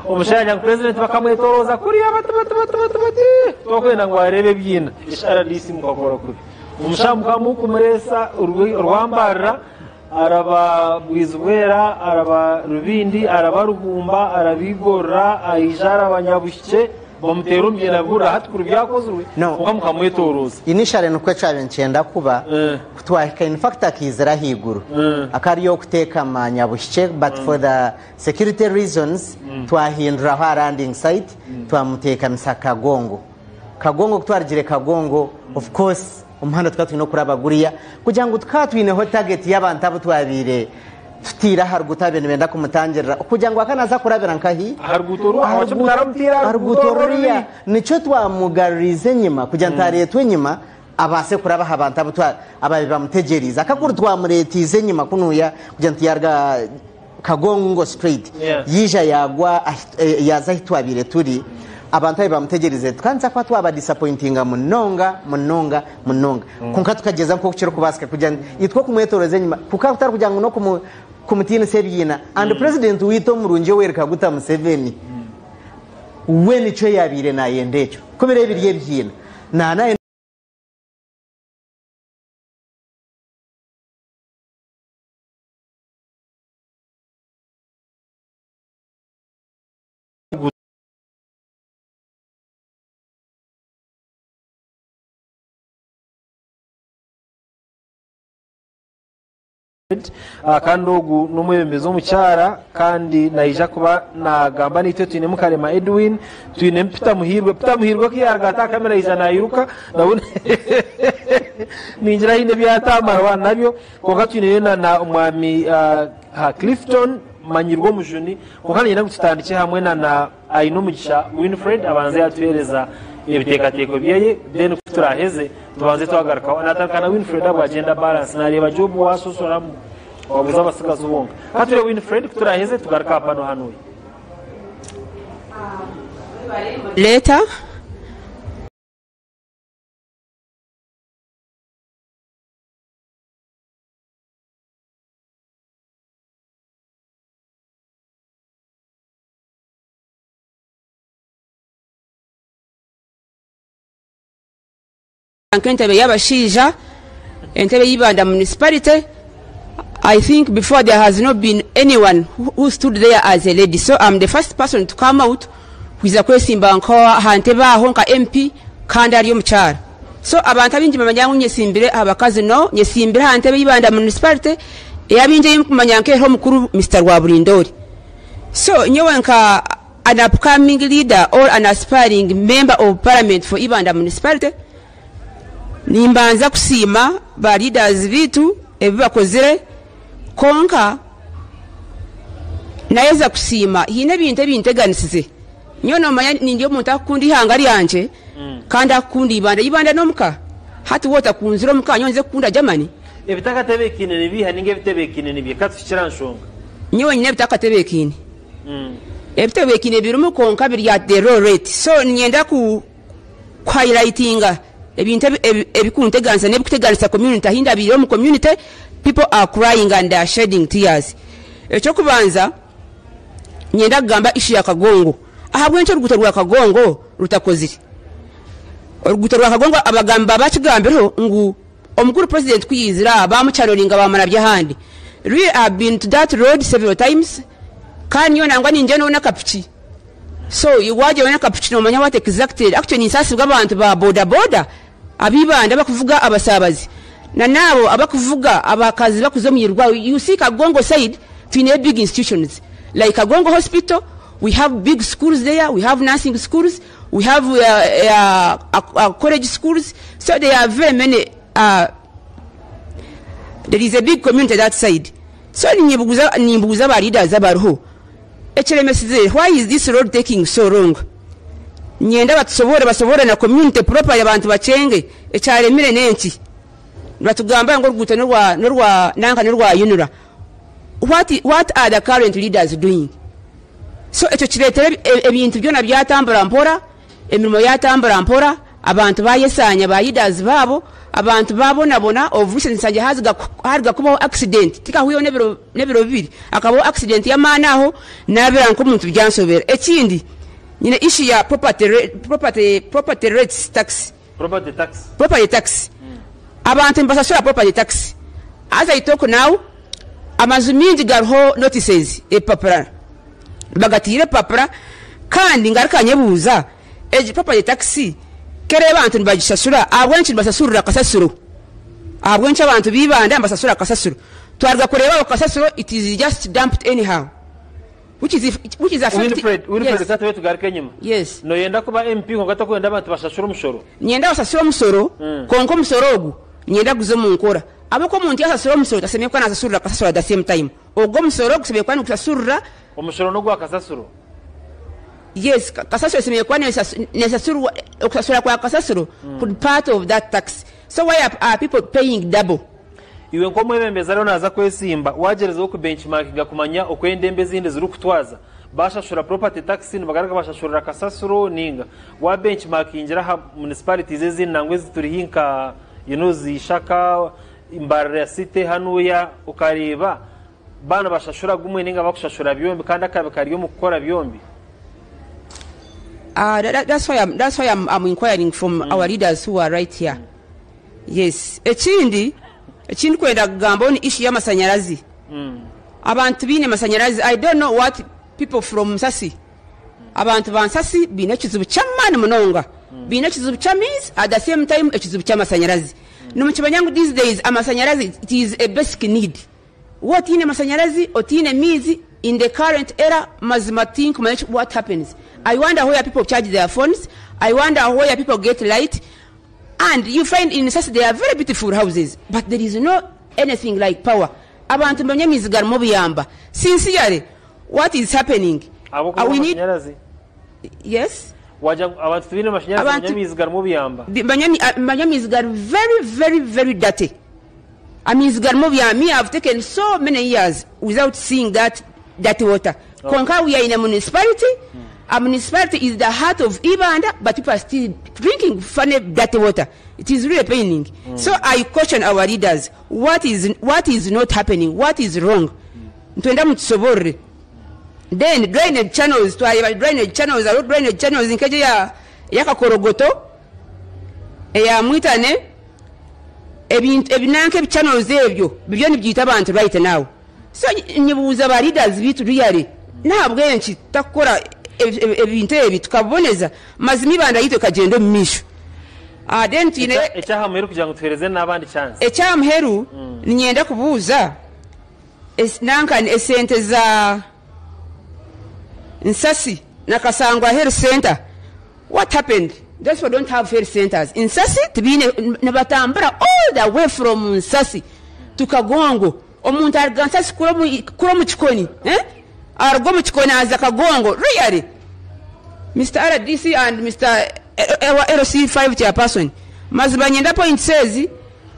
omushaija ngu president bakamwetoroza kuriya bati bati bati bati bati tokwenda ngu areebe ebyiina HRDC mukakora kubi omushaija mukamukumureesa orwambarira araba Bwizibwera araba Rubindi araba Ruhumba araba Igorora aija araba Nyabuhikye Bamuteera omu byenda bihurira hati kuri byakozirwe kwonka mukamwetoroza. Initially nikwo kyabaire nikyenda kuba ku twahika in fact akaizira ahaiguru akaba ari ow'okuteekama Nyabuhikye but for the security reasons twahinduraho aha landing site twamuteekamisa Kagongo. Kagongo ku twarugire Kagongo of course omuhanda tukaba twine okuraba guriya kugira ngu tukaba twineho target y'abantu abu twabaire Tutaire aha ruguuto ababaire nibenda kumutangirira kugira ngu akaba naaza kurabira nkahi? Aha ruguuto oru, Aha ahabwaki mutaramutiire aha aha ruguuto ruguuto oru ruriya. ruri? Nikyo twamugaruriize enyima kugira ngu taareetwa enyima abaase kuraba aha bantu abu twa ababaire bamutegyereize. Akakuru twamureetiize enyima kunuya kugira ngu tiyaruga Kagongo straight Yeah. yaija yaagwa ahi eh, yaaza ahi twabaire turi abantu ababaire bamutegyereize tukaba nituza kuba twabadisapointinga munonga munonga munonga Kwonka tukagyeza nk'oku kirikubaasika kugira ngu itwe okumwetooroza enyima kukaba kutari kugira ngu n'okumu kumutiinisa ebiina and president waitu omurungi Yoweri Kaguta Museveni we nikyo yaabaire naayenda ekyo ku biriba biri ebiina naaba naayenda Kandi ogu n'omwebembezi omukyara kandi naija kuba nagamba naitwe. Twinemu Karema Edwin, twinemu Peter Muhiirwe. Peter Muhiirwe ku yaruga ati aha kamera yaija nairuka nawe ningira haine ebi yatamarwa nabyo. Kwonka twineyo na na omwami Clifton Manyirwe Omujuni. Kwonka niinyenda ngu tutandikye hamwe na na Ainomugisha Winfred abanze yatuheereza ebiteekateeko byeye then ku turaaheze tubanze twagarukaho. Naatandika na Winfred ahabwa gender balance naareeba Job waashosoramu wabuuza abatsigazi bonka. Ka tureebe Winfred ku turaaheze tugaruke aha pano hanuya. Leeta. Nk'entebe y'abashaija, entebe y'Ibanda Municipality, I think before there has not been anyone who stood there as a lady so am the first person to come out kwija kwesimba aha ntebe aho nka MP kandi ari omukyara. So abantu abaingi bamanya ngu nyesimbire aha bakazi no, nyesimbire aha ntebe y'Ibanda Municipality eyabaingi ei mukumanya nk'eriho omukuru Mister Rwaburindori. So nyowe nka an upcoming leader or an aspiring member of parliament for Ibanda Municipality, nimbanza kusiima ba leaders baitu ebi bakozire kwonka nayeza kusiima haine ebintu ebinteganisize. Nyowe nomanya nindi omuntu akukunda eihanga ryangye kandi akukunda Ibanda. Ibanda n'omuka. Hati waaba otakunzire omuka nyowe nze kukunda Germany? Ebitakatebeekaine nibiiha ninga ebitebeekaine nibyo? Ka tuhikire aha nshonga. Nyowe nyine ebitakatebeekaine. Ebitebeekaine birimu kwonka biri at the low rate. So niinyenda ku highlightinga ebintu ebikunteganisa n'ebikuteganisa community. Ahi ndabiire omu community, people are crying and they are shedding tears. Eky'okubanza, Niinyenda kugamba issue ya Kagongo. Ahabw'enki oruguuto rwa Kagongo rutakozire? Oruguuto rwa Kagongo abagambi baaba bakigambireho ngu omukuru president ku yaizire aha baamucanoringa baamunabya ahandi. Really I have been to that road several times kandi nyowe nangwa ningyendaho n'akapiki. So waagyendaho n'akapiki noomanya what exactly. Actually ninsaasibwa abantu ba boda boda ab'Ibanda abakuvuga abasaabazi na n'abo abakuvuga abakazi bakuza omu irwariro. You see Kagongo side twineyo big institutions like Kagongo hospital, we have big schools there, we have nursing schools, We have uh, uh, college schools. So there are very many there is a big community that side. So nimbuuza nimbuuza ba leaders abariho ekiremesize why is this road taking so long? Nyenda batusobore basobore na community properly abantu bakyenge ekyaremire n'enki? Nibatugamba ngu oruguuto n'orwa n'orwa nanka n'orwa UNRA. What what are the current leaders doing? So ekyo kireetera ebintu byona byatambura mpora, emirimo yatambura mpora, abantu bayesaanya ba leaders baabo, abantu babonabona, of recent nsangire haziga haruga kubaho accident tikahwireho n'ebiro n'ebiro bibiri, hakabaho accident y'amaani aho, nabira nk'omuntu byanshobera. Ekindi nyine issue ya property property property rates tax. Property tax. Property tax. Abantu nibasasura property tax. As I talk now, amaju mingi gariho notices, ebipapura. Bagatiire ebipapura kandi ngaruka nyebuuza, egi property tax keri abantu nibagishashura, ahabw'enki nibasasurira kasasiro? Ahabw'enki abantu b'Ibanda nibasasura kasasiro? Twaruga kureeba aho kasasiro it is just dumped anyhow. Which is, which is affecting... Winfred, Winfred Yes. reka tube tugaruke enyima. Yes. Noyenda kuba MP kwonka tokwenda abantu bashashure omushoro. Niinyenda basasure omushoro, kwonka omushoro ogu niinyenda guze omu nkora. Ahabw'okuba omuntu yaasasura omushoro tashemereire kuba naasasurira kasasiro at the same time. Ogwo omushoro gushemereire kuba nigusasurira. Omushoro n'ogwa kasasiro? Yes, kasasiro eshemereire kuba nesasurwa, okusasura kwa kasasiro kuri part of that tax. So why are people paying double? Iwe nk'omwebembezi ariyo naaza kwesimba, waagyerezaho kubenchimakinga kumanya oku endembo ezindi zirikutwaza? Baashashura property tax nibagaruka bashashurira kasasiro ninga? Waabenchimakingira aha municipalities ezindi nangwa ezituri haihi nka you know, Ishaka, Mbarara City hanuya okareeba baaba nibashashura gumwe ninga bakushashura byombi kandi akabi kari omu kukora byombi? Uh, that, that's why I'm, that's why I'm, I'm inquiring from mm. our leaders who are right here. Yes. Ekindi ekindi kwenda kugambaho ni issue y'amasanyarazi. Abantu baine amasanyarazi. I don't know what people from Nsasi. Abantu ba Nsasi baine ekizibu ky'amaani munonga. Baine ekizibu ky'amaizi at the same time ekizibu ky'amasanyarazi. Nimukimanya ngu these days amasanyarazi it is a basic need. Waaba otaine masanyarazi, otaine maizi in the current era mazima tinkumanya what happens. I wonder where people charge their phones, I wonder where people get light and you find in Nsasi there are very beautiful houses but there is no anything like power. Abantu nibanywa amaizi garimu obuyamba. Sincerely what is happening? Ahabw'okuba We need amasanyarazi? Yes. Wagira ngu abantu tibaine mashanyarazi Abantu banywa amaizi garimu obuyamba? Banywa amaizi gari very very very dirty. Amaizi garimu obuyamba. Me I have taken so many years without seeing that dirty water. Kwonka we are in a municipality, a municipality is the heart of Ibanda but people are still drinking funny dirty water. It is really paining. So I caution our leaders, what is, what is not happening, what is wrong? Nitwenda mutusoborore. Then drainage channels, twareeba drainage channels, hariho drainage channels nk'egyo eya ey'akakorogoto, eya Mwitane, ebintu ebi nanka ebi channels ebyo biriyo nibyita abantu right now. So nyibuuza ba leaders baitu really, n'ahabw'enki tutakukora ebintu ebi tukabiboneza mazima Ibanda yaitu ekagyenda omu maisho. Then twine. Eky'aha muheru kugira ngu tuheereze n'abandi chance. Eky'aha muheru niinyenda kubuuza nanka esente za Nsasi na Kasangwa Health Centre what happened? Those people don't have health centres. Nsasi tibaine nibatambura all the way from Nsasi to Kagongo. Omuntu aruga Nsasi kura omu kikoni eh? Aruga omu kikoni aza Kagongo really? Mister RDC and Mister LC5 chairperson mazima nyenda points ezi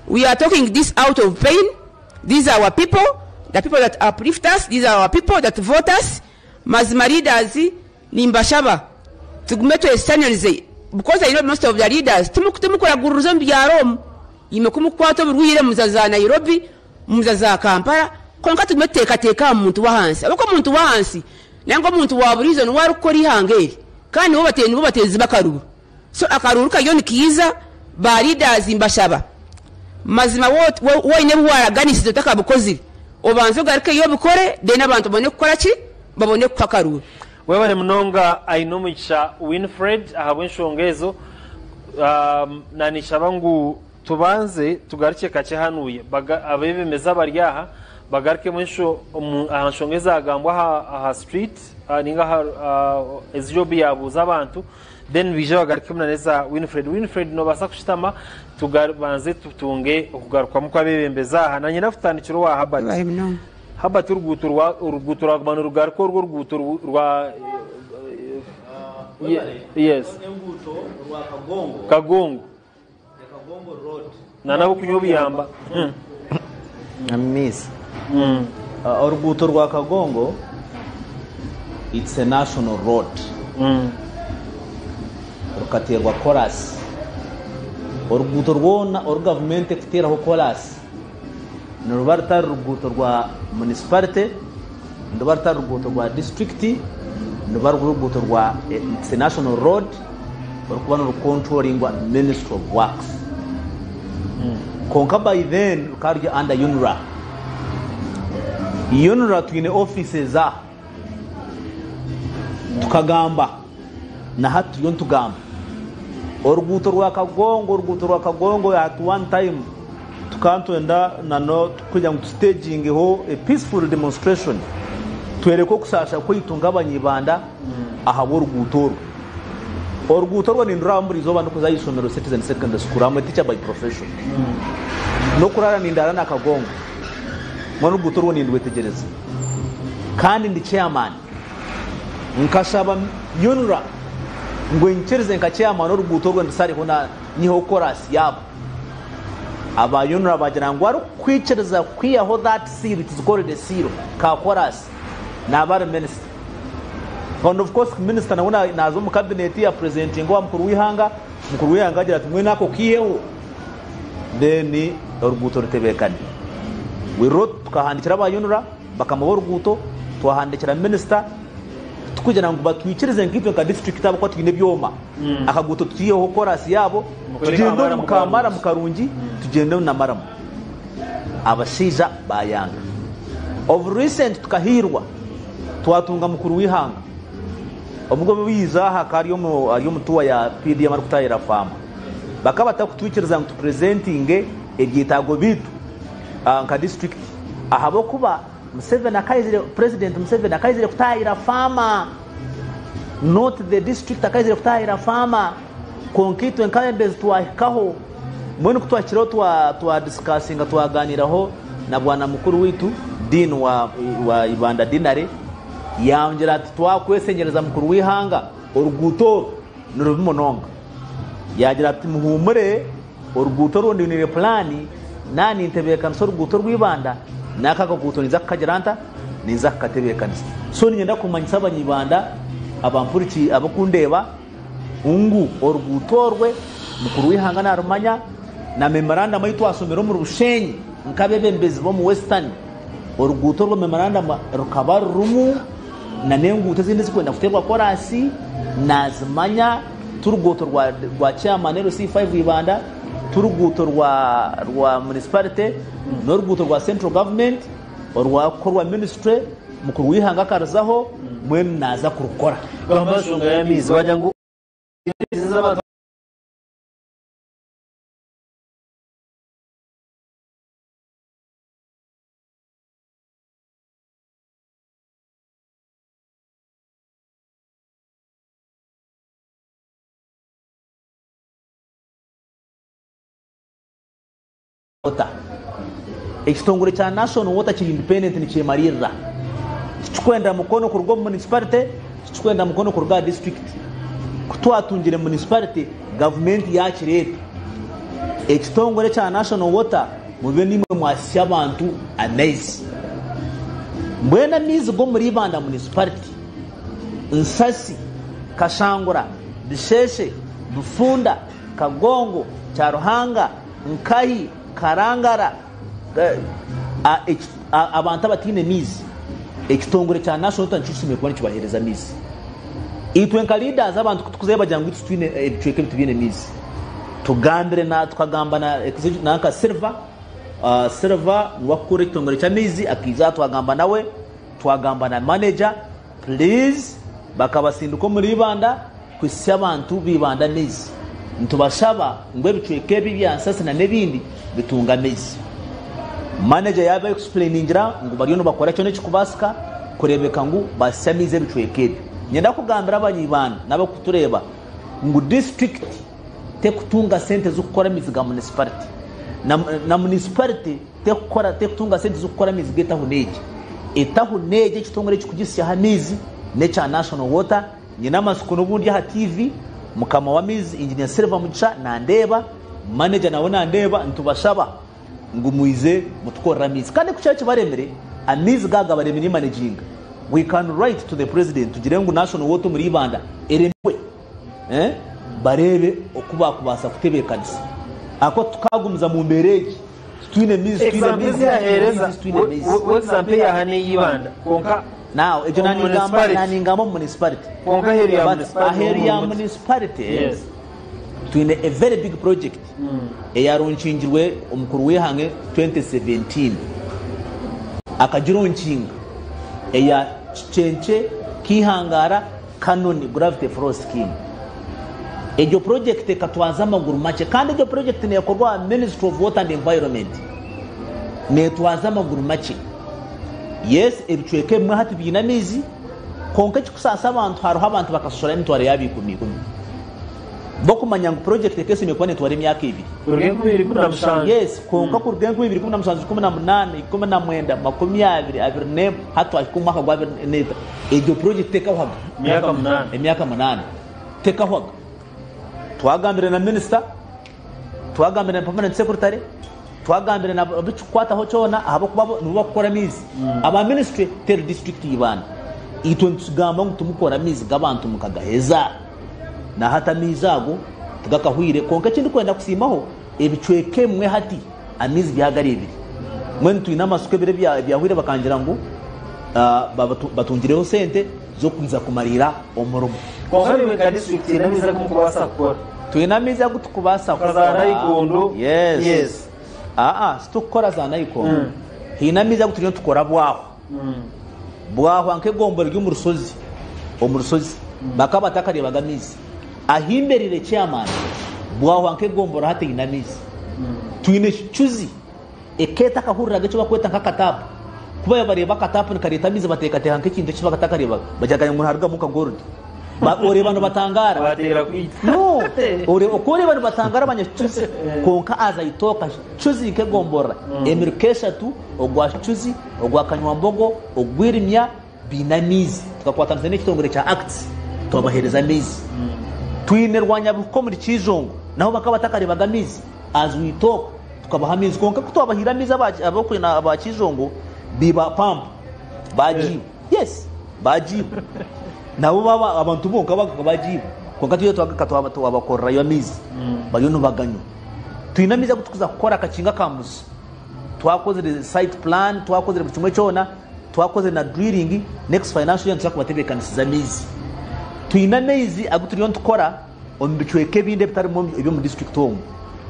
we are talking this out of pain these are our people the people that uplift us these are our people that vote us mazima leaders nimbashaba tugume twesitanirize because I know most of the leaders timukuraguririza omu byaro omu imwe kumukukwata oburwaire muza za Nairobi muza za Kampala kwonka tugume tuteekateeke aha muntu w'ahansi ahabw'okuba omuntu w'ahansi nangwa omuntu wa buriijo niwe arikukora eihanga eri kandi nibo bateezi b'akaruuru so akaruuru kariyo nikaija ba leaders mbashaba mazima waaba oine ebi waaraganisize otakabikozire obanze ogarukeyo obikore then abantu babone kukora ki babone kukuha akaruuru. Webare munonga Ainomugisha Winfred ahabw'enshonga ezo. Naninshaba ngu tubanze tugarukye kakye hanuya. Abebembezi abari aha bagarukemu aha nshonga ezagambwa aha street ninga aha ezi Job yabuuza abantu. Then baije bagarukemu na n'eza Winfred. Winfred nobaasa kushutama tubanze tutunge okugarukamu kw'abebembezi aha. Nanye nakutandikira owa Herbert. Herbert oruguuto rwa oruguuto rwaguma nirugaruka orwo oruguuto rwa yes. Enguuto rwa Kagongo. Kagongo. The Kagongo road. Na n'abokunywa obuyamba. Amaizi. Oruguuto rwa Kagongo it's a national road. Rukateerwa korasi. Oruguuto rwona oru gavumenti ekuteeraho korasi niruba rutari ruguuto rwa municipality, niruba rutari ruguuto rwa disiturikiti, niruba ruri oruguuto rwa it's a national road orukuba nirukontroringwa ministry of works. Kwonka by then rukaba ruri under UNRA. UNRA twine offices aha. Tukagamba na hati turiyo nitugamba. Oruguuto rwa Kagongo, oruguuto rwa Kagongo at one time tukaba nitwenda na kugira ngu tusitegingeho a peaceful demonstration twereke okusaasha kwaitu nk'abanyibanda ahabw'oruguuto orwo. Oruguuto orwo nindurabamu buri izooba ndikuza aha ishomero Citizen Secondary School, I'm a teacher by profession. N'okuraara nindaara na Kagongo, mbwenu oruguuto orwo nindwetegyereza. Kandi ndi chairman. Nkashaba UNRA ngu enyikirize nka chairman oruguuto orwo ndusareho na nyiheho korasi yaabo. Aba UNRA bagira ngu arikukwikiriza kwihaho that seal, it is called a seal, ka korasi, naaba ari minister. And of course minister nawe naaza omu cabinet ya presentinga owa mukuru w'eihanga, mukuru w'eihanga agira ati mbwenu ako kiiheho then oruguuto rutebeekane. We wrote tukahandikira aba UNRA bakama b'oruguuto, twahandikira minister tukugira ngu batwikirize nkaitwe nka district ahabw'okuba twine ebyoma akaguuto tukiiheho korasi yaabo tugyende omu ka maramu karungi tugyende na maramu. Abashaija bayanga. Of recent tukahiirwa twatunga mukuru w'eihanga omugobe obu yaija aha akaba ari omu ari omu tour ya PDM arikutaahirira faama. Bakaba batarikutwikiriza ngu tupurezentinge ebyetaago biitu nka disiturikiti ahabw'okuba Museveni akaizire Purezidenti Museveni akaizire kutaahirira faama not the district akaizire kutaahirira faama kwonka itwe nk'abebembezi twahikaho Mbwenu ku twahikireho twa twa discussinga twaganiiraho na bwana mukuru waitu Dean wa wa Ibanda Deanery yangira ati twakwesengyereza mukuru w'eihanga oruguuto oru ni rubi munonga. Yagira ati muhuumure oruguuto oru ndwiniire pulaani naaba nintebeekanisa oruguuto orw'Ibanda n'aka akaguuto ninza kukagira nta? Ninza kukatebeekanisa. So niinyenda kumanyisa abanyibanda abampuriki abakundeeba ngu oruguuto orwe mukuru w'eihanga narumanya na memorandamu ei twashomire omuri Bushenyi nk'abeebembezi b'omu Western, oruguuto orwo memorandamu rukaba rurimu na n'enguuto ezindi ezirikwenda kuteerwa koraasi nazimanya, ti ruguuto rwa chairman LC5 Ibanda, ti ruguuto rwa municipality, n'oruguuto rwa central government orwakukorwa ministry, mukuru w'eihanga akaruzaho mbwenu naaza kurukora. Gamba enshonga y'amaizi wagira ngu abantu. Water. Ekitongore kya National Water kiri independent nikyemariirira. Tikikwenda mukono kuruga omu municipality, tikikwenda mukono kuruga aha district. Ku twatungire municipality, gavumenti yakireeta. Ekitongore kya National Water mube nimwe mwasisya abantu amaizi. Mbwenu amaizi g'omuri Ibanda municipality, Nsasi, Kashangura, Bisheshe, Bufunda, Kagongo, Kyaruhanga, Nkahi, Karangara, abantu abataine maizi, ekitongore kya National Water nikyo kishemereire kuba nikibaheereza amaizi. Itwe nka leaders abantu kutukuzayo bagira ngu itwe titwine ebicweka ebi tibiine maizi. Tugambire na tukagamba na nanka Silver, Silver niwe arikukora ekitongore ky'amaizi akaija aha twagamba nawe, twagamba na manager, please bakabasindika omuri Ibanda, kuhitsya abantu b'eibanda amaizi. Nitubashaba ngu ebicweka ebi ebya Nsasi na n'ebindi bitunge amaizi. Manager yaaba explainingira ngu bariyo nibakora kyona ekikubaasika kureebeka ngu bahitsya amaizi ebicweka ebyo. Niinyenda kugambira abanyaibanda n'abarikutureeba ngu disiturikiti tekutunga sente z'okukora amaizi ga munisiparite na munisiparite tekukora tekutunga sente z'okukora amaizi g'etahuni egi. Etahuni egi ekitongore ekikugisyaho amaizi n'ekya National Water. Nyine amatsiko n'obu ndi aha TV, mukama w'amaizi Engineer Silver Mugisha nandeeba, manager nawe nandeeba, nitubashaba ngu mwije mutukorere amaizi. Kandi ku kiraabe kibaremire, amaizi gaaba gabaremire managinga, we can write to the president tugire ngu National Water omuri Ibanda eremirwe. Bareebe oku baakubaasa kutebeekanisa. Ahakuba tukagumiza mu mbeera egi, titwine maizi, titwine Example maizi, ezi yaheereza, titwine maizi, titwine maizi. we example eyaha n'ey'Ibanda kwonka Now, egyo omu naningamba municipality. naningamba omu municipality. Kwonka aheeru ya But municipality aheeru ya omu muti. municipality Yes. twine a very big project eyaronkingirwe omukuru w'eihanga 2017 akagironkinga eya Kicence Kihangara Kanoni Gravity Flow Scheme. Egyo purojekiti ekatwaza amaguru makye kandi egyo purojekiti neekorwa aha Ministry of Water and Environment. Neetwaza amaguru makye. Yes, ebicweka ebimwe hati biine amaizi, kwonka ekikusaasa abantu hariho abantu bakashashura emitwaro yaabo ikumi ikumi. B'okumanya ngu purojekiti ekesiimire kuba neetwara emyaka ebiri. Kuruga 2017. Yes, kwonka kuruga 2017, 18, 19, 20, 21, hati twahika omu mwaka gwa 25, egyo purojekiti tekahwaga. Emyaka munaana. Emyaka munaana. Tekahwaga. Twagambire na minisita, twagambire na permanent secretary, twagambire na abu kikukwataho kyona ahabw'okuba bo nibo bakukora amaizi. Aba minisitule teri disiturikiti Ibanda. Itwe nitugamba ngu timukore amaizi g'abantu mukagaheza. Na hati amaizi ago tigakahwire kwonka eki ndikwenda kusiimaho ebicweka ebimwe hati amaizi byagareebire. Mbwenu twine amatsiko ebiro ebyahwire bakangira ngu batungireho sente z'okwija kumariira omurimo. Kwonka naimwe nka disiturikiti eine amaizi agu murikubaasa kukora? Twine amaizi agu turikubaasa Nka za kukora. nayikondo? Yes. Yes. Aa, titurikukora za nayikondo. Haine amaizi agu turiyo nitukora bwahwa. Bwahwa nk'egombora ry'omu rushozi, omu rushozi bakaba batakareebaga amaizi. Ahimberire chairman, bwahwa nk'egombora hati eine amaizi. Twine ekicuzi, eka etakahuriraga eki barikweta nk'akataapu. Ku baabaire bareeba akataapu nikareeta amaizi bateekateeka nk'ekintu eki batakareebaga, bagira ngu niharugamu nka gold. Oreeba nibatangaara. No, oku oreeba nibatangaara abanyakicuzi. Kwonka as I talk, Kicuzi nk'egomborora emiruka eshatu, ogwa Kicuzi, ogwa Kanywambogo, ogw'Irimya baine amaizi. Tukakwatanisa n'ekitongore kya ACTS twabaheereza amaizi. Twine Rwanyabihuka omuri Kiijongo naho bakaba batakareebaga amaizi as we talk tukabaha amaizi kwonka ku twabahaire amaizi aba Kiijongo baiba pampu baagiiba. Yes, baagiiba. Nabo baaba abantu bonka bagiiba kwonka twija twagaruka twabakorerayo amaizi bariyo nibaganywa. Twine amaizi agu turikuza kukora akakinga ka Muzo. Twakozire site plan, twakozire buri kimwe kyona, twakozire na drilling, next financial year nituza kubatebeekanisiza amaizi. Twine amaizi agu turiyo nitukora omu bicweka ebindi ebitarimu eby'omu district omu.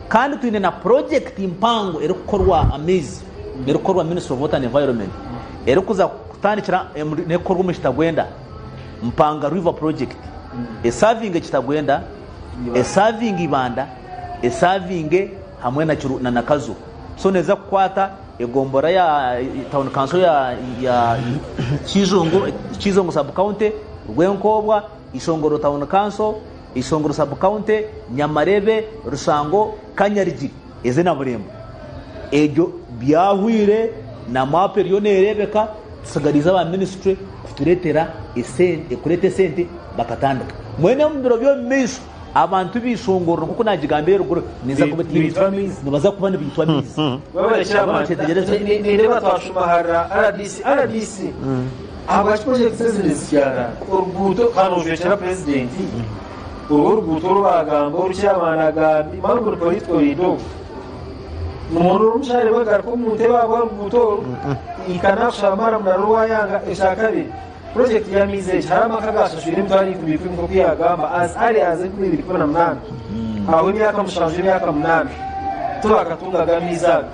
Kandi twine na project mpango erikukorwa amaizi, erikukorwa Ministry of Water and Environment, erikuza kutandikira n'ekukorwa omu Kitagwenda, Mpanga River Project, esavinge Kitagwenda, esavinge Ibanda, esavinge hamwe na Nakazo. So neeza kukwata egombora ya town council ya Kizungu, Kizungu sub county, Rwenkobwa, Ishongoro town council, Ishongoro sub county, Nyamarebe, Rusango, Kanyarigiri eze na Bulembo. Egyo byahwire na map eriyo nerebeka tusigariize aba ministry kuturetera esente kureta esente bakatandika. Mbwenu omu biro by'omu maisho Abantu b'eishongorero nk'oku naagigambire eruguru, ninza kuba Nibaitwa amaizi. nibaza kuba nibaitwa amaizi. Webale chairman. Oba Nindeeba twashuma ahari RDC. RDC ahabwaki projects ezi nizikyara oruguuto kandi ojwekyera purezidenti orwo oruguuto oru baagamba oru chairman agambye mani buri political leader ogu nimwona oru omushaare garuka omu ntebe ahabwa ruguuto oru ihika nakushaba maramu narwo wayanga ekyakabiri Purojekiti y'amaizi egi hariho amaka agaashashwire emitwaro ikumi ikumi nk'oku yaagamba as early as 2018 hahwaho emyaka mushanju emyaka munaana tibakatungaga amaizi aga.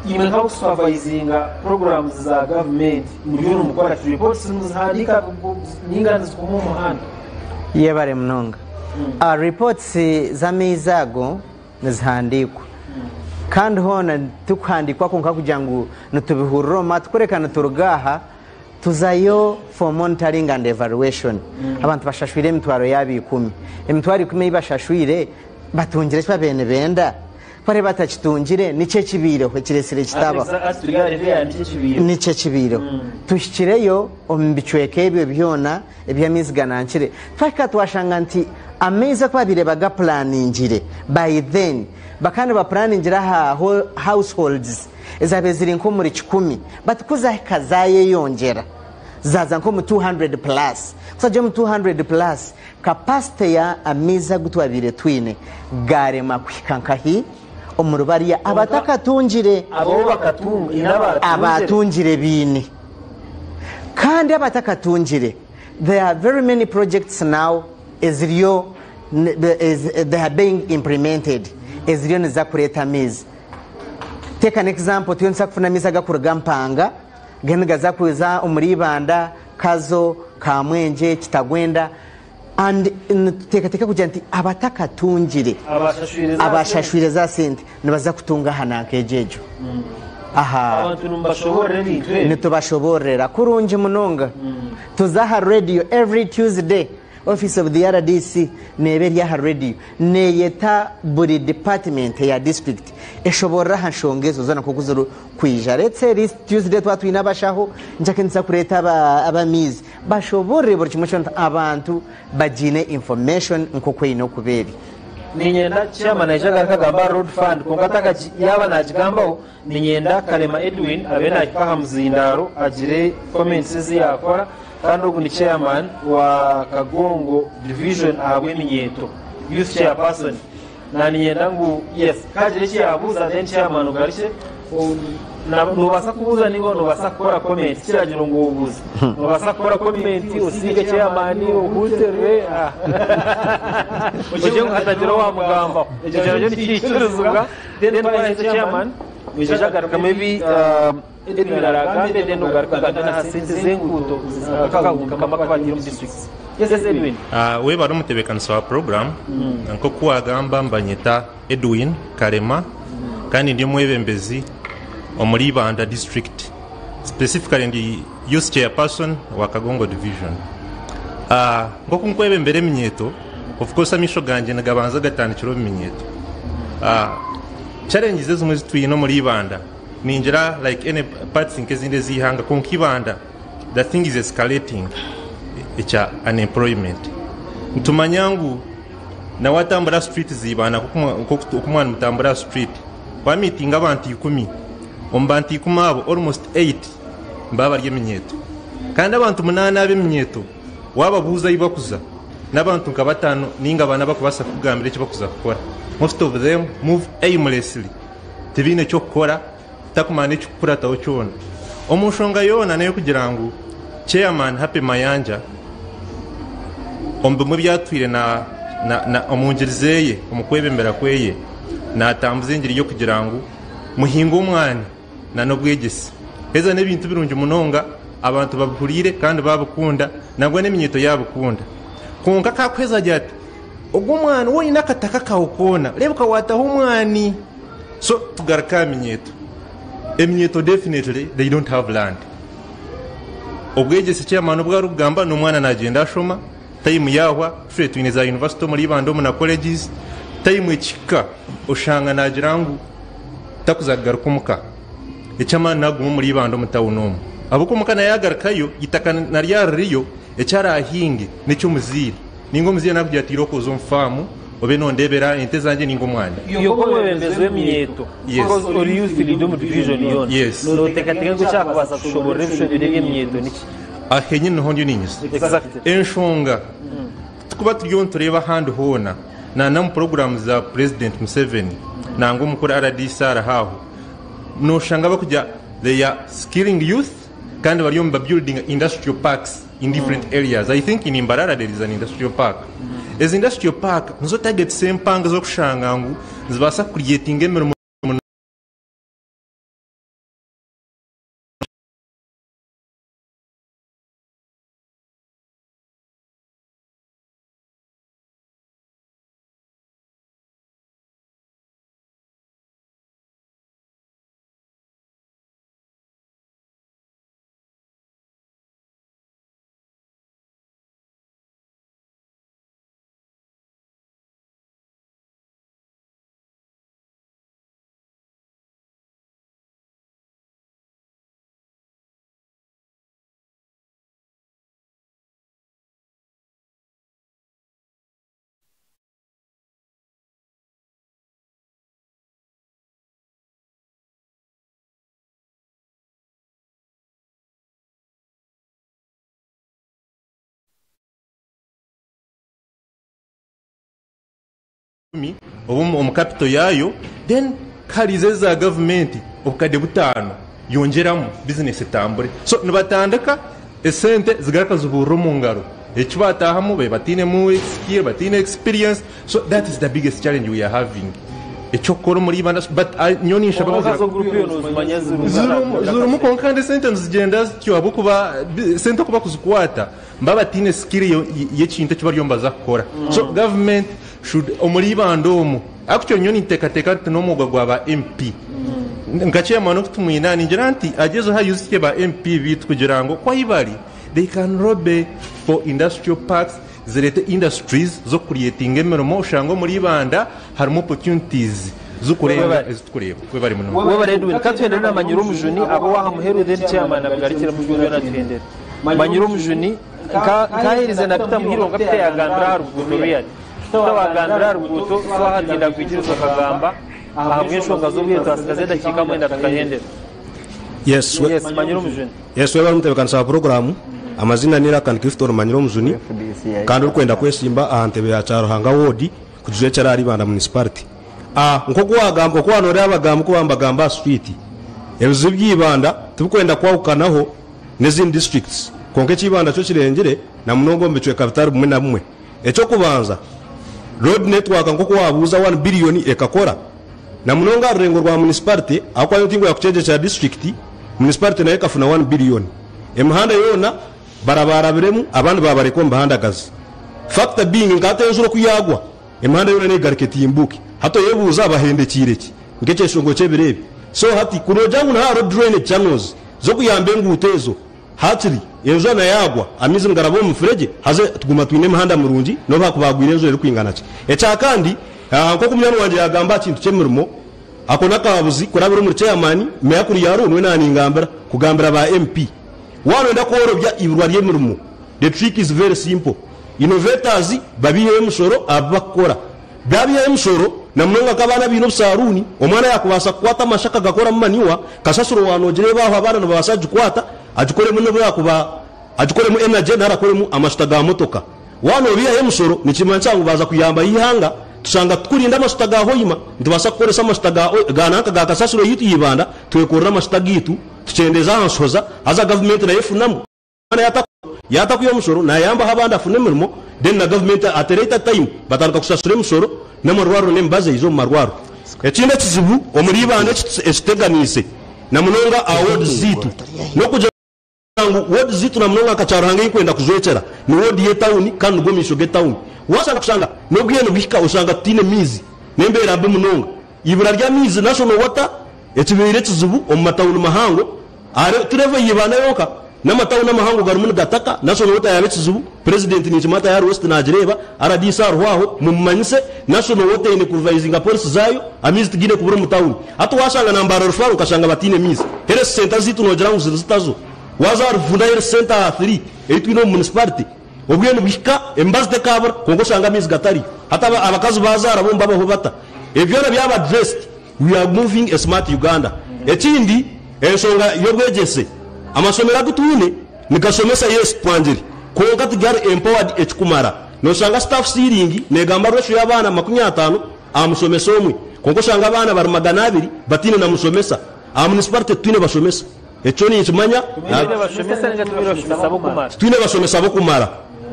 Imwe nk'abakusupavayizinga puroguramuzi za gavumenti muriyo nimukora ki? Ripootisi nimuzihandiika ninga nizikoma omu muhanda? Yebare munonga. Reports z'amaizi ago nizihandiikwa kandi hoona tikuhandiikwa kwonka kugira ngu nitubihurira omu matu kureka nituruga aha. Tuzayo for monitoring and evaluation. Abantu bashashwire emitwaro yaabo ikumi. Emitwaro ikumi ei bashashwire batungire eki babaire nibenda? Ku bariba batakitungire, niki ekibaireho ekireetsire kitabaho? Niki ekibaireho? Tuhikireyo omu bicweka ebyo byona eby'amaizi ganankire, twahika twashanga nti amaizi aku babaire bagapulaaningire by then, bakaba nibapulaningira aha households ezaabaire ziri nk'omuri kikumi, but ku zaahika zaayeyongyera zaaza nk'omu 200 plus. Ku zaagira omu 200 plus, Capacity ya amaizi agu twabaire twine gaarema kuhika nkahi omuri bariya abatakatungire. Abaatungire baine kandi abatakatungire there are very many projects now eziriyo they are being implemented eziriyo niziza kureeta amaizi. Take an example turiyo nituza kufuna amaizi agakuruga Mpanga gariyo nigaza kuza omuri Ibanda, Kazo, Kamwengye, Kitagwenda and nituteekateeka kugira nti abatakatungire abashashwire za sente nibaza kutunga aha nanka egyo egyo. Aha Abantu nimubashoboorora ebintu ebi? Nitubashoboororera kurungi munonga. Tuza aha radio every Tuesday. Office of the RDC neeba eri aha radio neeyeta buri department eya district eshoboorora aha nshonga ezo zoona nk'oku zirikwija. Let's say this Tuesday twaba twine abashaho, nkyake nituza kureeta ab'amaizi bashoboorore buri kimwe kyona abantu bagiine information nk'oku eine okuba eri. Niinyenda chairman aije agaruke agambe aha road fund kwonka atakagi yaaba naagigambaho Niinyenda Kalema Edwin abe naahika aha muzindaaro agire comments ezi yaakora kandi ogu ni chairman wa Kagongo division ahabw'eminyeeto, youth chairperson. Na niinyenda ngu yes ku agire eki yaabuuza then chairman ogarukye Noobaasa kubuuza nainga noobaasa kukora comment tikiragira ngu obuuze. Noobaasa kukora comment osiige chairman ohuuterere ogire ngu hatagira owaamugambaho. Ekyo nakyo nikiikirizibwa. Then twaheza chairman noija agarukamu ebi Edwin aragambe then ogaruke ogambe n'aha sente z'enguuto akahumbi kamwe aku bagiire omu districts. Yes Edwin. Webare omutebekanisa wa program. Nkoku wagamba mbanyeta Edwin Kalema kandi ndi omwebembezi omuri Ibanda district specifically ndi youth chairperson wa Kagongo division. Nkoku nkwebembera eminyeto Of course amaisho gangye nigabanza gatandikira omu minyeeto. Challenges ezimwe ezi twine omuri Ibanda ningira like any parts nk'ezindi ez'eihanga kwonka Ibanda the thing is escalating ekya unemployment. Nitumanya ngu na watambura aha street za Ibanda nk'oku mwaba nimutambura aha street wamiitinga abantu ikumi, omu bantu ikumi abo almost eight nibaba bari eminyeeto. Kandi abantu munaana ab'eminyeeto Waababuuza ahu bakuza, n'abantu nka bataano nainga bana abakubaasa kukugambira eki bakuza kukora. Most of them move aimlessly. Tibaine ky'okukora, takumanya n'ekikukurataho kyona. Omu nshonga yoona n'ey'okugira ngu Chairman Happy Mayanja omu bimwe ebi atwire na, na, na, omu ngiri zeye, omu kwebembera kweye, naatambuza engiri y'okugira ngu muhinge omwani. N'obwegyese. Heza n'ebintu birungi munonga, abantu babihuriire kandi baabikunda, nangwa n'eminyeeto yaabikunda. Kwonka akaakuheza agira ati, Ogwo omwani, waaba oine akataka kaawe koona, reebeka waataho omwani. So, tugaruke aha minyeeto. Eminyeeto definitely they don't have land. Obwegyese chairman obu arikugamba, n'omwana naagyenda ashoma, tayimu yaahwa, itwe twine za yunivasite omuri Ibanda omu na colleges, tayimu ekihika oshanga naagira ngu, takuza kugaruka omuka. Eky'amaani naaguma omuri Ibanda omu tawuni omu. Ahabw'okuba omuka nayo yaagarukayo, eitaka naryo ririyo, eki araahinge n'eky'omuzaire. Nainga omuzaire naakugira ati, Irooko oze omu faamu obe noondeebera ente zangye nainga omwani. Iwe nk'omwebembezi w'eminyeeto, Yes. ori youth leader omu division yoona, Yes. nooteekateeka ngu ekyakubaasa kushoboorora ebishobire by'eminyeeto niki? Aha henyini niho ndiyo niinyija. Exactly. Enshonga, Tukuba turiyo nitureeba ahandi hoona, na n'omu puroguraamu za Purezidenti Museveni nangwa omukuru rdc ariho aho, noshanga barikugira they are skilling youth kandi bariyo niba buildinga industrial parks in different areas. I think in Mbarara there is an industrial park. Ezi industrial park nizo targets empango ez'okushanga ngu nizibaasa ku creatinga emirimo Oba omu capital yaayo then kariza eza gavumenti obukade butaano yongyeramu bizinesi etambure. So nibatandika esente zigaruka ziburira omu ngaro eki batahamu babe batainemu skill bataine experience so that is the biggest challenge we are having ekyokukora omuri Ibanda but nyowe ninshaba Kwonka zo group yo nozimanya zirimu. Zirimu kwonka kandi esente nizigyenda zityo ahabw'okuba esente oku bakuzikwata nibaba bataine skill y'ekintu eki bariyo nibaza kukora so government Should omuri Ibanda omu. Actually nyowe ninteekateeka nti n'omwoga gwa ba MP. Nka chairman oku tumwine aha ningira nti agyezeho ayuzikye ba MP baitu kugira ngu oku ahi bari they can lobby for industrial parks zireete industries z'okucreatinga emirimo oshange omuri Ibanda harimu opportunities z'okurenga ezi turikureeba. Webare munonga. Webare Edwin. Ka tuhendere na Manyire Omujuni abe ow'aha muheru then chairman abigarukiremu byona tuhendere. Manyire Omujuni. Nkaaherize na Peter Muhirwa nka Peter yaagambire aha ruguuto Riyadh. Peter waagambire aha ruguuto so aha tinda kwikiriza okagamba ahabw'enshonga z'obwire twasigaza edakiika mwenda tukahendera. Yes, Yes, Manyire Omujuni. Yes, webale omutebekanisa wa puroguramu. Amazina ni Rakan Clifton Manyire Omujuni kandi orikwenda kwesimba aha ntebe ya Kyaruhanga ward kujwekyera ahari Ibanda Municipality. Ah, nk'oku wagamba, oku wanoreeba abagambi ku baba nibagamba aha street, ebizibu bya Ibanda tibikwenda kwahukanaho n'ezindi districts kwonka ekya Ibanda kyo kirengire na munonga omu bicweka bitari bimwe na bimwe. Eky'okubanza, road network nk'oku waabuuza one billion ekakora na munonga aha rurengo rwa municipality ahabw'okuba nyowe tinkuya kukyegyekyera district, municipality nayo ekafuna one billion. Emihanda yoona barabaarabiremu abandi baabareka omu bihandagazi. Factor being nka hati enjura oku yaagwa, Emihanda yoona neegaruka etimbuuke. Hati oyebuuza bahendekiire ki? Nk'ekyeshongo ky'ebiro ebi. So hati ku noogira ngu nihariho drainage channels z'okuyamba enguuto ezo, hakiri enjura na yaagwa amaizi nigaraba omu mifuregye haza tuguma twine emihanda mirungi n'obu hakuba hagwire enjura erikwingana ki. Ekyakandi, nk'oku munywani wangye yaagamba aha kintu ky'emirimo, ako n'akahabuzi kurabira omuri chairman, meya kuri yaariho niwe naaningambira kugambira ba MP. Waaba nooyenda kworobya eiburwa ry'emirimo, the trick is very simple. Innovators babaiheyo emishoro aha bi bakukora. Baabaihayo emishoro, na munonga nk'abaana abaine obusaaruuni, omwana yaakubaasa kukwata amasha akagakoramu manure, kasasiro waanogireeba aho abaana nibabaasa kugikwata agikoremu n'obu yaakuba agikoremu energy nari akoremu amashuta ga motoka. Waaba noobaihayo emishoro nikimanyisa ngu baaza kuyambaho eihanga, tushanga tukurinda amashuta ga Hoima, nitubaasa kukoresa amashuta ga ga nanka ga kasasiro yaitu ya Ibanda twekorere amashuta agaitu tukyendeeze aha nshohoza haza gavumenti nayo efunamu. Omwana yaata kwiha omushoro nayambaho abandi afune emirimo then na government at a later time batandika kushashura emishoro n'amarwariro n'emibazi eija omu marwariro. Ekindi ekizibu omuri Ibanda ekituteganiise na munonga aha wards zaitu n'okugira ngu wards zaitu na munonga nka Kyaruhanga ei nkwenda kujwekyera ni ward y'etawuni kandi nigo maisho g'etawuni. Washanga kushanga n'obwire nibuhika oshanga tutaine maizi n'embeera mbi munonga. Eibura ry'amaizi National Water ekibaire ekizibu omu matawuni mahango. Ahari ti level ya Ibanda yonka, n'amatawuni amahango garimu nigataka, National Water yaaba ekizibu, Purezidenti ninkimanya Tayari West nagireeba, rdc ariho aho, mumumanyise, National Water eine kurevisinga policy zaayo, amaizi tigaine kubura omu tawuni. Hati washanga na Mbarara Referral okashanga bataine maizi. Health Centre zaitu nogira ngu ziri zita zo? Waaza ahari Ruvunda Health Centre aha Thiri ei twine omu municipality, obwire nibuhika emibazi tekaabura kwonka oshanga amaizi gatariyo. Hati abakazi baazaara bo nibabaho bata? Ebyo byona byaba addressed. We are moving a smart Uganda. Ekindi, enshonga y'obwegyese. Amashomero agu twine nigashomesa yes twangire, kwonka tigari empowered ekikumara. Noshanga staff ceiling negamba ratio y'abaana 50 aha mushomesa omwe, kwonka oshanga abaana bari 200 bataine na mushomesa. Aha municipality titwine bashomesa. Ekyo ninkimanya. Titwine bashomesa ninga titwine bashomesa b'okumara? Titwine bashomesa b'okumara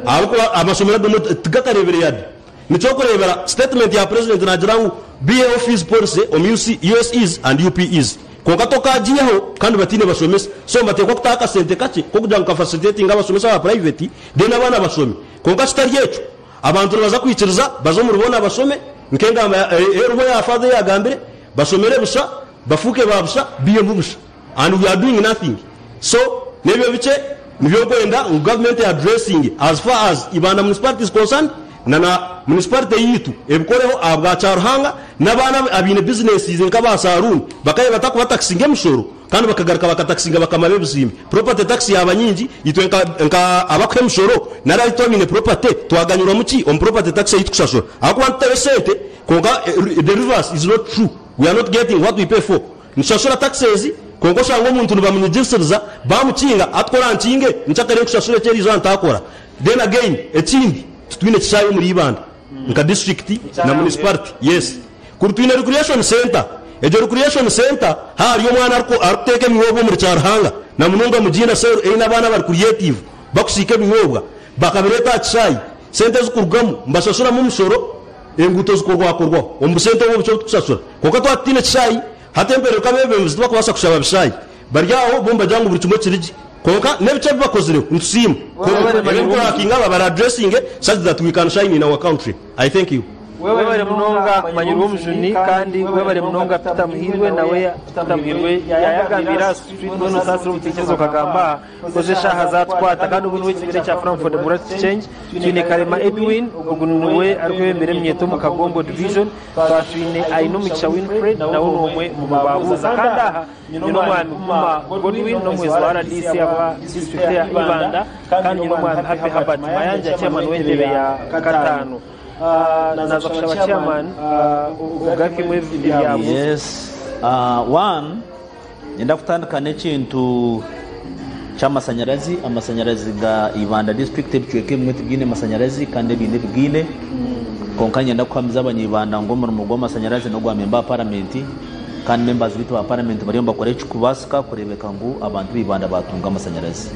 ahabw'okuba amashomero agamwe tigakareebire yade. Nikyokureebera, sitatimenti ya Purezidenti naagira ngu biiheho fees policy omu USEs and UPEs. Kwonka tokaagiihaho kandi bataine bashomesa. So nibateekwa kutaho akasente kakye k'okugira ngu kafacilitatinge abashomesa aba private then abaana bashome. Kwonka kitari ekyo, abantu nibaza kwikiriza baze omuri boona bashome nk'engamba eriho eya Father ei yaagambire, bashomere busha, bafuuke ba busha, biihemu busha. And we are doing nothing. So n'ebyo bikye nibyo nkwenda ngu gavumenti e addressinge as far as Ibanda Municipality is concerned na na municipality yaitu ebikoreho ahabwa Kyaruhanga n'abaana abaine businesses nka ba saloon bakaye batakubatakisinga emishoro kandi bakagaruka bakatakisinga bakama b'ebizimbe. Property tax yaaba nyingi itwe nka nka abakuha emishoro nari itwe abaine property twaganyirwamu ki omu property tax ei tukushashura ahabw'okuba nitutayo sente kwonka the reverse is not true we are not getting what we pay for. Nitushashura taxes kwonka oshanga omuntu nibamunyigirsiriza bamukinga hati ku orankinge nkyakare nkushashure eki eriizooba ntakora. Then again ekindi titwine kishaayi omuri Ibanda. nka disiturikiti na municipality. Yes. Kuri twine recreation centre, egyo recreation centre hahariyo omwana arikuteeka ebinyobwa omuri Kyaruhanga na munonga Mugiina cell eine abaana abari creative bakusiika ebinyobwa bakabireeta aha kishaayi, sente ezikurugamu nibashashuramu omushoro, enguuto zikorwakorwaho omu busente obwo obukye obutukushashura. Kwonka twaba tutaine kishaayi, hati empereruka abeebembezi tibakubaasa kushaba bishaayi. Bari aho bo nibagira ngu buri kimwe kiri gye. Kwonka n'ebikye ebi bakozireho nitusiima. Kwonka ebi ebikurakinga aba bari addressinge such that we can shine in our country. I thank you. Webare munonga Manyirwe Omujuni kandi webare munonga Peter Muhirwe nawe Peter Muhirwe yayagambiire aha street mbwenu osaasire obutekyereza okagamba aha koz eshaaha zatukwata kandi ogu niwe ekibiina ekya Forum for Democratic Change twine Karema Edwin ogu niwe arikwebembera eminyeto omu Kagombo Division twaba twine Ainomugisha Winfred nawe nomwe omubabuuza kandi aha Nyine omwami Guma Godwin n'omuhwezi wa rdc aba disiturikiti ya Ibanda kandi nyine omwami Happy Herbert Mayanja chairman w'entebe ya kataano. Naaza kushaba chairman ogarukemu ebyabuuzibwa. Yes. One, Niinyenda kutandika n'ekintu ky'amashanyarazi. Amashanyarazi ga Ibanda district ebicweka ebimwe tibiine mashanyarazi kandi ebindi bigaine. Kwonka niinyenda kuhamiza Abanyaibanda ngu omurimo gw'amashanyarazi n'ogwa memba wa paramenti. Kandi members baitu ba parliament bariyo nibakora ekirikubaasika kureebeka ngu abantu ba Ibanda baatunga amashanyarazi.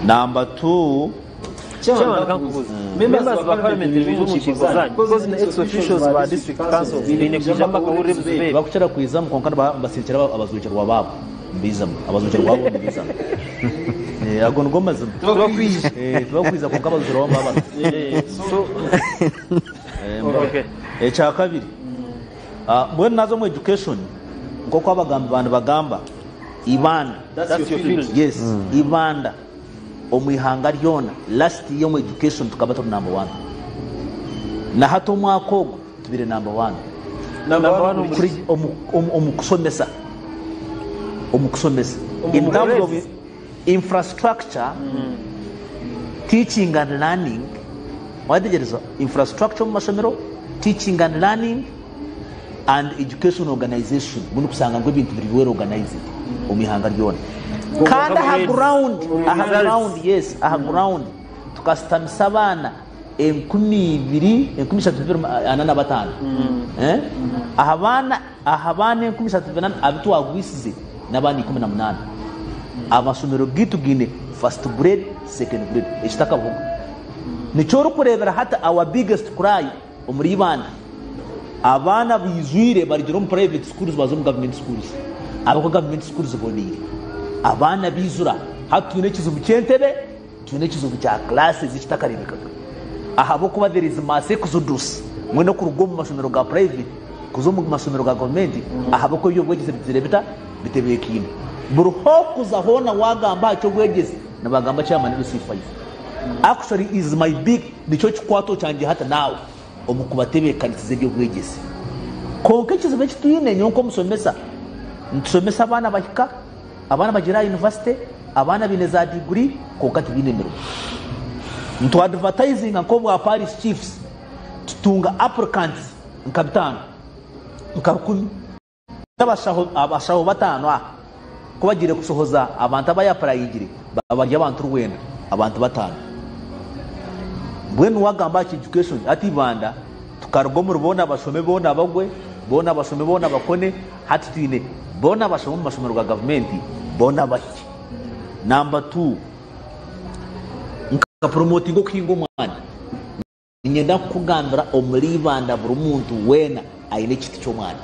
Number to. Chairman kankubuuze, members ba parliament nibaija omu nkiiko zanyu? Because na ex officials ba district councils baine kwijamu bakahurira ebizibu ebi. Tibakukira kwizamu kwonka nibasindikira abajwekyerwa baabo nibaizamu. Abajwekyerwa baabo nibaizamu. Ago nigo mazima. Tibakwija. Tibakwija kwonka abajwekyerwa baabo nibaba bariho. So. Ekyakabiri. Mbwenu naaza omu education nk'oku abagambi ba nibagamba, Ibanda, That's your field. yes, Ibanda omu ihanga ryona last year omu education tukaba turi number one. Na hati omwaka ogu tubaire number one. Number one omu Kuri omu, omu, omu kushomesa, omu kushomesa Omu in terms of grades. infrastructure, teaching and learning, Wayetegereza? Infrastructure omu mashomero, teaching and learning and education organization. Mbwenu kusanga ngu ebintu biri well organized omu ihanga ryona. Kandi aha ground, aha ground, yes, aha ground tukasitamisa abaana 2000, 3445. Eh? Aha baana, aha baana 3400 abu twagwisize n'abaana 18. Amashomero gaitu gaine first grade, second grade. Ekitakabahoga. Nikyo orikureebera hati our biggest cry omuri Ibanda abaana baijwire barugire omu private schools baza omu government schools ahabw'okuba government schools ziboneire abaana baijura. Hati twine ekizibu ky'entebe, twine ekizibu kya classes ekitakareebekaga ahabw'okuba there is mass exodus mbwenu okuruga omu mashomero ga private kuza omu mashomero ga government ahabw'okuba eby'obwegyese bigizire bita? Bitebeekaine. Buri h'okuza hoona waagamba aha ky'obwegyese nibagamba chairman LC5. Actually is my big nikyo kikwato kyangye hati naawe omu kubatebeekanisiza eby'obwegyese. Kwonka ekizibu eki twine nyowe nk'omushomesa, nitushomesa abaana bahika, abaana bagiire aha yunivasite, abaana baine za diguri kwonka tibaine mirimo. Nitu advertisinga nk'obwa parish chiefs tutunga applicants nka bitaano, nka rukumi. Abashaho bataano aha ku bagiire kushohoza abantu abayapurayingire baba bari abantu rwenda, abantu bataano. Mbwenu wagamba aha ky'education hati Ibanda tukaruga omuri boona bashome boona bagwe, boona bashome boona bakone, hati twine boona bashome omu mashomero ga gavumenti boona bahikye. Namba tuu, nka promotinga okuhinga omwani. Niinyenda kukugambira omuri Ibanda buri muntu weena aine ekiti ky'omwani.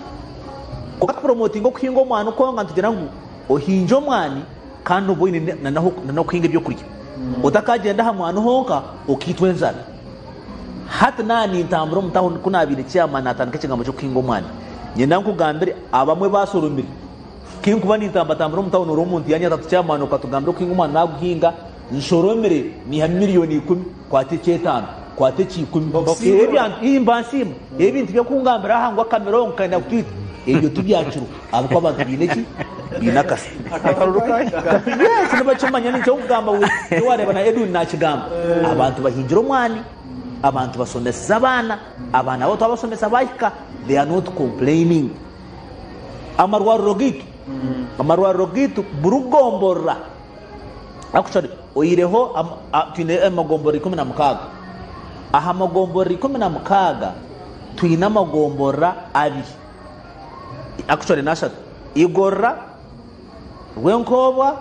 Kwonka tupuromotinga okuhinga omwani kwonka nitugira ngu ohingye omwani kandi obe oine n'okuhinga ebyokurya. Otakagyenda aha mwani honka okaitwa enjara. Hati naaba nintambura omu tawuni ku naabaire chairman naatandika ekigambo ky'okuhinga omwani. Niinyenda nkugambire abamwe baasoromire. Kinkuba nintambatambura omu tawuni ori omuntu yaanyeta ati chairman okatugambira okuhinga omwani naaguhinga. Nshoromire niihamu miriyoni ikumi, kwata eky'etaano, kwata eky'ikumi. Ii mba nsiima. Ebintu by'okungambira aha ngu akamirongo kenda kutwita, ebyo tibyakirwa ahabw'okuba abantu baine ki? Baine akasa. Yes, nibakimanya nikyo nkugamba we wareeba na Edwin nakigamba. Abantu bahingire omwani, abantu basomesize abaana, abaana bo twabasomesa bahika, they are not complaining. Amarwariro gaitu, amarwariro gaitu buri gomborora Actually oihireho twine amagomborora 16. Aha magomborora 16 twine amagomborora abiri, actually n'ashatu, Igorora, Rwenkobwa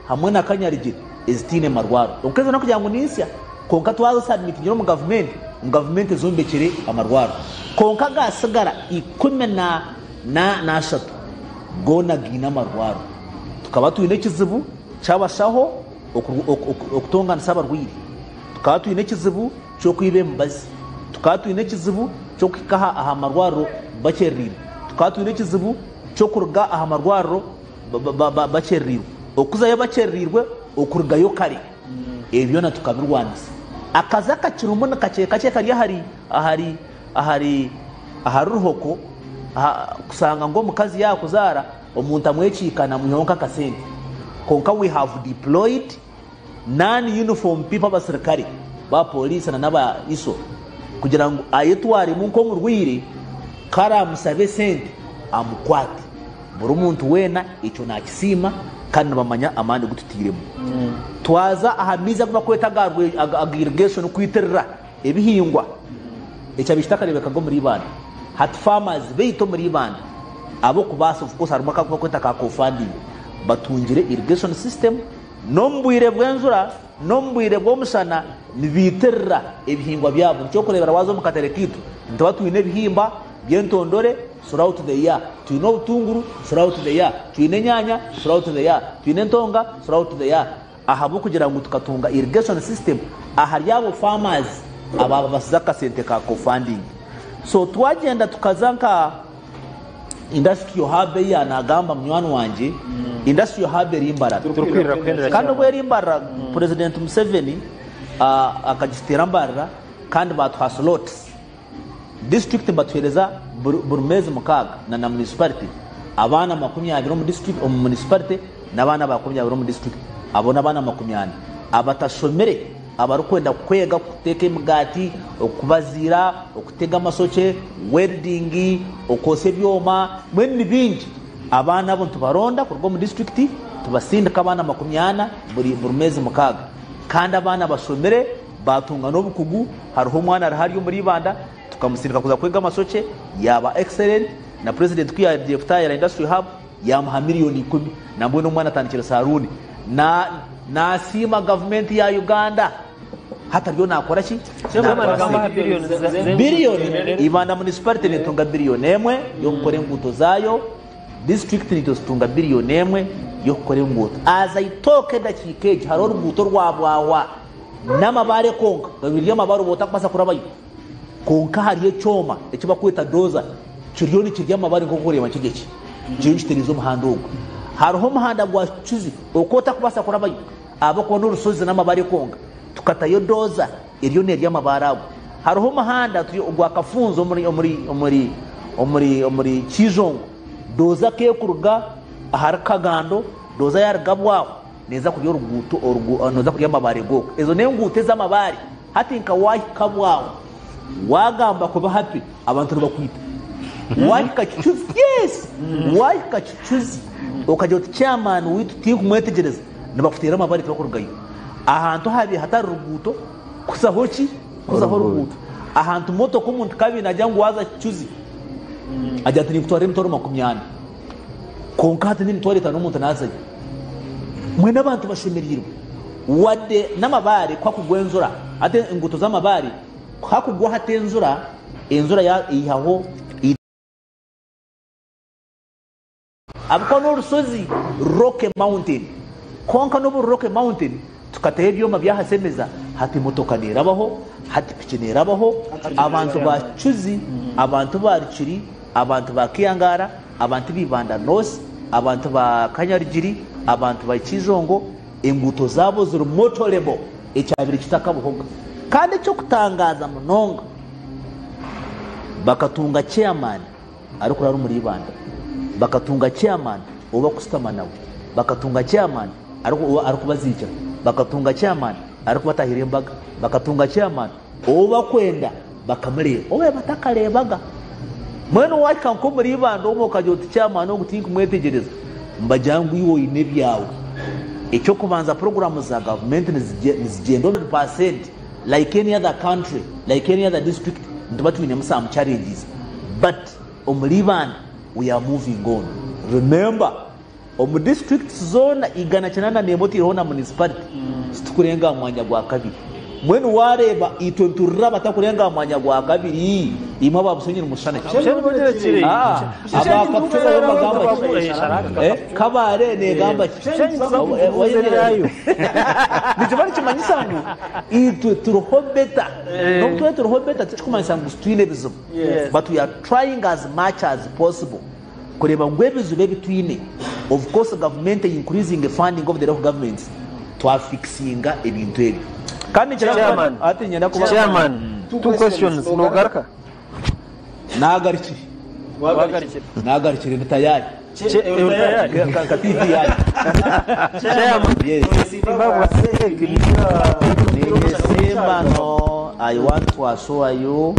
hamwe na Kanyarigye ezitaine marwariro. Kwonka ezo n'okugira ngu ni nsya kwonka twazisubmitingire omu gavumenti ngu gavumenti ezombekyere amarwariro. Kwonka agaatsigara 13 goona gaine amarwariro. Tukaba twine ekizibu ky'abashaho okutonganisa abarwaire. Tukaba twine ekizibu ky'okwiba emibazi. Tukaba twine ekizibu ky'okuhika aha marwariro bakyerereirwe. Tukaba twine ekizibu ky'okuruga aha marwariro bakyerereirwe. Okuzayo bakyerereirwe, okurugayo kare. Ebyo byona tukabirwanisa. Akazi akakirimu ni kakye kakye kari ahari ahari ahari ahari Ruhoko kushanga ngu omukazi yaakuzaara omuntu amwekiikana amwihaho nk'akasente. Kwonka we have deployed Non uniform people abasirikare ba police na naba iso kugira ngu ayetwaremu nk'omurwaire ku aramusabe esente amukwate. Buri muntu weena ekyo nakisiima kandi nibamanya amaani gu tutairemu. Twaza aha maizi agu bakweta aga irrigation kwitirira ebihingwa ekyabaire kitakarebekaga omuri Ibanda. Hati farmers baitu omuri Ibanda abokubaasa of course harimu aku bakweta ka co-funding batungire irrigation system. N'omu bwire bw'enjura n'omu bwire bw'omushana nibaitirira ebihingwa byabo. Nikyokureebera waaza omu katare kaitu nituba twine ebihimba by'entondore throughout the year, twine obutunguru throughout the year, twine enyaanya throughout the year, twine entonga throughout the year ahabw'okugira ngu tukatunga irrigation system ahari abo farmers abaababasize akasente ka co-funding. So twagyenda tukaza nka. Industrial hub ei yaanagamba munywani wangye, industrial hub eri Mbarara. Turikwirira kuhendera Kandi obu eri Mbarara, President Museveni akagiteera Mbarara kandi baatuha slots. District nibatuheereza buri meezi mukaaga na na municipality abaana 20 omu district omu municipality n'abaana 20 omu district. Abo n'abaana 40 abatashomire. Abarikwenda kwega kuteeka emigaati, okubaziira, okutega amasokye, welding, okwotsya ebyoma, mbwenu ni bingi. Abaana abo nitubaronda kuruga omu disiturikiti tubasindika abaana 40 buri meezi mukaaga. Kandi abaana bashomire baatunga n'obukugu, hariho omwana ari hariya omuri Ibanda tukamusindika kuza kwega amasokye yaaba excellent na purezidenti ku yaagiire kutaayira industry hub yaamuha miriyoni ikumi nambwenu omwana atandikire saruuni. Na Nasiima gavumenti ya Uganda hati ariyo nakora ki? Chairman agamba aha billion Billion Ibanda municipality netunga billion emwe yokukora enguuto zaayo, district naitwe tutunga billion emwe yokukora enguuto. As I talk edakiika egi hariho oruguuto orwa Bwawa n'amabaare konka, ruri amabaare oba otakubaasa kurabayo kwonka hariyo ekyoma eki bakweta dozer kiriyo nikirya amabaare nk'oku orikureeba nk'egi kiriyo nikitereeza omuhanda ogwo. Hariho omuhanda gwa Kicuzi Oku otakubaasa kurabayo ahabw'okuba n'orushozi n'amabaare kwonka. Tukatayo dooza eriyo neerya amabaare ago. Hariho omuhanda turi ogwa Kafunzo omuri omuri omuri omuri omuri Kiijongo. Dooza ku erikuruga ahari Kagando, dooza yaaruga Bwaho neeza kurya oruguuto orugu neeza kurya amabaare g'okwo. Ezo n'enguuto ez'amabaare. Hati nka waahika Bwaho waagamba kubi hapi abantu nibakwita. Waahika Kicuzi, yes! Waahika Kicuzi okagira oti chairman waitu tinkumwetegyereza, nibakuteera amabare tibakurugayo. Ahantu ahabaire hatari ruguuto kuzaho ki? Kuzaho oruguuto. Ahantu motoka omuntu ku abaire naagira ngu waaza Kicuzi, agira ati ninkutwarira emitwaro 40. Kwonka hati n'emitwaro etaano omuntu naazayo. Mbwenu abantu bashemereirwe. Wadde n'amabaare ku hakugwa enjura, hati enguuto z'amabaare ku hakugwa hati enjura, enjura eihaho Ahabw'okuba n'orushozi Rocky Mountain. Kwonka n'obu ruri Rocky Mountain, tukataho ebyoma byahasemeza, hati emotoka neerabaho, hati piki neerabaho, abantu ba Kicuzi, abantu ba Rukiri, abantu ba Kiyangara, abantu ba Ibanda North, abantu ba Kanyarugiri, abantu ba Kiijongo, enguuto zaabo ziri motorable, ekyabaire kitakabahoga. Kandi eky'okutangaaza munonga, bakatunga chairman arikurara omuri Ibanda, bakatunga chairman ou bakusitama nawe, bakatunga chairman arikubaziikira, bakatunga chairman arikubatahira embaga, bakatunga chairman ou bakwenda bakamureeba ou baabaire batakareebaga. Mbwenu waahika nk'omuri Ibanda omwe okagira oti chairman ogu tinkumwetegyereza, nibagira ngu iwe oine ebyawe. Eky'okubanza puroguraamu za gavumenti nizigyenda omuri paasenti. like any other country, like any other district, nituba twinemu some challenges but omuri Ibanda we are moving on. Remember omu districts zoona 181 otaireho na municipality titukurenga aha mwanya gwa kabiri. Mbwenu wareeba itwe niturira abatakurenga aha mwanya gwa kabiri, imwe aba Bushenyi nimushushana ki? Ah, aba Kapchorwa bo nibagamba ki? Eh, Kabale negamba ki? Nikiba nikimanyisa ngu itwe turiho better. N'obu tube turiho better tikirikumanyisa ngu titwine ebizibu. But we are trying as much as possible kureeba ngu ebizibu ebi twine, of course gavumenti e increasing funding of the local governments, twafikisinga ebintu ebyo. Kandi ninkira kuba Chairman, hati niinyenda kuba Chairman, two questions, nogaruka? Naagarukire. Wagarukire. Naagarukire ndi tayari. Che- ori tayari? Nka nka TV yanyu. Chairman, Yes. Niinyesiima no I want to assure you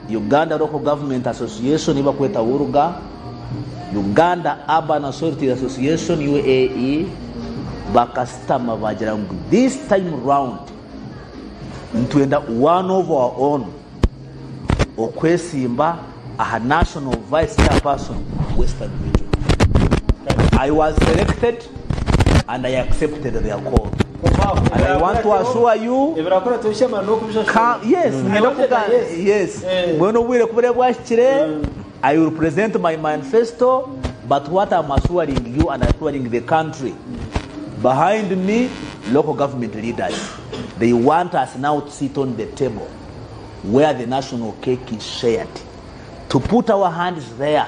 Uganda Local Government Association ei barikweta ULGA, Uganda Urban Authorities Association, UAE, bakasitama bagira ngu this time round nitwenda one of our own okwesimba aha National Vice Chairperson Western Region. I was selected and I accepted their call. And I want to assure you Ka- yes, niinyenda kuga yes. Mbwenu obwire ku buriba bwahikire, I will present my manifesto, but what I'm assuring you and assuring the country, behind me, local government leaders, they want us now to sit on the table where the national cake is shared, to put our hands there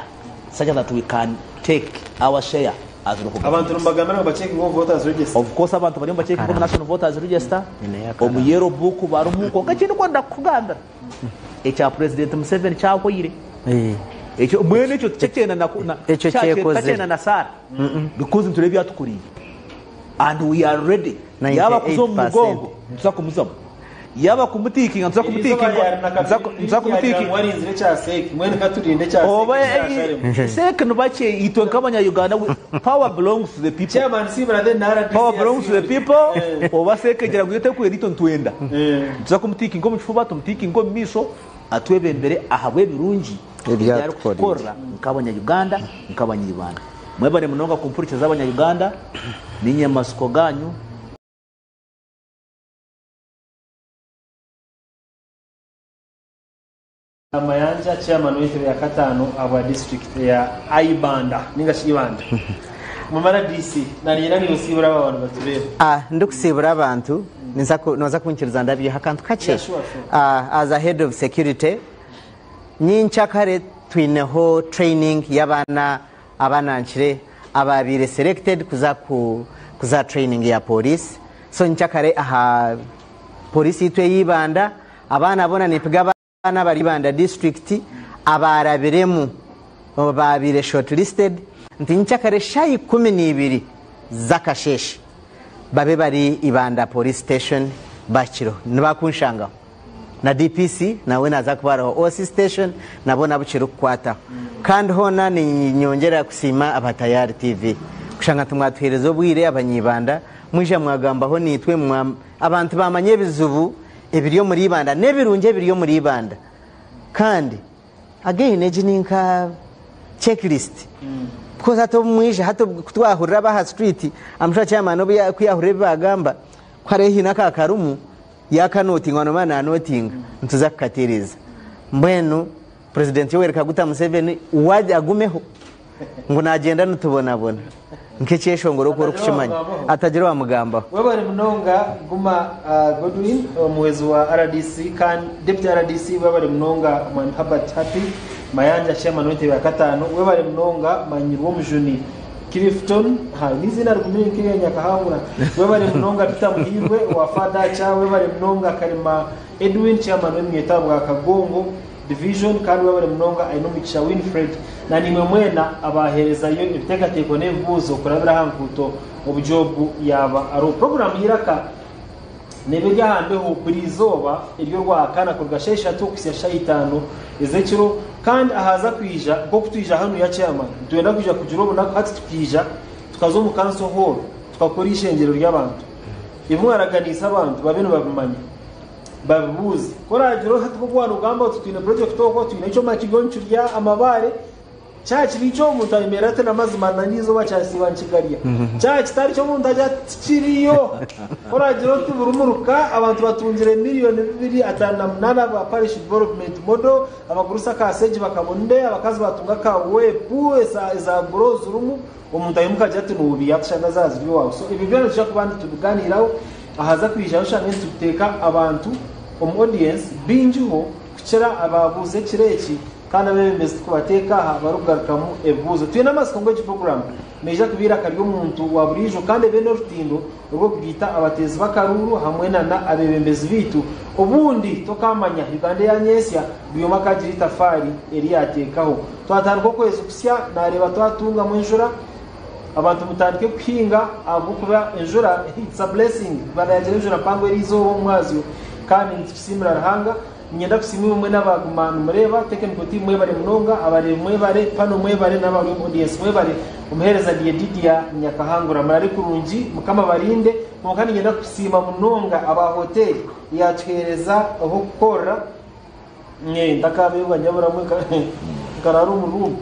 such that we can take our share as local Abantu governments. nibagambira ngu bacekinge omu voters register. Of course abantu bariyo nibacekinga omu national voters register, omu yellow book barimu, kwonka eki ndikwenda kukugambira ekya president Museveni kyahweire. Ekyo mbwenu ekyo tikyekyenda na na Ekyo kyekozire. takyenda na Sarah because nitureeba ebi atukuriire and we are ready. Yaaba kuza omu 98%. mugongo nituza kumuzamu. Yaaba kumutiikinga nituza kumutiikinga nituza kumutiikinga warinzire ekya seeki mbwenu katurinde ekya Oba seeki seeki nibakye itwe nk'abanya Uganda power belongs to the people. Chairman Sibra then RDC Power belongs to the people. Oba seeki egira ngu yo tekwenda itwe nitwenda. Nituza kumutiikinga omu kifuba tumutiikinge omu maisho atwebembere ahabw'ebirungi ebi arikutukorera nk'abanya Uganda nk'abanya Ibanda. Mwebare munonga kumpurikiza abanya Uganda ninye masiko ganyu. Mayanja chairman w'entebe ya kataano ahabwa district eya Ibanda ninga shi Ibanda. Mumara DC naniinyenda niiwe osiibure aba bantu batureeba. Ah, ndikusiibura abantu ninza ku- noza kunkiriza ndabyiha akantu kakye Yeah, sure, sure. Ah, as a head of security nyincakare twineho training y'abaana abanankire ababiire selected kuza ku kuza training ya police so nyincakare aha polisi yitu ey'Ibanda abaana bona nimpiga abaana abari Ibanda district abarabiremu babiire shortlisted nti nyincakare shaaha 12 z'akasheeshe babe bari Ibanda police station bakiroho nibakunshangaho na DPC nawe naza kuba ariho OC station nabo nabo kirikukwataho kandi hoona ninyongyera kusiima aba Tayari TV kushanga nti mwatuheereza obwire abanyibanda mwija mwagambaho niitwe abantu bamanya ebizibu ebiri omuri Ibanda n'ebirungi ebiri omuri Ibanda kandi again egi ni nka checklist because hati obu mwija hati obu kutwahurira abaha street I'm sure chairman obu ku yahurira ebi bagamba ku hariho hiine aka karumu yakanotinga nomara nanotinga nituza kukatereeza mbwenu president Yoweri Kaguta Museveni we agumeho ngu nagyenda nitubonabona nk'ekyeshongoro oku orikukimanya atagira owamugambaho. Webare munonga Guma Godwin omuhwezi wa rdc kandi Deputy rdc webare munonga Mwami Herbert Happy Mayanja Chairman w'entebe ya kataano webare munonga Manyirwomujuni Clifton ha n'eiziina rigumire nk'erya Nyakahangura webare munonga Peter Muhiirwe owa Fadacha webare munonga Karima Edwin Chairman w'eminyeeto ahabwa Kagongo Division kandi webare munonga Ainomugisha Winfred na naimwe mwena abaaherezayo ebiteekateeko n'ebibuuzo kurabira aha nkuuto obu Job yaaba ariho. Puroguraamu y'eiraka neeba eri aha mbeho buri izooba ery'orwakana kuruga shaaha ishatu okuhitsya shaaha itaano ez'ekiro kandi ahaaza kwija nk'oku twija hanuya Chairman nitwenda kwija kugira obunaku hati tukaija tukaza omu Council Hall tukakora eishengyero ry'abantu ebi mwaraganiise abantu babe nibabimanya. Babibuuze. Ku oraagira oti nk'oku waanogamba oti twine purojekiti okwo, twine ekyoma kiriyo nikirya amabaare, kyaba kiri ekyo omuntu ayemerera ati n'amazima nanye eizooba kyasiiba nikigarya. Kyaba kitari kyo omuntu agira ati tikiriyo. Ku oraagira oti buri muruka abantu batungire miriyoni 258 ahabwa Parish Development Model, abagurusi aka Sage bakabonire, abakazi baatunga aka Weepu eza buro zirimu, Omuntu aimuka agira ati noobiiha tushanga zaaba ziri owaawe. So ebyo byona nitwija kuba nitubigaaniiraho ahaza kwijaho oshange nituteeka abantu omu audience baingiho kukira abaabuuza ekiro eki kandi abeebembezi tukubateeka aha barikugarukamu ebibuuzo. Twine amatsiko ngu egi puroguraamu neija kuba eiraka ry'omuntu wa buriijo kandi ebe n'orutindo rw'okugaita abateezi b'akaruuru hamwe na n'abeebembezi baitu. Obundi tokaamanya, Uganda eya nyentsya buri omwe akaagira eitafaari eri yaateekaho. Twatandika okwezi kusya naareeba twatungamu enjura, abantu mutandike kuhinga ahabw'okuba enjura it's a blessing. Uganda yaagira enjura mpango eriizooba omu mwazyo kandi nitukisiimira Ruhanga. Niinyenda kusiima imwe mwena abaaguma nimureeba, technical team mwebare munonga, abareebi mwebare, panel mwebare n'abari omu audience mwebare. Omuheereza ndi Yedidia Nyakahangura. Murare kurungi, Mukama abarinde. Kwonka niinyenda kusiima munonga aba hoteeri eyaatuheereza ah'okukorera. Ntakabeebwa nyabura mwe nkaraara omu room.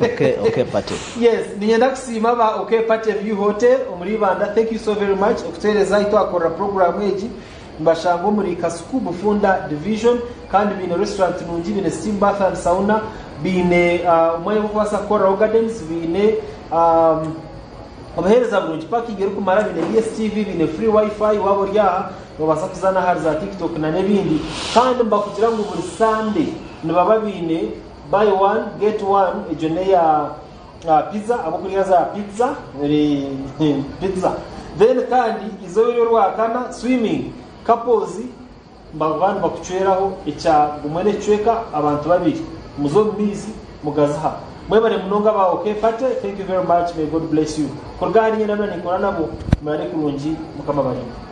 Okay, okay, party. Yes, niinyenda kusiima aba OK Party View Hotel omuri Ibanda. Thank you so very much okutuheereza ahu twakorera puroguraamu egi. Nibashangwa omuri Kasuku, Bufunda Division kandi baine restaurant nungi, baine steam bath and sauna, baine omwanya gw'okubaasa kukoreraho gardens, baine obuheereza burungi, parking erikumara, baine DSTV, baine free wifi waaba ori aha noobaasa kuzaana ahari za TikTok na n'ebindi. Kandi nibakugira ngu buri Sunday nibaba baine buy one get one egyo n'eya pizza ahabw'okurya za pizza pizza then kandi eizooba ery'orwakana swimming couples nibaba nibakucweraho ekya gumwe n'ekicweka abantu babiri muze omu maizi mugaziha mwebare munonga aba OK party thank you very much may God bless you kuruga ahari nyena ninkora nabo murare kurungi mukama abarinde.